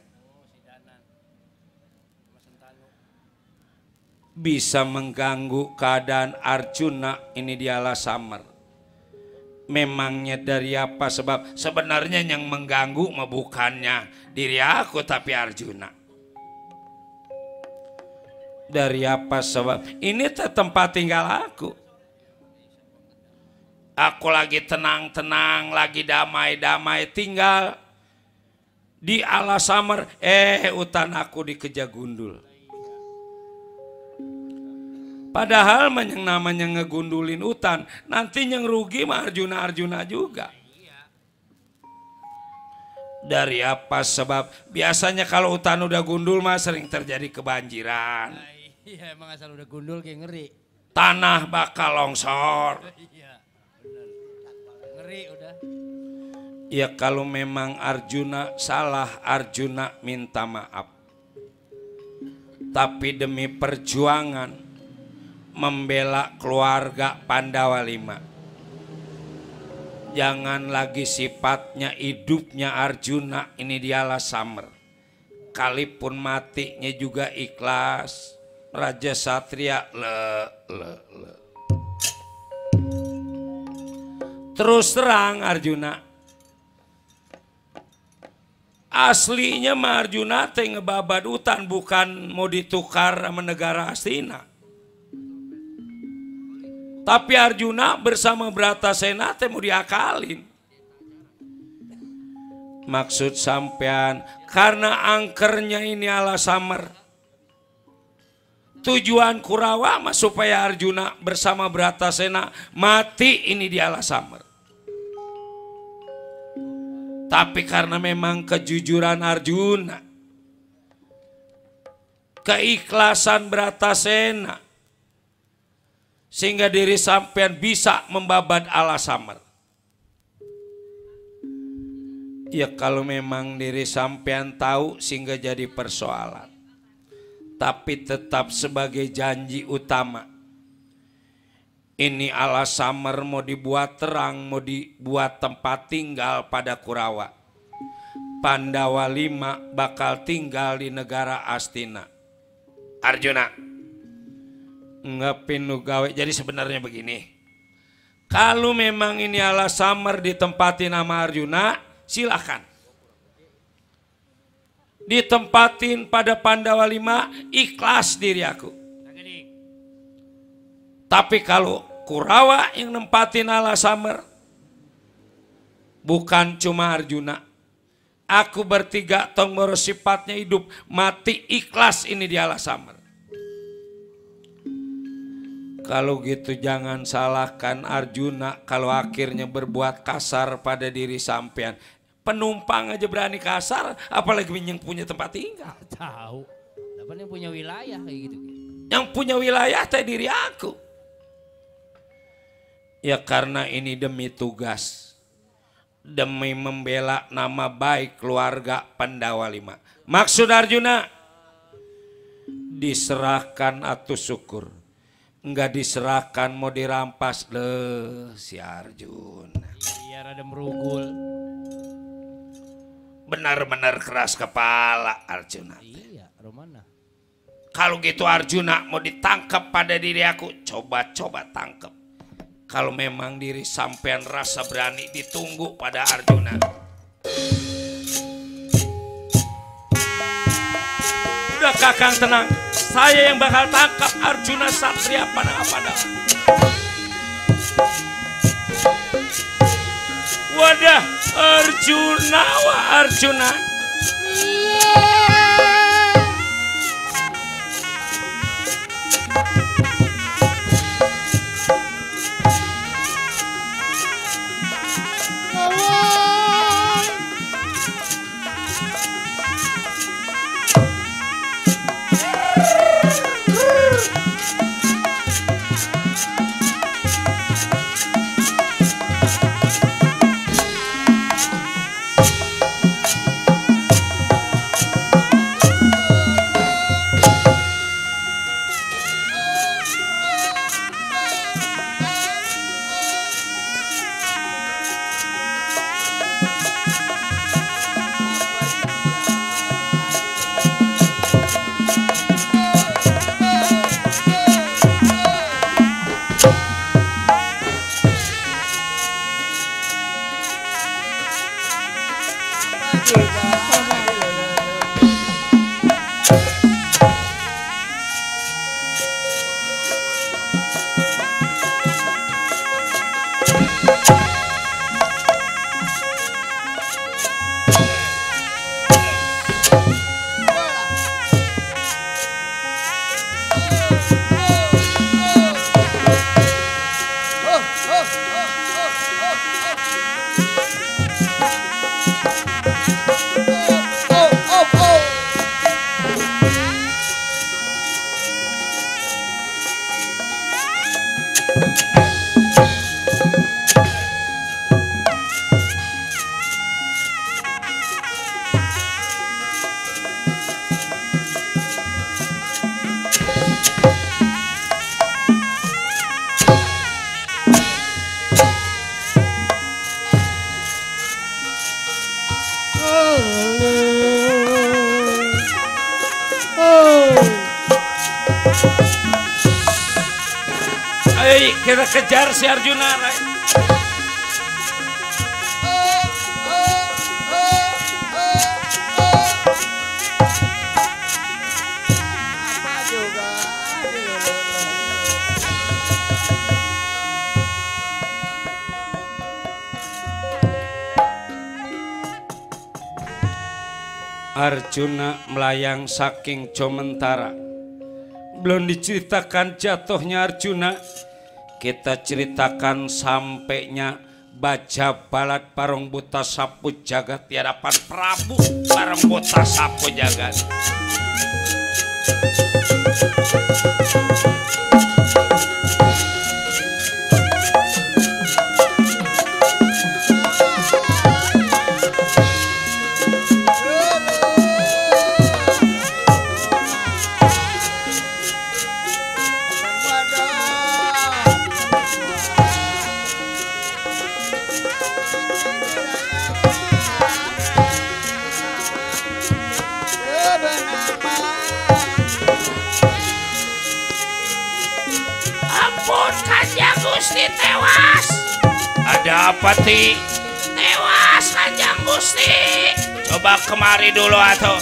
Bisa mengganggu keadaan Arjuna, ini dialah Samar. Memangnya dari apa sebab? Sebenarnya yang mengganggu mah bukannya diri aku tapi Arjuna. Dari apa sebab? Ini tempat tinggal aku. Aku lagi tenang-tenang, lagi damai-damai tinggal di ala Samar. Hutan aku dikejar gundul. Padahal yang namanya ngegundulin hutan, nanti yang rugi mah Arjuna juga. Dari apa sebab? Biasanya kalau hutan udah gundul mah sering terjadi kebanjiran. Iya, emang asal udah gundul kayak ngeri. Tanah bakal longsor. Iya, benar. Ngeri udah. Ya kalau memang Arjuna salah, Arjuna minta maaf. Tapi demi perjuangan membela keluarga Pandawa V, jangan lagi sifatnya hidupnya Arjuna ini dialah Samar. Kalipun matinya juga ikhlas. Raja Satria le. Terus terang Arjuna, aslinya mah Arjuna teh ngebabad hutan, bukan mau ditukar sama negara Astina. Tapi Arjuna bersama Bratasena teh mau diakalin. Maksud sampean karena angkernya ini ala Samar. Tujuan Kurawa mah supaya Arjuna bersama Bratasena mati ini di ala Samar. Tapi karena memang kejujuran Arjuna, keikhlasan Bratasena, sehingga diri sampean bisa membabad ala Samar. Ya kalau memang diri sampean tahu sehingga jadi persoalan. Tapi tetap sebagai janji utama. Ini ala Samar mau dibuat terang, mau dibuat tempat tinggal pada Kurawa. Pandawa V bakal tinggal di negara Astina. Arjuna, enggak pinu gawe. Jadi sebenarnya begini, kalau memang ini ala Samar ditempatin nama Arjuna, silakan ditempatin pada Pandawa V, ikhlas diri aku. Tapi kalau Kurawa yang nempatin ala Samar, bukan cuma Arjuna, aku bertiga tong sifatnya hidup mati ikhlas ini di ala Samar. Kalau gitu jangan salahkan Arjuna kalau akhirnya berbuat kasar pada diri sampean. Penumpang aja berani kasar, apalagi yang punya tempat tinggal. Tahu. Dapat yang punya wilayah kayak gitu. Yang punya wilayah teh diri aku. Ya karena ini demi tugas. Demi membela nama baik keluarga Pandawa V. Maksud Arjuna diserahkan atau syukur. Enggak diserahkan mau dirampas si Arjuna. Iya rada merugul. Benar-benar keras kepala Arjuna. Iya, Romana. Kalau gitu Arjuna mau ditangkap pada diri aku, coba-coba tangkap. Kalau memang diri sampean rasa berani, ditunggu pada Arjuna. Udah Kakang tenang, saya yang bakal tangkap Arjuna Satria Pandawa. Wadah, Arjuna, Arjuna. Ayo kita kejar si Arjuna. Arjuna melayang saking Comentara. Belum diceritakan jatuhnya Arjuna, kita ceritakan sampainya baja balat Barong Buta Sapu Jagat di hadapan Prabu Barong Buta Sapu Jagat. Gusti tewas. Ada apa ti? Tewas Kanjeng Gusti. Coba kemari dulu atau.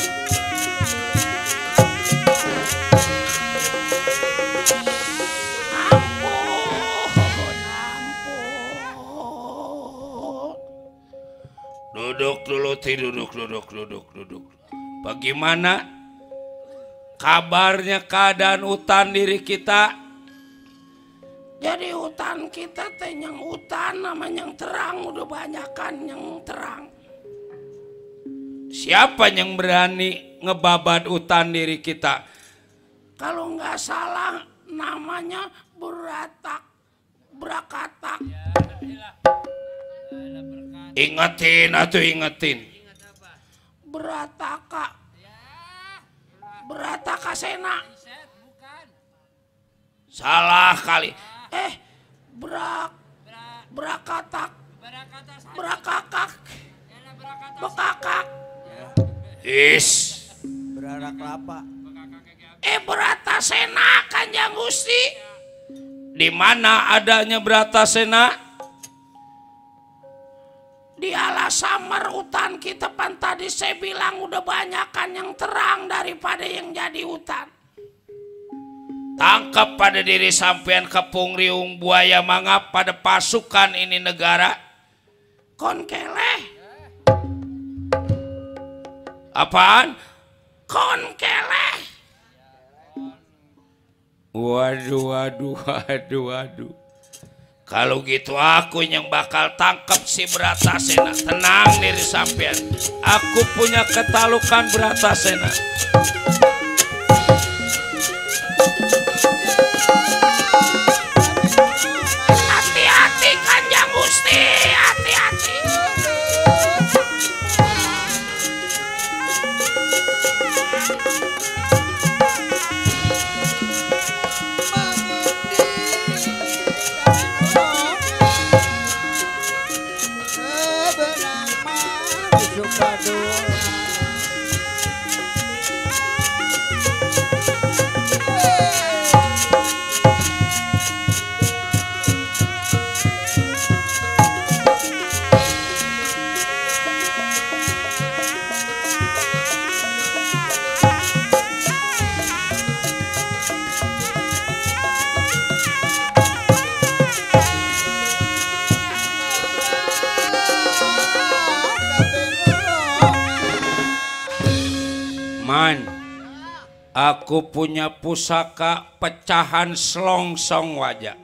Duduk dulu ti, duduk. Bagaimana kabarnya keadaan hutan diri kita? Jadi hutan kita teh yang hutan namanya yang terang, udah banyakan yang terang. Siapa yang berani ngebabat hutan diri kita? Kalau nggak salah namanya Brakatak. Ingetin atau ingetin. Berataka Sena. Salah kali. Brakakak. Bekakak. Berarak kelapa. Bratasena Kanjeng Gusti. Di mana adanya Bratasena? Di Alasamar hutan kita pan tadi saya bilang udah banyakan yang terang daripada yang jadi hutan. Tangkap pada diri sampean kepung riung buaya mangap pada pasukan ini negara. Konkeleh. Apaan? Konkeleh. Waduh. Kalau gitu aku yang bakal tangkap si Bratasena. Tenang diri sampean. Aku punya ketalukan Bratasena. Hati-hati Kanjeng Gusti, hati-hati. Man, aku punya pusaka pecahan selongsong wajah.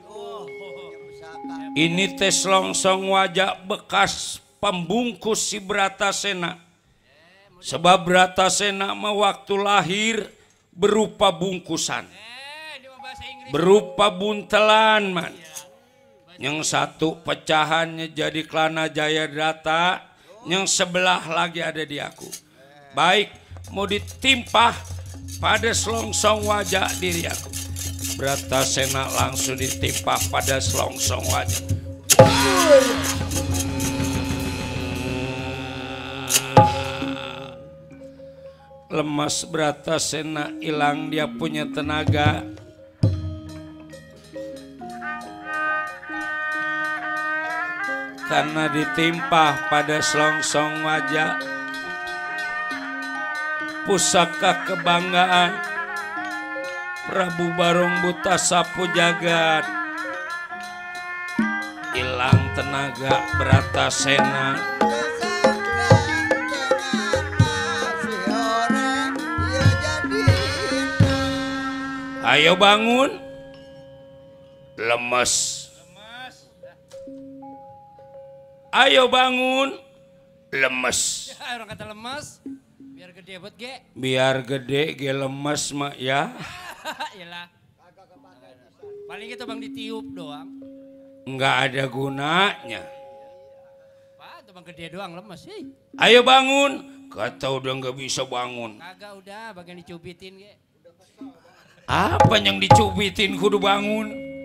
Ini teh selongsong wajah bekas pembungkus si Bratasena. Sebab Bratasena mah waktu lahir berupa bungkusan. Berupa buntelan man. Yang satu pecahannya jadi Klana Jayadratha, yang sebelah lagi ada di aku. Baik, mau ditimpah pada selongsong wajah diri aku. Bratasena langsung ditimpah pada selongsong wajah. Lemas Bratasena, hilang dia punya tenaga. Karena ditimpah pada selongsong wajah pusaka kebanggaan Prabu Barong Buta Sapu Jagat. Hilang tenaga Bratasena. Ayo bangun. Lemes. Ayo bangun. Lemes. Orang kata lemes, biar gede buat ge. Biar gede ge lemes mah ya. Iyalah. Paling kita bang ditiup doang. Enggak ada gunanya. Pak, tuh bang gede doang lemes sih. Ayo bangun. Kata udah nggak bisa bangun. Kagak udah, bagian dicubitin ge. Apa yang dicubitin kudu bangun?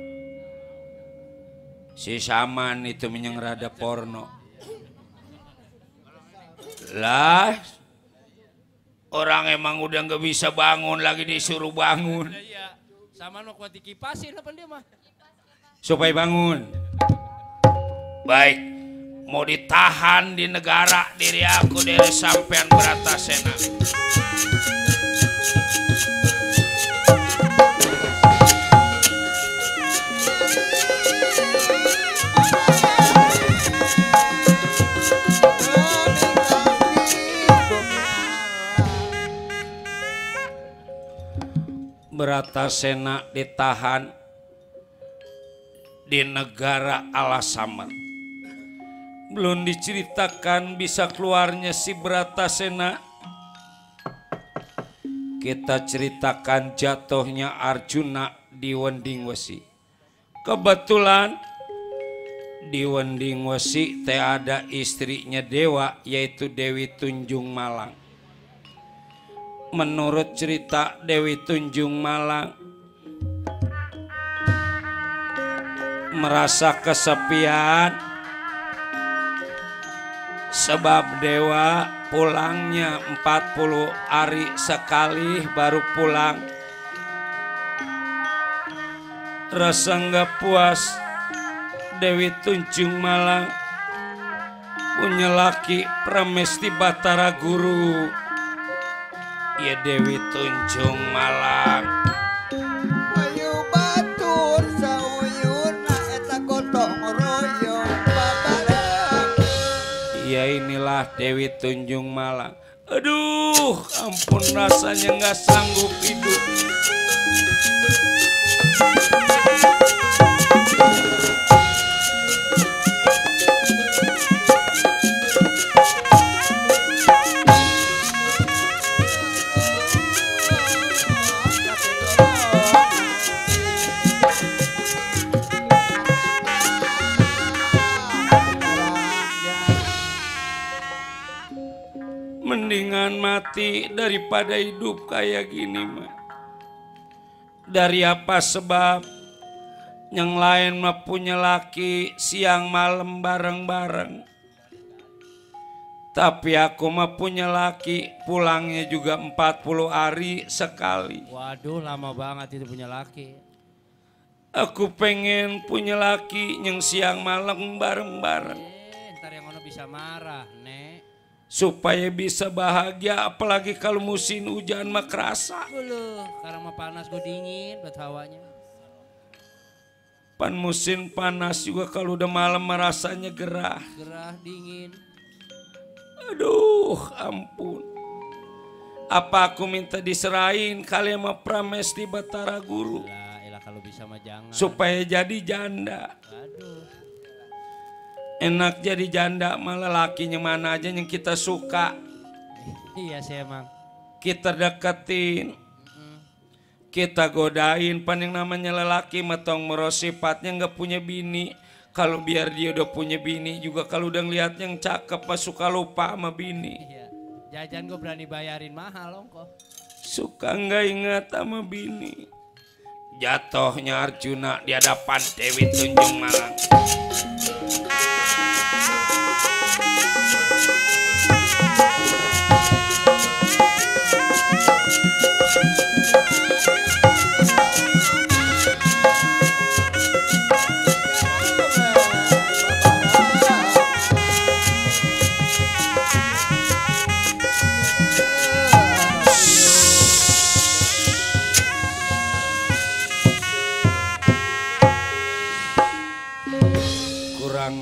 Si Saman itu menyang rada porno. Lah, orang emang udah nggak bisa bangun lagi disuruh bangun. Iya, sama no kuat dikipasin apa dia mah? Supaya bangun. Baik, mau ditahan di negara diri aku dari sampean Bratasena. Bratasena ditahan di negara Alasamar. Belum diceritakan bisa keluarnya si Bratasena. Kita ceritakan jatuhnya Arjuna di Wending Wesi. Kebetulan di Wending Wesi teh ada istrinya dewa yaitu Dewi Tunjung Malang. Menurut cerita Dewi Tunjung Malang merasa kesepian sebab dewa pulangnya 40 hari sekali baru pulang. Rasa nggak puas Dewi Tunjung Malang punya laki Pramesti Batara Guru. Ya Dewi Tunjung Malang. Ayo batur sauyuna eta gotong royong babareng. Ya inilah Dewi Tunjung Malang. Aduh, ampun rasanya nggak sanggup hidup. Mendingan mati daripada hidup kayak gini mah. Dari apa sebab yang lain mah punya laki siang malam bareng-bareng. Tapi aku mah punya laki pulangnya juga 40 hari sekali. Waduh, lama banget itu punya laki. Aku pengen punya laki yang siang malam bareng-bareng. Ntar yang ono bisa marah, Nek. Supaya bisa bahagia apalagi kalau musim hujan mah kerasa. Buluh, karena mah panas gue dingin buat hawanya. Pan musim panas juga kalau udah malam merasanya gerah. Gerah dingin. Aduh ampun. Apa aku minta diserahin kali sama Pramesti Batara Guru Lah kalau bisa mah jangan. supaya jadi janda. Aduh. Enak jadi janda malah lakinya mana aja yang kita suka. Iya sih emang. Kita deketin. Kita godain. Pan yang namanya lelaki metong meros sifatnya nggak punya bini. Kalau biar dia udah punya bini juga kalau udah ngeliat yang cakep pas suka lupa sama bini. Iya. Jajan gue berani bayarin mahal ongko. Suka nggak ingat sama bini. Jatuhnya Arjuna di hadapan Dewi Tunjung Malang.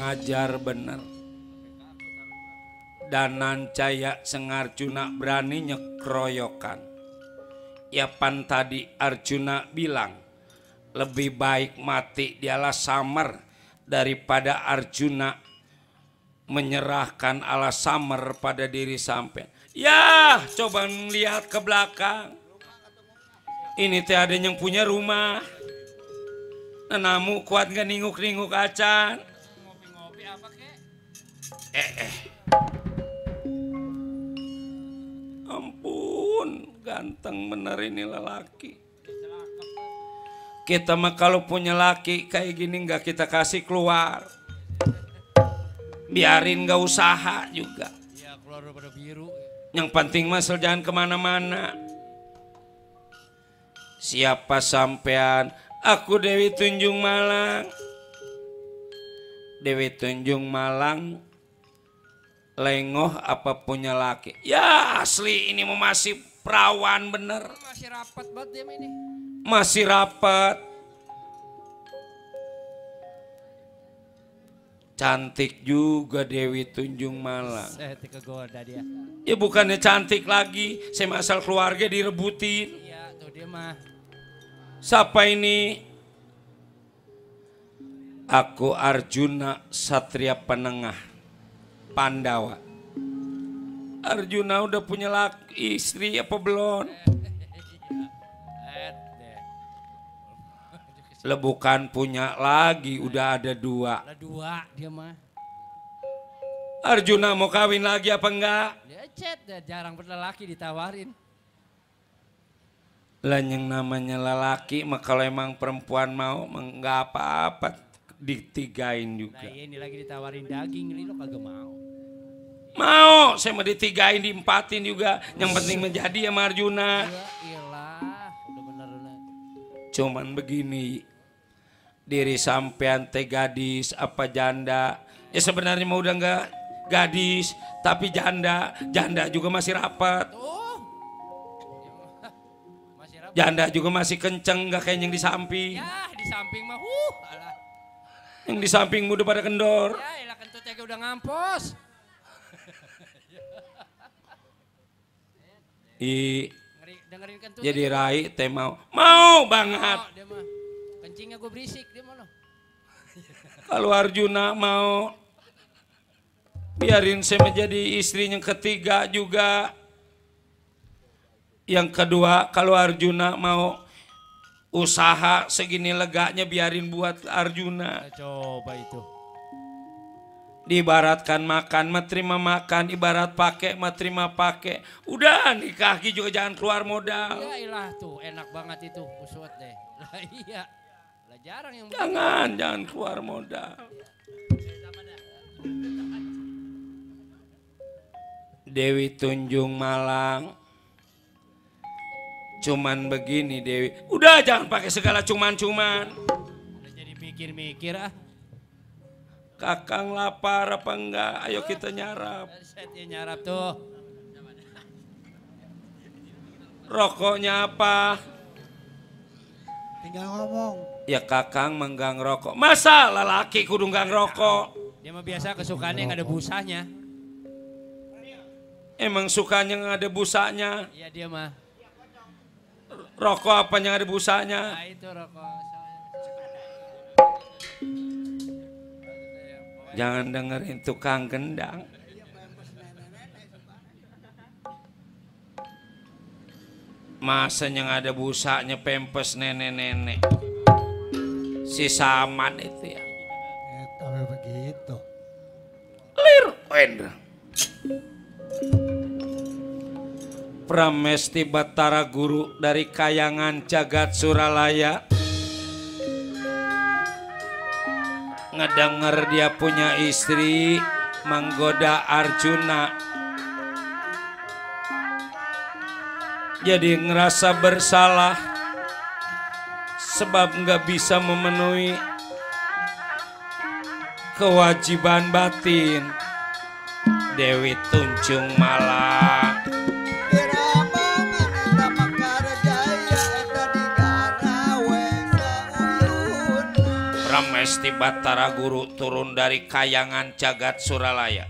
Ngajar bener Danan Caya Sengarjuna berani nyekroyokan. Ya pan tadi Arjuna bilang lebih baik mati dialah samar daripada Arjuna menyerahkan ala samar pada diri sampean. Ya coba lihat ke belakang. Ini teh ada yang punya rumah. Namu kuat gak ninguk-ninguk acan. Ampun ganteng bener ini lelaki. Kita mah kalau punya laki kayak gini nggak kita kasih keluar, biarin nggak usaha juga. Ya keluar daripada biru. Yang penting mah jangan kemana-mana. Siapa sampean? Aku Dewi Tunjung Malang. Dewi Tunjung Malang lengoh apa punya laki? Ya asli ini masih perawan bener. Masih rapat banget dia ini. Masih rapat. Cantik juga Dewi Tunjung Malang. Saya kegoda dia. Ya bukannya cantik lagi, saya asal keluarga direbutin. Iya tuh dia mah. Siapa ini? Aku Arjuna Satria Penengah Pandawa. Arjuna udah punya istri apa belum? Bukan punya lagi, udah ada dua. Ada dua dia mah. Arjuna mau kawin lagi apa enggak? Dia chat, dia jarang berlelaki ditawarin. Lah yang namanya lelaki mah kalau emang perempuan mau enggak apa-apa. Ditigain juga. Nah ini lagi ditawarin daging, ini lo kagak mau. Mau, saya mau ditigain, diempatin juga. Yang penting menjadi ya Arjuna. Iyalah, udah bener. Cuman begini, diri sampean teh gadis apa janda? Ya sebenarnya mau udah enggak gadis, tapi janda. Janda juga masih rapat. Janda juga masih kenceng, enggak kayak yang di samping. Ya di samping mah, alah. Yang di sampingmu udah pada kendor. Ya elah kentutnya udah ngampos. Dengerin kentutnya. Jadi Rai teh mau banget. Dia mah kencingnya gue berisik dia mana. Kalau Arjuna mau biarin saya menjadi istrinya ketiga juga. Yang kedua kalau Arjuna mau usaha segini leganya biarin buat Arjuna. Coba itu. Diibaratkan makan mah terima makan, ibarat pakai mah terima pakai. Udah nikah juga jangan keluar modal. Ya ilah tuh enak banget itu usut deh. Lah iya. Lah jarang yang jangan keluar modal. Dewi Tunjung Malang. Cuman begini Dewi. Udah jangan pakai segala cuman-cuman. Udah jadi mikir-mikir ah. Kakang lapar apa enggak? Ayo kita nyarap. Setnya nyarap tuh. Rokoknya apa? Tinggal ngomong. Ya Kakang menggang rokok. Masa lelaki kudu gang rokok? Dia mah biasa kesukaannya yang ada busanya. Emang sukanya yang ada busanya? Iya dia mah. Rokok apa yang ada busanya? Nah itu rokok. Jangan dengerin tukang gendang. Masa yang ada busanya pempes nenek-nenek. Si Saman itu ya. Tapi begitu. Lir, Wendra. Pramesti Batara Guru dari Kayangan Jagat Suralaya. Ngedenger dia punya istri menggoda Arjuna. Jadi ngerasa bersalah sebab nggak bisa memenuhi kewajiban batin. Dewi Tunjung Malang Pramesti Batara Guru turun dari Kayangan Jagat Suralaya.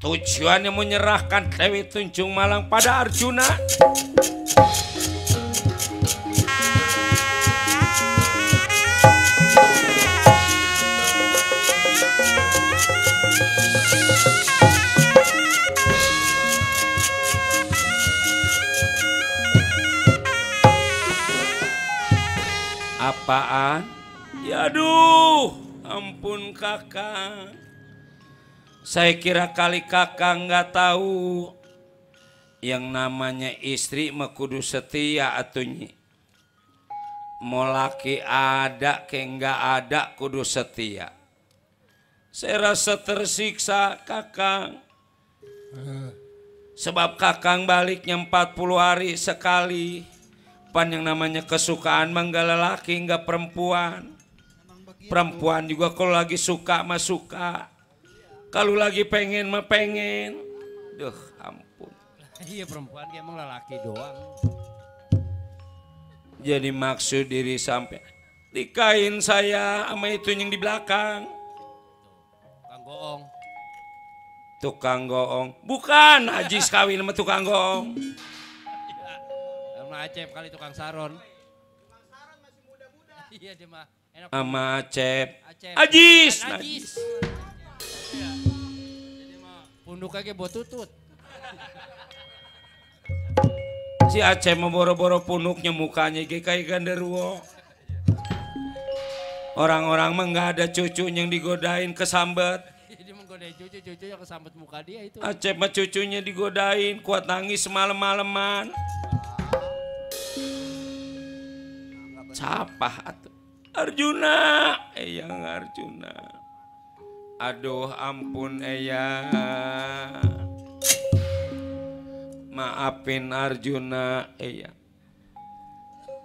Tujuannya menyerahkan Dewi Tunjung Malang pada Arjuna. Apaan? Ya aduh, ampun kakak. Saya kira kali kakak nggak tahu yang namanya istri mah kudu setia atunya. Mau laki ada ke nggak ada kudu setia. Saya rasa tersiksa kakak. Sebab kakak baliknya 40 hari sekali. Pan yang namanya kesukaan mah nggak lelaki nggak perempuan. Perempuan juga kalau lagi suka mah suka. Kalau lagi pengen mah pengen. Duh ampun. Iya perempuan dia emang lelaki doang. Jadi maksud diri sampai nikahin saya sama itu yang di belakang. Tukang goong. Tukang goong. Bukan Ajis kawin sama tukang goong. Sama Acep kali tukang saron. Tukang saron masih muda-muda. Iya dia mah. Sama Acep. Acep. Ajis. Ajis. Iya. Jadi mah punduk aja buat tutut. Si Acep mau boro-boro punuknya mukanya kayak ganderuwo. Orang-orang mah nggak ada cucu yang digodain kesambet. Jadi menggodain cucu-cucunya kesambet muka dia itu. Acep mah cucunya digodain kuat nangis malam-malaman. Capah atuh. Arjuna, Eyang Arjuna. Aduh ampun Eyang. Maafin Arjuna, Eyang.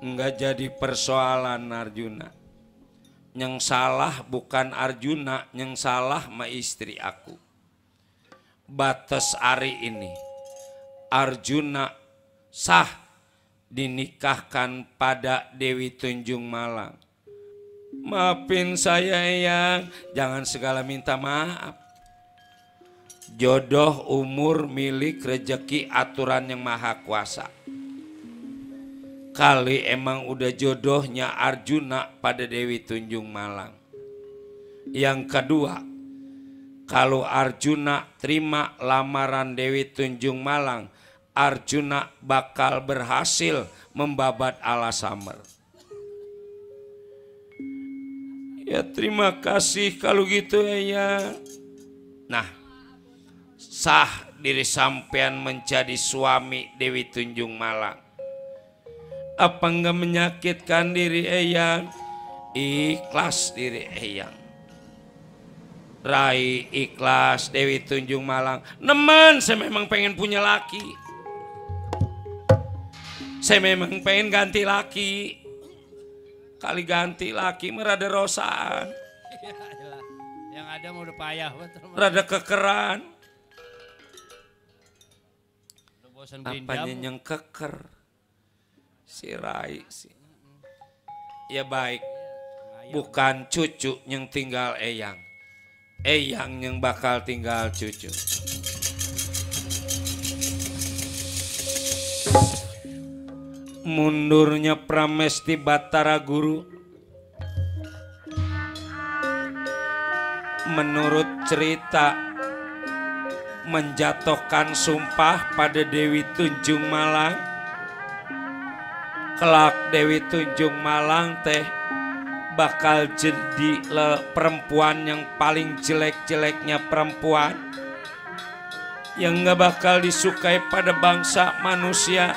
Enggak jadi persoalan Arjuna. Yang salah bukan Arjuna, yang salah ma istri aku. Batas hari ini Arjuna sah dinikahkan pada Dewi Tunjung Malang. Maafin saya Eyang, jangan segala minta maaf. Jodoh, umur, milik, rejeki, aturan yang maha kuasa. Kali emang udah jodohnya Arjuna pada Dewi Tunjung Malang. Yang kedua, kalau Arjuna terima lamaran Dewi Tunjung Malang, Arjuna bakal berhasil membabat Alasamer. Ya terima kasih kalau gitu ya. Nah, sah diri sampean menjadi suami Dewi Tunjung Malang. Apa enggak menyakitkan diri Eyang? Ikhlas diri Eyang. Rai ikhlas Dewi Tunjung Malang. Nemen, saya memang pengen punya laki. Saya memang pengen ganti laki. Kali ganti laki merada rosaan. Yang ada mau udah payah betul. Rada kekeran. Udah bosan Apanya yang keker? Si Rai sih. Ya baik. Bukan cucu yang tinggal Eyang. Eyang yang bakal tinggal cucu. mundurnya Pramesti Batara Guru. Menurut cerita menjatuhkan sumpah pada Dewi Tunjung Malang. Kelak Dewi Tunjung Malang teh bakal jadi perempuan yang paling jelek-jeleknya perempuan, yang gak bakal disukai pada bangsa manusia.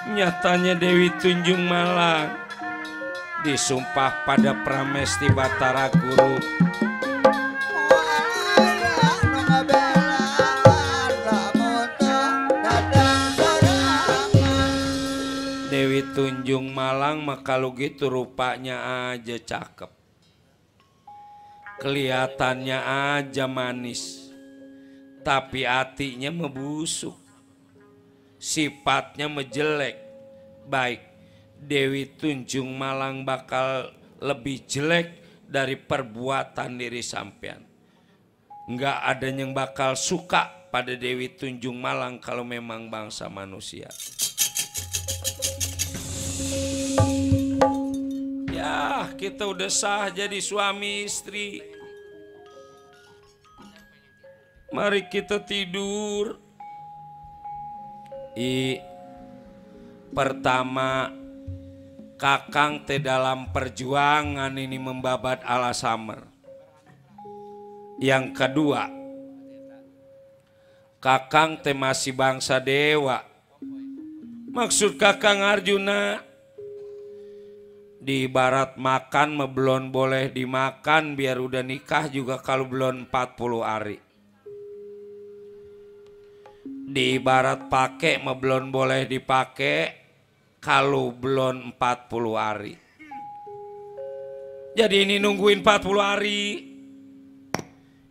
Nyatanya Dewi Tunjung Malang disumpah pada Pramesti Batara Guru. Dewi Tunjung Malang mah kalau gitu rupanya aja cakep, kelihatannya aja manis, tapi hatinya membusuk, sifatnya menjelek. Baik, Dewi Tunjung Malang bakal lebih jelek dari perbuatan diri sampean. Nggak ada yang bakal suka pada Dewi Tunjung Malang kalau memang bangsa manusia. Ya, kita udah sah jadi suami istri. Mari kita tidur. Pertama, Kakang teh dalam perjuangan ini membabat Alasamer. Yang kedua, Kakang teh masih bangsa dewa. Maksud Kakang Arjuna, di barat makan mah belum boleh dimakan, biar udah nikah juga kalau belum 40 hari. Di barat pakai mah belum boleh dipakai kalau belum 40 hari. Jadi ini nungguin 40 hari.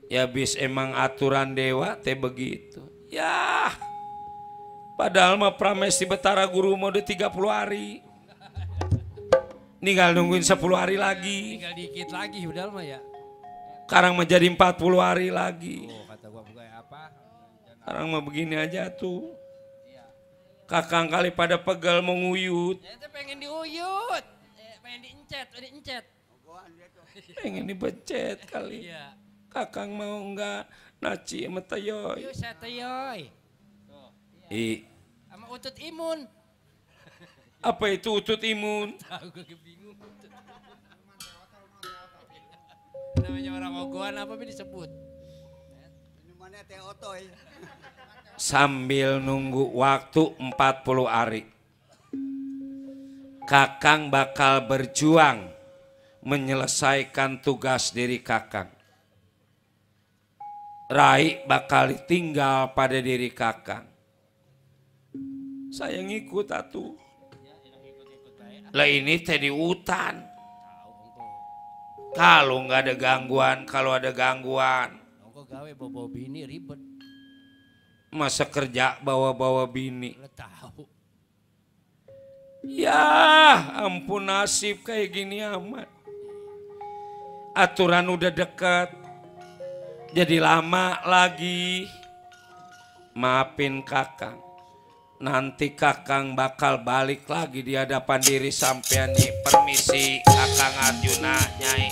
Ya bis emang aturan dewa teh begitu. Ya, padahal mah Pramesti Batara Guru mah udah 30 hari. Tinggal nungguin 10 hari lagi. Tinggal dikit lagi udah mah ya. Sekarang mah jadi 40 hari lagi. Oh, kata gua bukan apa. Sekarang mah begini aja tuh. Kakang kali pada pegel mau nguyut. Ya pengen diuyut. Pengen diencet. Pengen dibecet kali. Iya. Kakang mau enggak naci sama Tayoy. Yuk saya Tayoy. Sama utut imun. Apa itu utut imun? Tahu gue bingung. Namanya orang ogohan apa disebut? Minumannya teh otoy. Sambil nunggu waktu 40 hari, Kakang bakal berjuang menyelesaikan tugas diri Kakang. Rai bakal tinggal pada diri Kakang. Saya ngikut atuh. Lah ini teh di hutan. Kalau nggak ada gangguan, kalau ada gangguan. Kok gawe bawa bini ribet. Masa kerja bawa-bawa bini. Lo tahu. Ya ampun nasib kayak gini amat. Aturan udah dekat. Jadi lama lagi. Maafin Kakang. Nanti Kakang bakal balik lagi di hadapan diri sampean. Permisi Kakang Arjuna Nyai.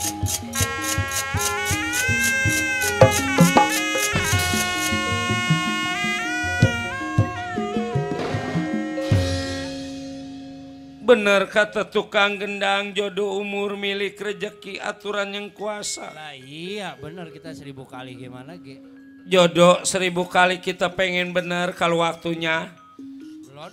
Bener kata tukang gendang, jodoh umur milik rezeki aturan yang kuasa. Lah iya bener, kita 1000 kali gimana ge. Jodoh 1000 kali kita pengen bener, kalau waktunya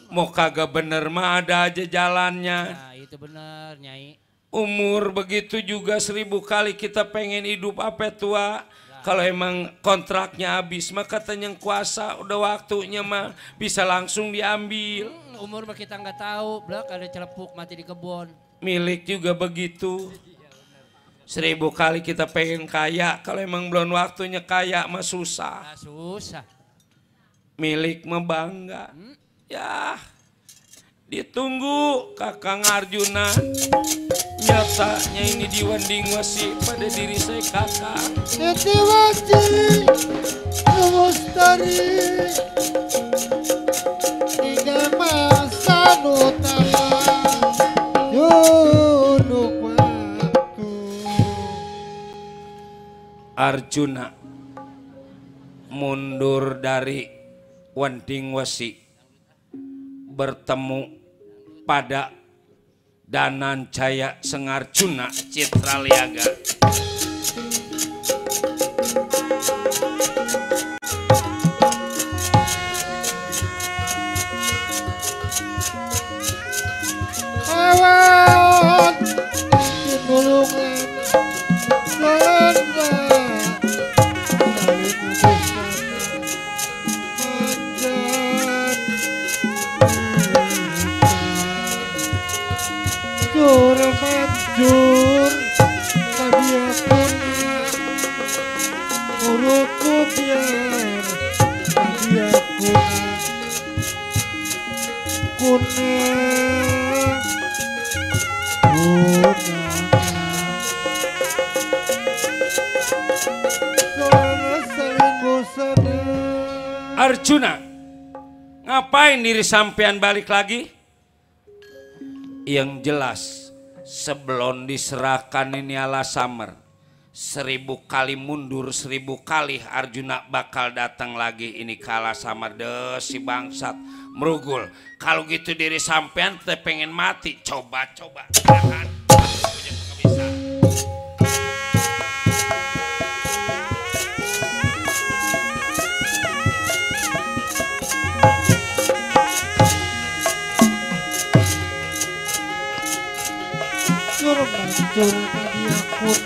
mau kagak bener mah ada aja jalannya. Nah itu bener Nyai. Umur begitu juga 1000 kali kita pengen hidup apa tua. Kalau emang kontraknya habis mah katanya yang kuasa udah waktunya mah bisa langsung diambil. Umur mah kita nggak tahu, blak ada celepuk mati di kebun. Milik juga begitu. 1000 kali kita pengen kaya, kalau emang belum waktunya kaya mah susah. Nah, susah. Milik mah bangga. Ya, ditunggu Kakang Arjuna. Nyatanya ini diwanding wasi pada diri saya Kakang. Netiwaji Lestari Tiga masa nuta Arjuna mundur dari Wending Wesi bertemu pada Danancaya Sengarjuna Citraliaga. Awan tinulungan Nalanda Jur manjur Kabiakun Muruku biar Kabiakun Kuna Arjuna, ngapain diri sampean balik lagi? Yang jelas sebelum diserahkan ini Alasamar, 1000 kali mundur 1000 kali Arjuna bakal datang lagi ini ke Alasamar. Deh si bangsat merugul. Kalau gitu diri sampean teh pengen mati. Coba-coba. Jangan. Bisa. Jur manjur Kabiakun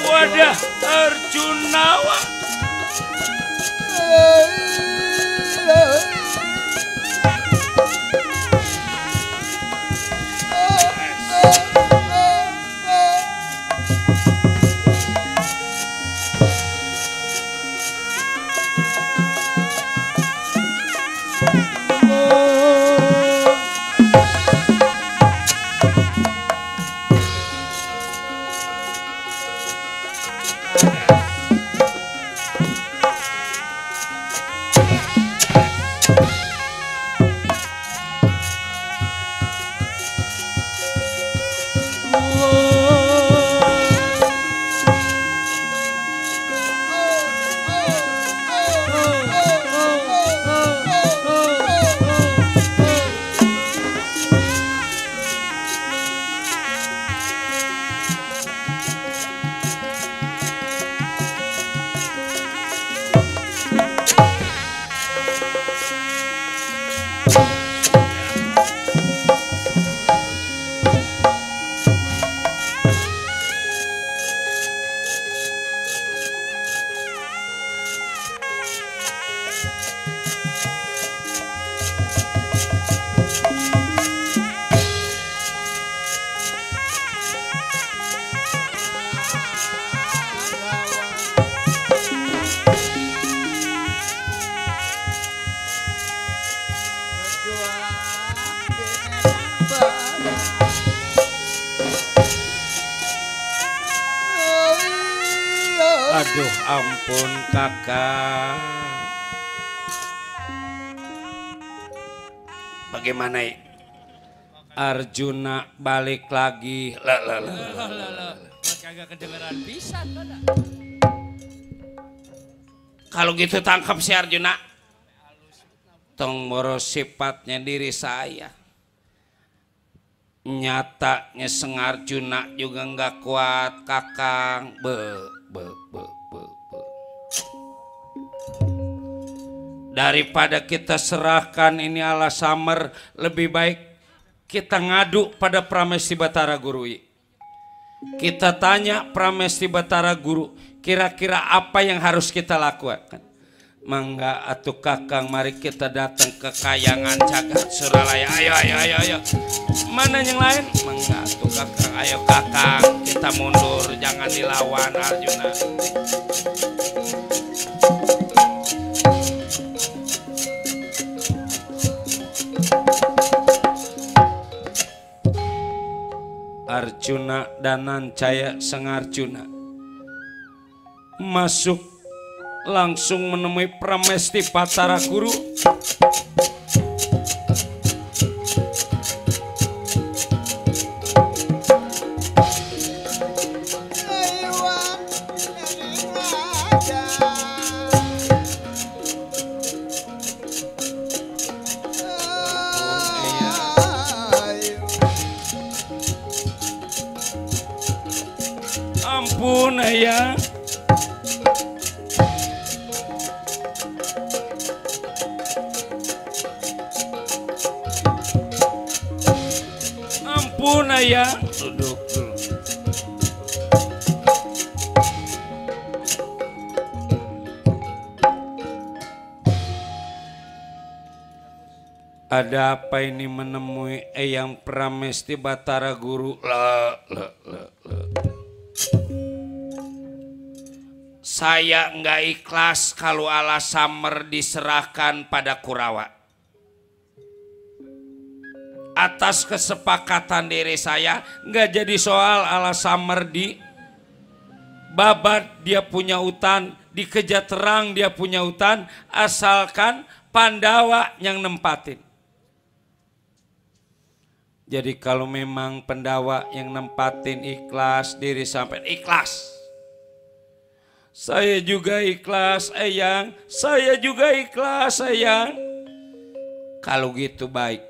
Wadah Arjunawa. Aduh ampun kakak. Bagaimana ya? Arjuna balik lagi. Kagak kedengeran pisan kada. Kalau gitu tangkap si Arjuna. Tong moro sifatnya diri saya. Nyatanya Sengarjuna juga nggak kuat kakang. Daripada kita serahkan ini Alasamar, lebih baik kita ngadu pada Pramesti Batara Guru. Kita tanya Pramesti Batara Guru, kira-kira apa yang harus kita lakukan? Mangga atuh Kakang, mari kita datang ke Kayangan Jagat Suralaya. Ayo. Mana yang lain? Mangga atuh Kakang, ayo Kakang, kita mundur, jangan dilawan Arjuna. Arjuna dan Nancaya sang Arjuna masuk langsung menemui Pramesti Batara Guru. Ampun ayah. Ampun ayah. Duduk dulu. Ada apa ini menemui Eyang Pramesti Batara Guru? Saya nggak ikhlas kalau Alasamer diserahkan pada Kurawa. Atas kesepakatan diri saya nggak jadi soal Alasamer di babat dia punya hutan, di Kejaterang dia punya hutan, asalkan Pandawa yang nempatin. Jadi kalau memang Pandawa yang nempatin ikhlas diri sampai ikhlas. Saya juga ikhlas Eyang, saya juga ikhlas Eyang. Kalau gitu baik.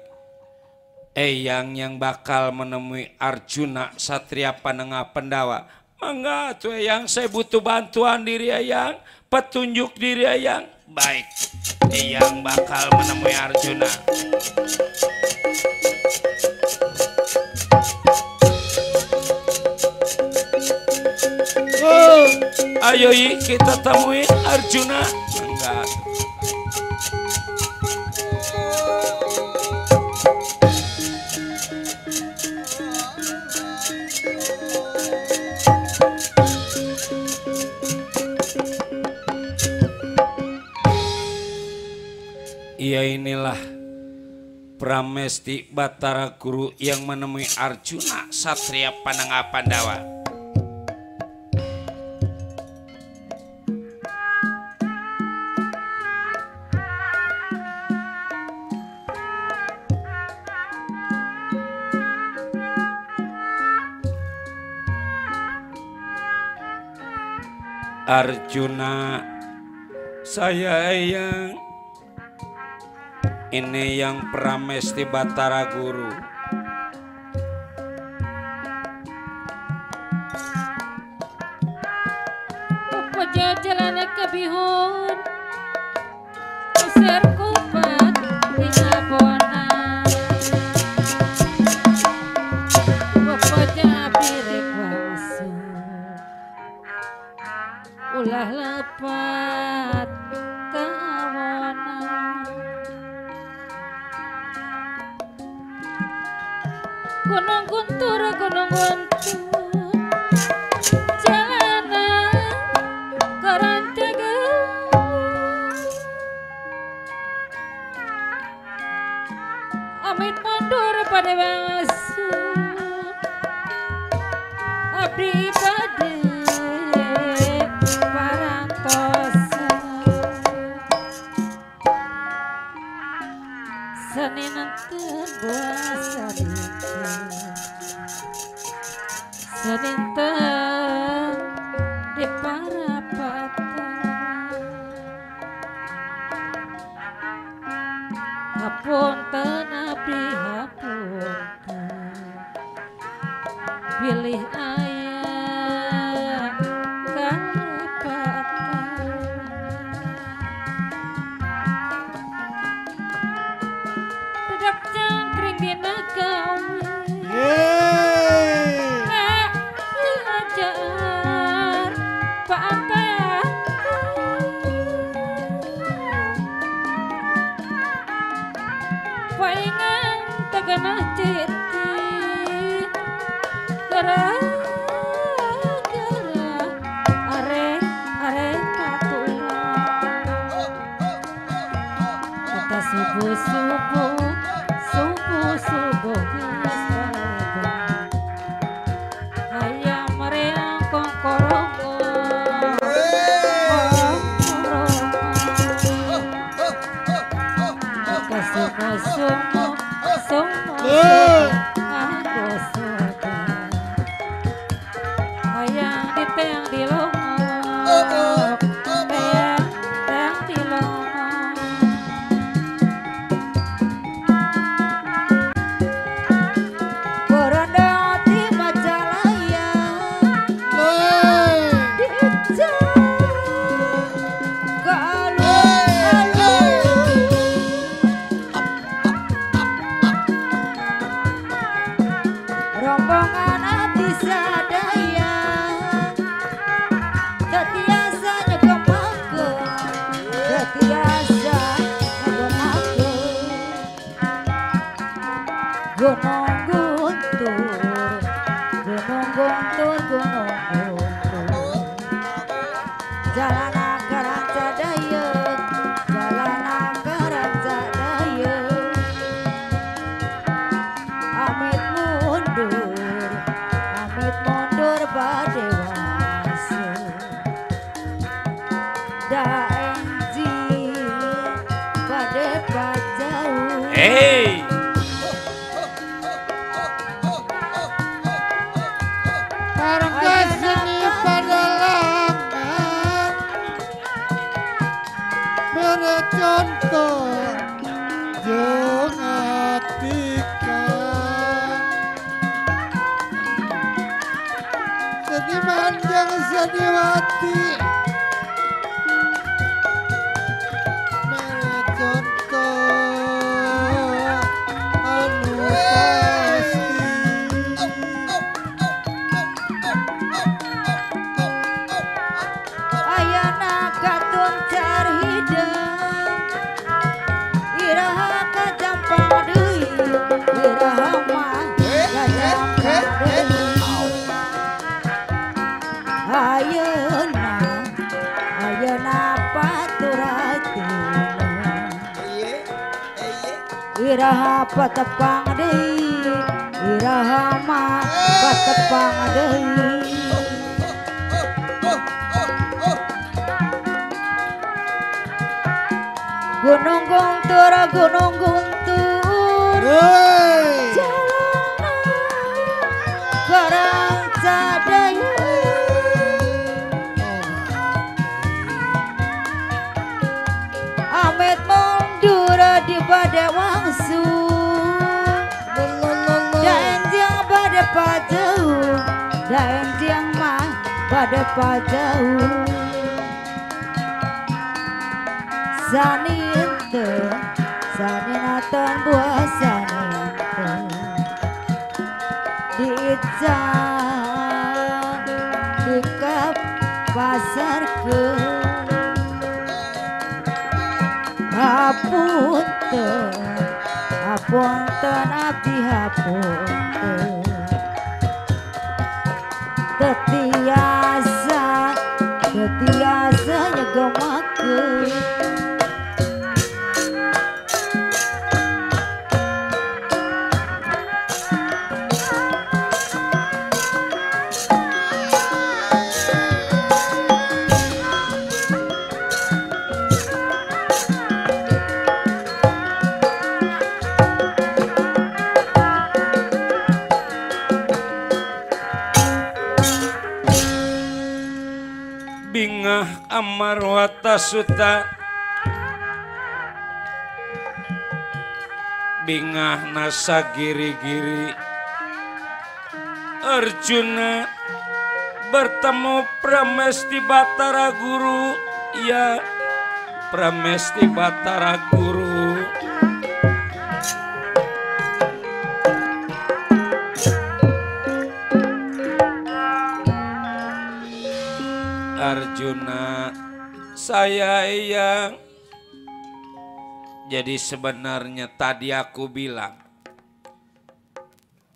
Eyang yang bakal menemui Arjuna Satria Panengah Pandawa. Mangga tuh Eyang, saya butuh bantuan diri Eyang, petunjuk diri Eyang. Baik, Eyang bakal menemui Arjuna. Ayo kita temui Arjuna. Enggak. Iya inilah Pramesti Batara Guru yang menemui Arjuna Satria Panengah Pandawa. Arjuna, saya Eyang. Ini yang Pramesti Batara Guru. Apa jalan kebihun, usir kupat di abonan. Apa jabirek wasu, ulah lepat kawanan. Gunung guntur, jalanan korantega. Amit mundur pada bangsa, abdi pada parantosa. Seni nonton buasa apa-apa ya. Palingan tegenah titi gara-gara arek katuran. Kita subuh-subuh geus balebang. Hayang mereang kongkorongo. Hayang di teang di longo, teang di longo. Berondong di Majalaya, rombongan abdi sadaya tetiasa nyegemakeun, tetiasa nyegemakeun. Gunung Guntur, Gunung Guntur, Gunung Guntur. Jalana Karancadayeun, Jalana Karancadayeun. Amit mundur bade wase. Daenjing bade pajauh. Hey, Parangga seni pada langan mere contoh jeung atikan. Seniman jeung seniwati mere contoh anu pasti. Ayana katun carhideng, iraha kajampang deui, iraha mah kajampang deui. Ayeuna paturatina, iraha patepang deui, iraha mah patepang deui. Gunung Guntur, Gunung Guntur, jalana Karancadayeun. Amit mundur di bade wangsul, daenjing bade pajauh, daenjing mah bade pajauh. Sani henteu, sani naton buah sani henteu. Diican dikapasarkeun. Hapunten, hapunten abdi hapunten. Tetiasa nyegemakeun. bingah amarwata suta bingah nasa giri-giri Arjuna bertemu Pramesti Batara Guru. Ya, Pramesti Batara Guru Arjuna, saya yang jadi sebenarnya tadi aku bilang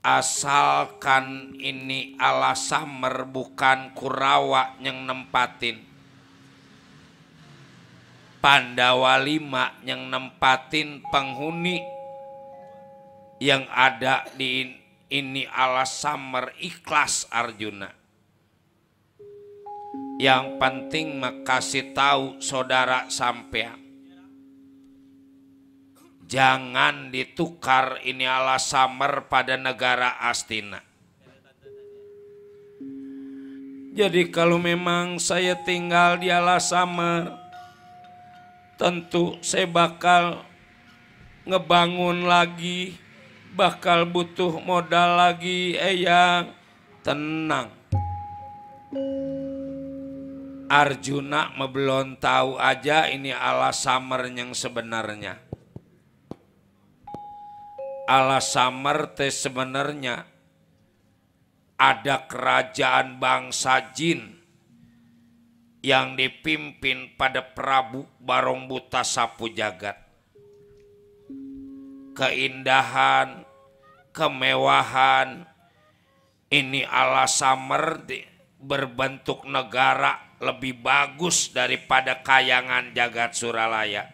asalkan ini Alasamer bukan Kurawa yang nempatin, Pandawa 5 yang nempatin penghuni yang ada di ini Alasamer ikhlas Arjuna. Yang penting makasih tahu saudara sampean, jangan ditukar ini Alasamer pada negara Astina. Jadi kalau memang saya tinggal di Alasamer, tentu saya bakal ngebangun lagi, bakal butuh modal lagi. Eyang tenang, Arjuna belum tahu aja ini Alasamer yang sebenarnya. Alasamer teh sebenarnya ada kerajaan bangsa jin yang dipimpin pada Prabu Barong Buta Sapu Jagat. Keindahan, kemewahan ini Alasamer berbentuk negara lebih bagus daripada kayangan jagat Suralaya.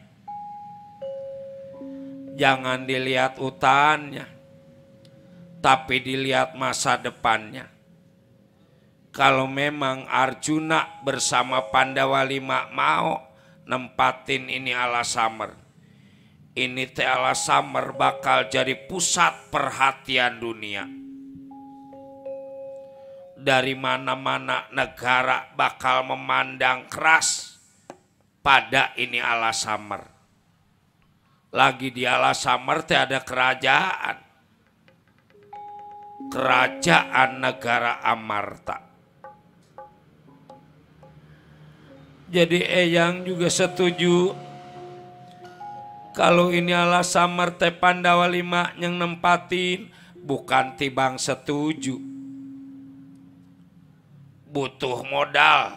Jangan dilihat utannya, tapi dilihat masa depannya. Kalau memang Arjuna bersama Pandawa 5 mau nempatin ini Alasamer, ini teh Alasamer bakal jadi pusat perhatian dunia. Dari mana-mana negara bakal memandang keras pada ini Alasamer. Lagi di Alasamer teh ada kerajaan, kerajaan negara Amarta. Jadi Eyang juga setuju kalau ini Alasamer teh Pandawa 5 yang nempatin, bukan tibang setuju. Butuh modal,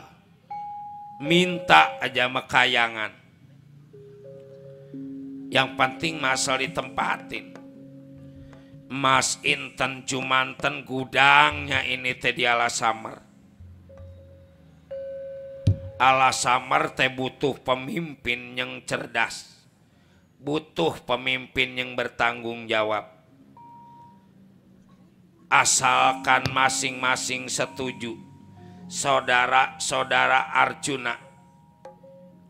minta aja makayangan. Yang penting masal ditempatin. Mas inten cumanten gudangnya ini teh di Alasamer. Alasamer teh butuh pemimpin yang cerdas, butuh pemimpin yang bertanggung jawab. Asalkan masing-masing setuju, saudara-saudara Arjuna,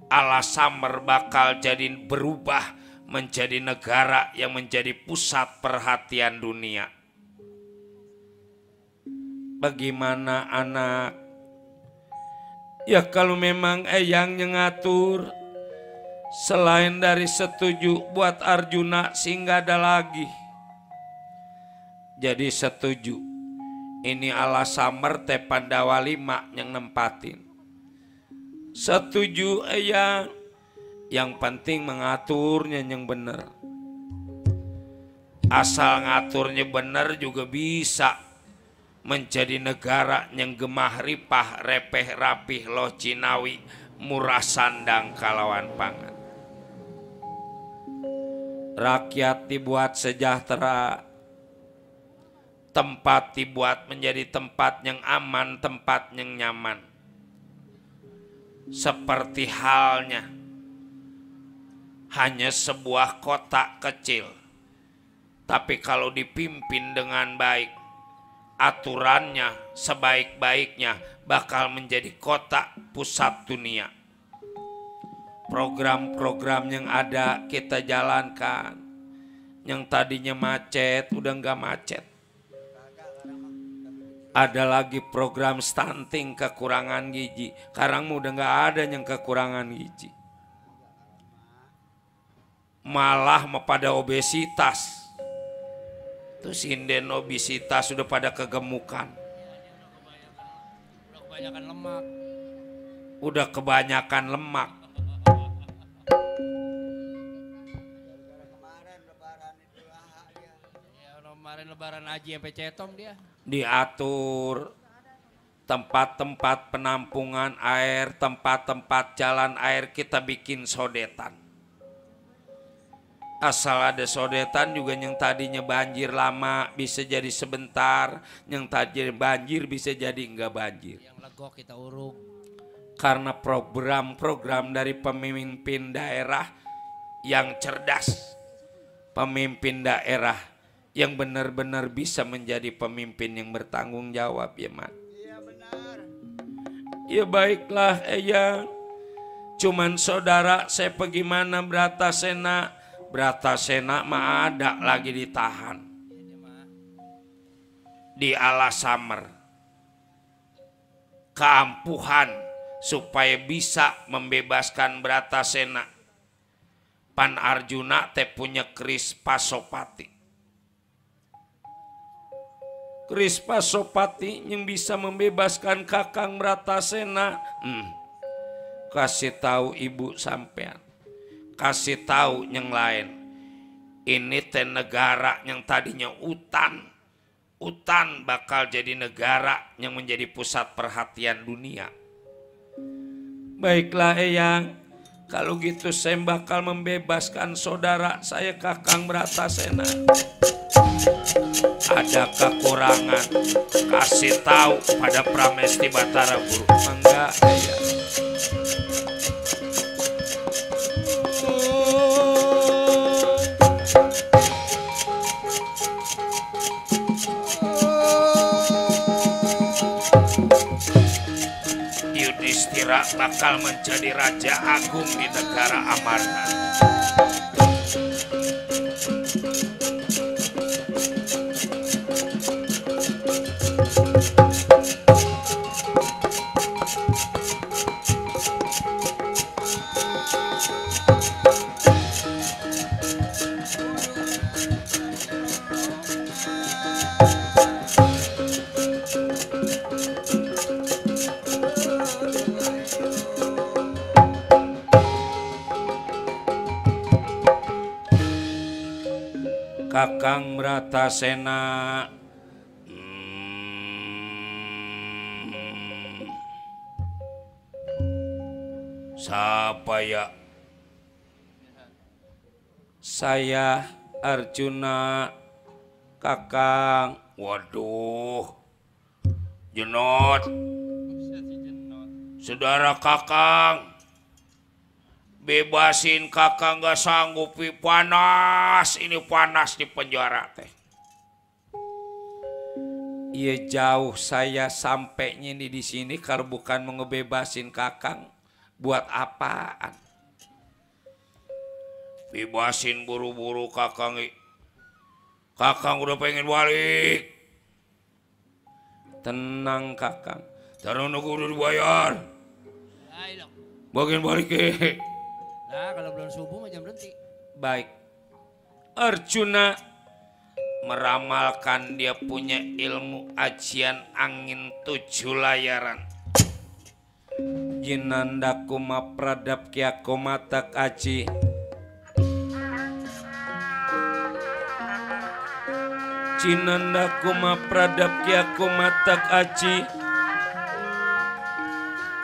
Alasamer bakal jadi berubah menjadi negara yang menjadi pusat perhatian dunia. Bagaimana anak? Ya kalau memang Eyang yang ngatur, selain dari setuju buat Arjuna sih nggak ada lagi. Jadi setuju, ini Alasamer teh Pandawa 5 yang nempatin. Setuju Eyang, yang penting mengaturnya yang benar. Asal ngaturnya benar juga bisa menjadi negara yang gemah ripah repeh rapih loh Cinawi murah sandang kalawan pangan. Rakyat dibuat sejahtera, tempat dibuat menjadi tempat yang aman, tempat yang nyaman. Seperti halnya hanya sebuah kota kecil, tapi kalau dipimpin dengan baik, aturannya sebaik-baiknya bakal menjadi kota pusat dunia. Program-program yang ada kita jalankan, yang tadinya macet udah nggak macet. Ada lagi program stunting, kekurangan gizi. Sekarang udah nggak ada yang kekurangan gizi. Malah pada obesitas. Terus sinden obesitas sudah pada kegemukan. Udah kebanyakan lemak. Udah kebanyakan lemak. Ya, kemarin lebaran haji sampai cetom dia. Diatur. tempat-tempat penampungan air, tempat-tempat jalan air kita bikin sodetan. Asal ada sodetan juga yang tadinya banjir lama bisa jadi sebentar, yang tadinya banjir bisa jadi enggak banjir. Yang legok kita uruk. Karena program-program dari pemimpin daerah yang cerdas, pemimpin daerah yang benar-benar bisa menjadi pemimpin yang bertanggung jawab ya Mat. Iya benar. Ya baiklah Eyang. Cuman saudara saya pergi mana Bratasena. Bratasena mah ada lagi ditahan di Alasamer, keampuhan supaya bisa membebaskan Bratasena. Pan Arjuna teh punya keris Pasopati. Keris Pasopati yang bisa membebaskan Kakang Bratasena. Kasih tahu ibu sampean. Kasih tahu yang lain. Ini teh negara yang tadinya hutan. Hutan bakal jadi negara yang menjadi pusat perhatian dunia. Baiklah Eyang, kalau gitu saya bakal membebaskan saudara saya Kakang Bratasena. Ada kekurangan, kasih tahu pada Pramesti Batara Guru. Enggak Eyang. Yudhistira bakal menjadi raja agung di negara Amarta. Kakang Bratasena, siapa ya? Saya Arjuna, Kakang. Waduh, Jenot, saudara Kakang. Bebasin Kakang gak sanggup, panas, ini panas di penjara teh. Iya jauh saya sampainya di sini kalau bukan mau ngebebasin Kakang, buat apaan? Bebasin buru-buru Kakang. Kakang udah pengen balik. Tenang Kakang, taruh nunggu udah dibayar. Bagian balik ke. Nah kalau belum subuh jam berhenti. Baik. Arjuna meramalkan dia punya ilmu ajian angin 7 layaran. Jinanda kuma pradap kia komatak aji. Jinanda kuma pradap kia komatak aji.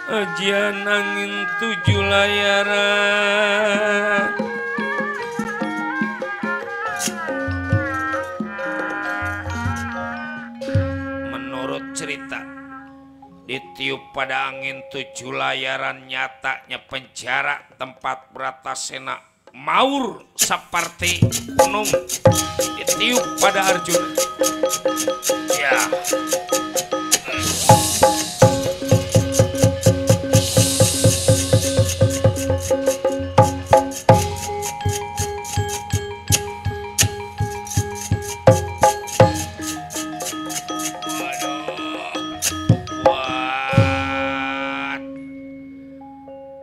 Ajian angin 7 layaran. Menurut cerita, ditiup pada angin 7 layaran nyatanya penjara tempat Bratasena maur seperti gunung ditiup pada Arjuna. Ya.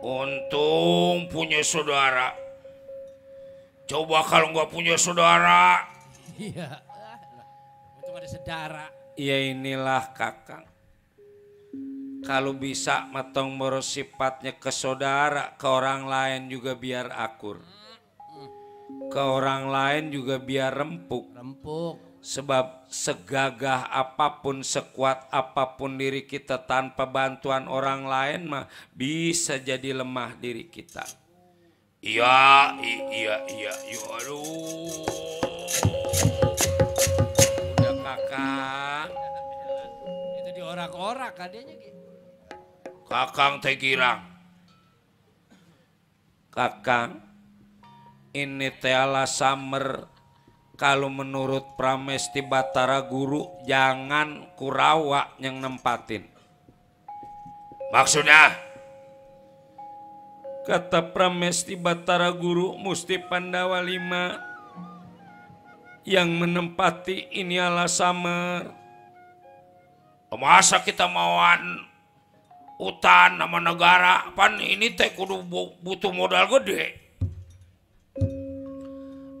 Untung punya saudara. Coba kalau nggak punya saudara. Iya. Untung ada saudara. Ya inilah Kakang. Kalau bisa matong bersifatnya ke saudara, ke orang lain juga biar akur. Ke orang lain juga biar rempuk. Rempuk. Sebab segagah apapun, sekuat apapun diri kita tanpa bantuan orang lain mah bisa jadi lemah diri kita. Iya, aduh. Udah Kakang. Itu diorak-orak adanya gitu. Kakang teh girang. Kakang, ini teh ala samer. Kalau menurut Pramesti Batara Guru, jangan Kurawa yang nempatin. Maksudnya? Kata Pramesti Batara Guru, Musti Pandawa 5 yang menempati ini ala samer. Masa kita mauan hutan sama negara, pan ini teh kudu butuh modal gede.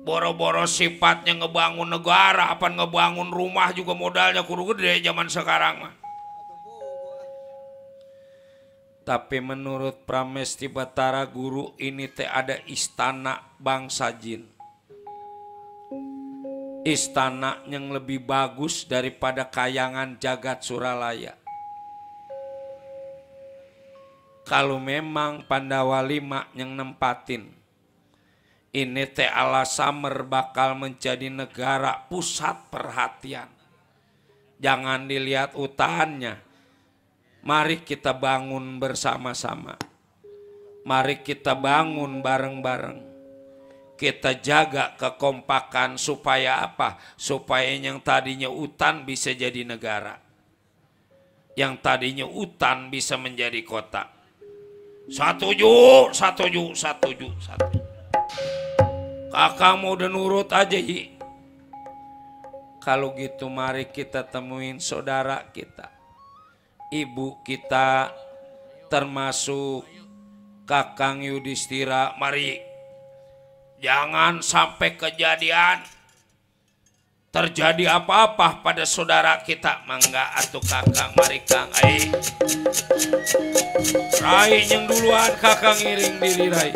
Boro-boro sifatnya ngebangun negara, apa ngebangun rumah juga modalnya kudu gede zaman sekarang mah. Tapi menurut Pramesti Batara Guru ini teh ada istana bangsa jin. Istana yang lebih bagus daripada kayangan jagat Suralaya. Kalau memang Pandawa 5 yang nempatin, ini teh ala samer bakal menjadi negara pusat perhatian. Jangan dilihat utannya. Mari kita bangun bersama-sama. Mari kita bangun bareng-bareng. Kita jaga kekompakan supaya apa? Supaya yang tadinya hutan bisa jadi negara. Yang tadinya hutan bisa menjadi kota. Setuju. Kakak mau udah nurut aja Hi. Kalau gitu mari kita temuin saudara kita, ibu kita, termasuk Kakang Yudhistira. Mari jangan sampai kejadian terjadi apa-apa pada saudara kita. Mangga atuh Kakang, mari Kang. Ai Rai yang duluan, Kakang iring diri Rai.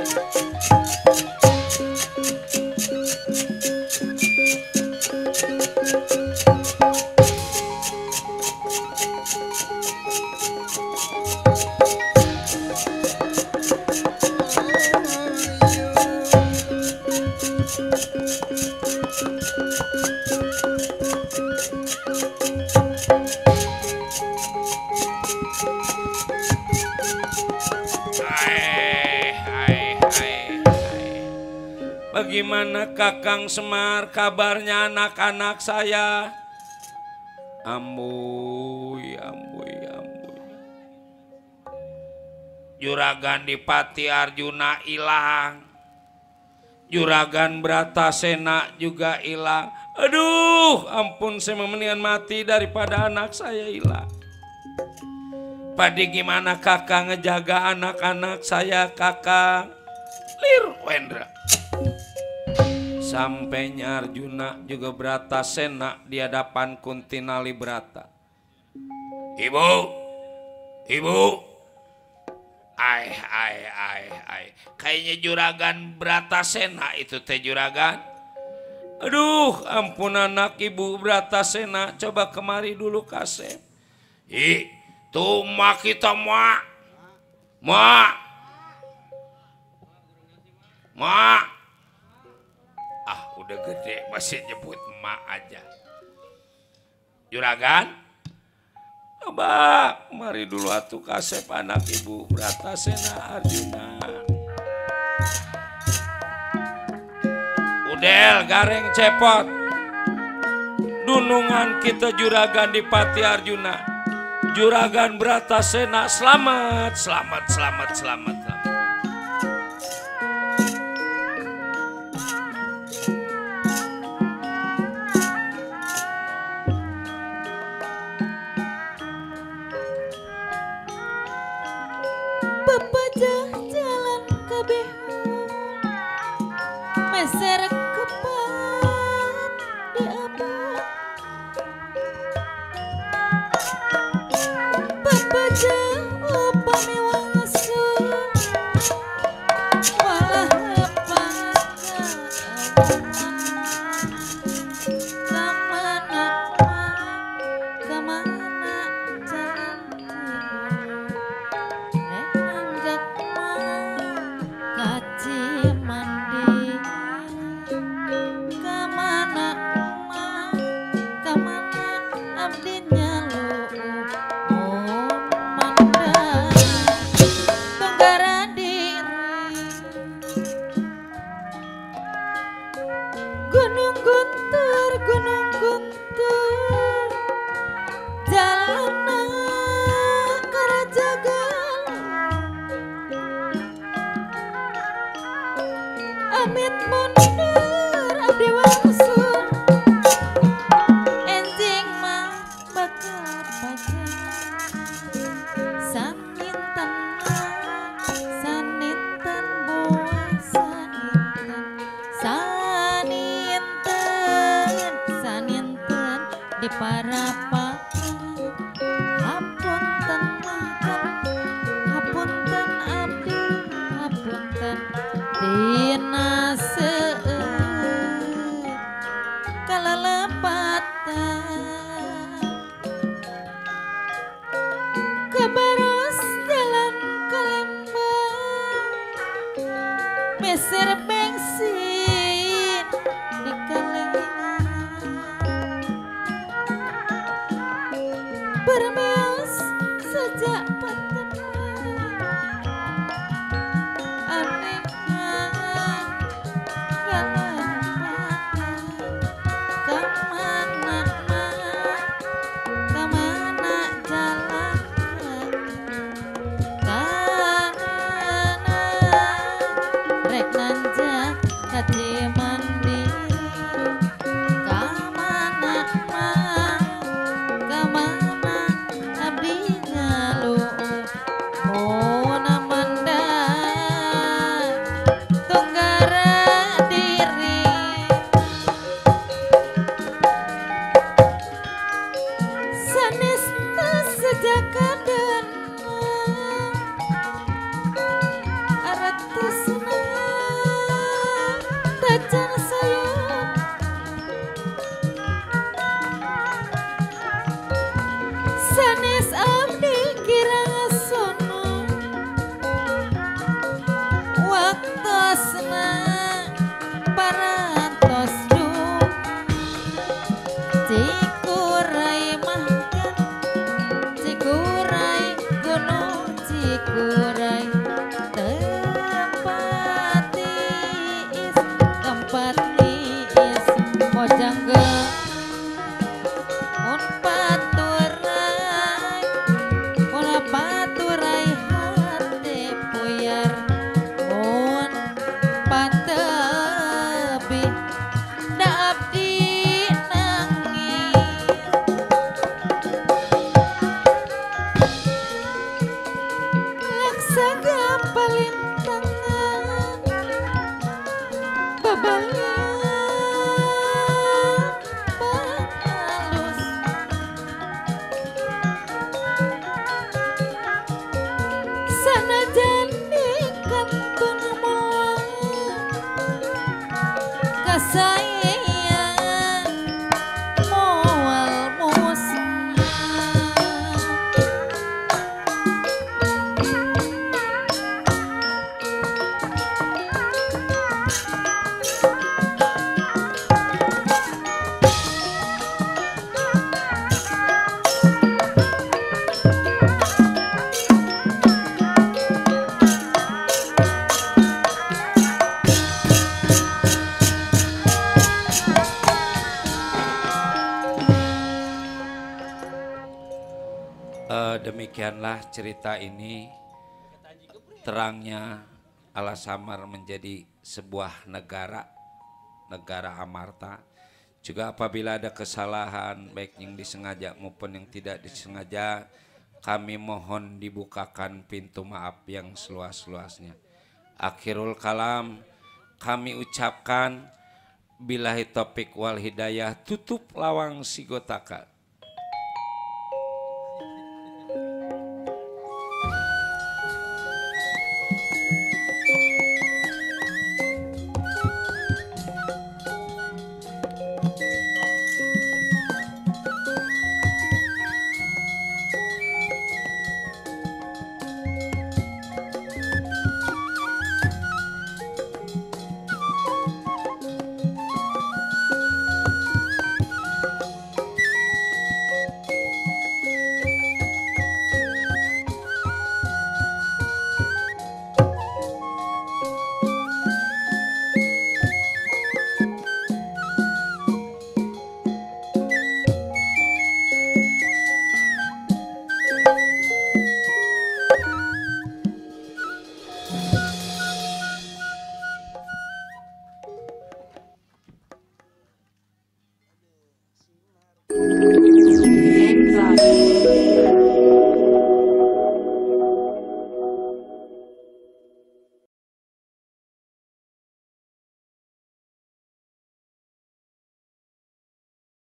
Bagaimana Kakang Semar, kabarnya anak-anak saya? Ambuy. Juragan Dipati Arjuna hilang. Juragan Bratasena juga hilang. Aduh, ampun, saya mendingan mati daripada anak saya hilang. Padi gimana Kakang ngejaga anak-anak saya, Kakang? Lir Wendra. Sampainya Arjuna juga Bratasena di hadapan Kuntinali Brata. Ibu. Ai. Kayaknya juragan Bratasena itu teh juragan. Aduh, ampun anak ibu Bratasena, coba kemari dulu Kasep. Tuh mak kita mak. Udah gede masih nyebut emak aja. Juragan, coba mari dulu atuh Kasep anak ibu Bratasena Arjuna. Udel gareng cepot. Dunungan kita juragan Dipati Arjuna. Juragan Bratasena selamat. Pepajah jalan kabehun, meser kepat di abad. Pepajah upami wangsun, walah lepas keagungan. Zaman Amit mundur abdi wangsul enjing mah bakal pacar saninten saninten buah saninten saninten di parapakan hapunten hapunten abdi hapunten tina seueur kalalepatan kebaros jalan Kalembang meser bensin di kalengan bermeos sejak pertemuan anehnya kemana jalan karena rek nanjak hati mandiri kemana abdi nyalu muna manda tunggara diri sanes sejak kaden aratusna tajan sayang sanes abdi kirang sono waktosna parantos duka cikurai makan cikurai gunung cikurai tempat tiis pojangga mun paturai hati puyar mun patebi da abdi nangis laksaga palintangan babalan halus sanajan di kantun moal kasayang moal musnah Demikianlah cerita ini terangnya Alasamar menjadi sebuah negara amarta. Juga apabila ada kesalahan baik yang disengaja maupun yang tidak disengaja, kami mohon dibukakan pintu maaf yang seluas-luasnya. Akhirul kalam kami ucapkan billahi taufiq wal hidayah, tutup lawang sigotaka. Bye.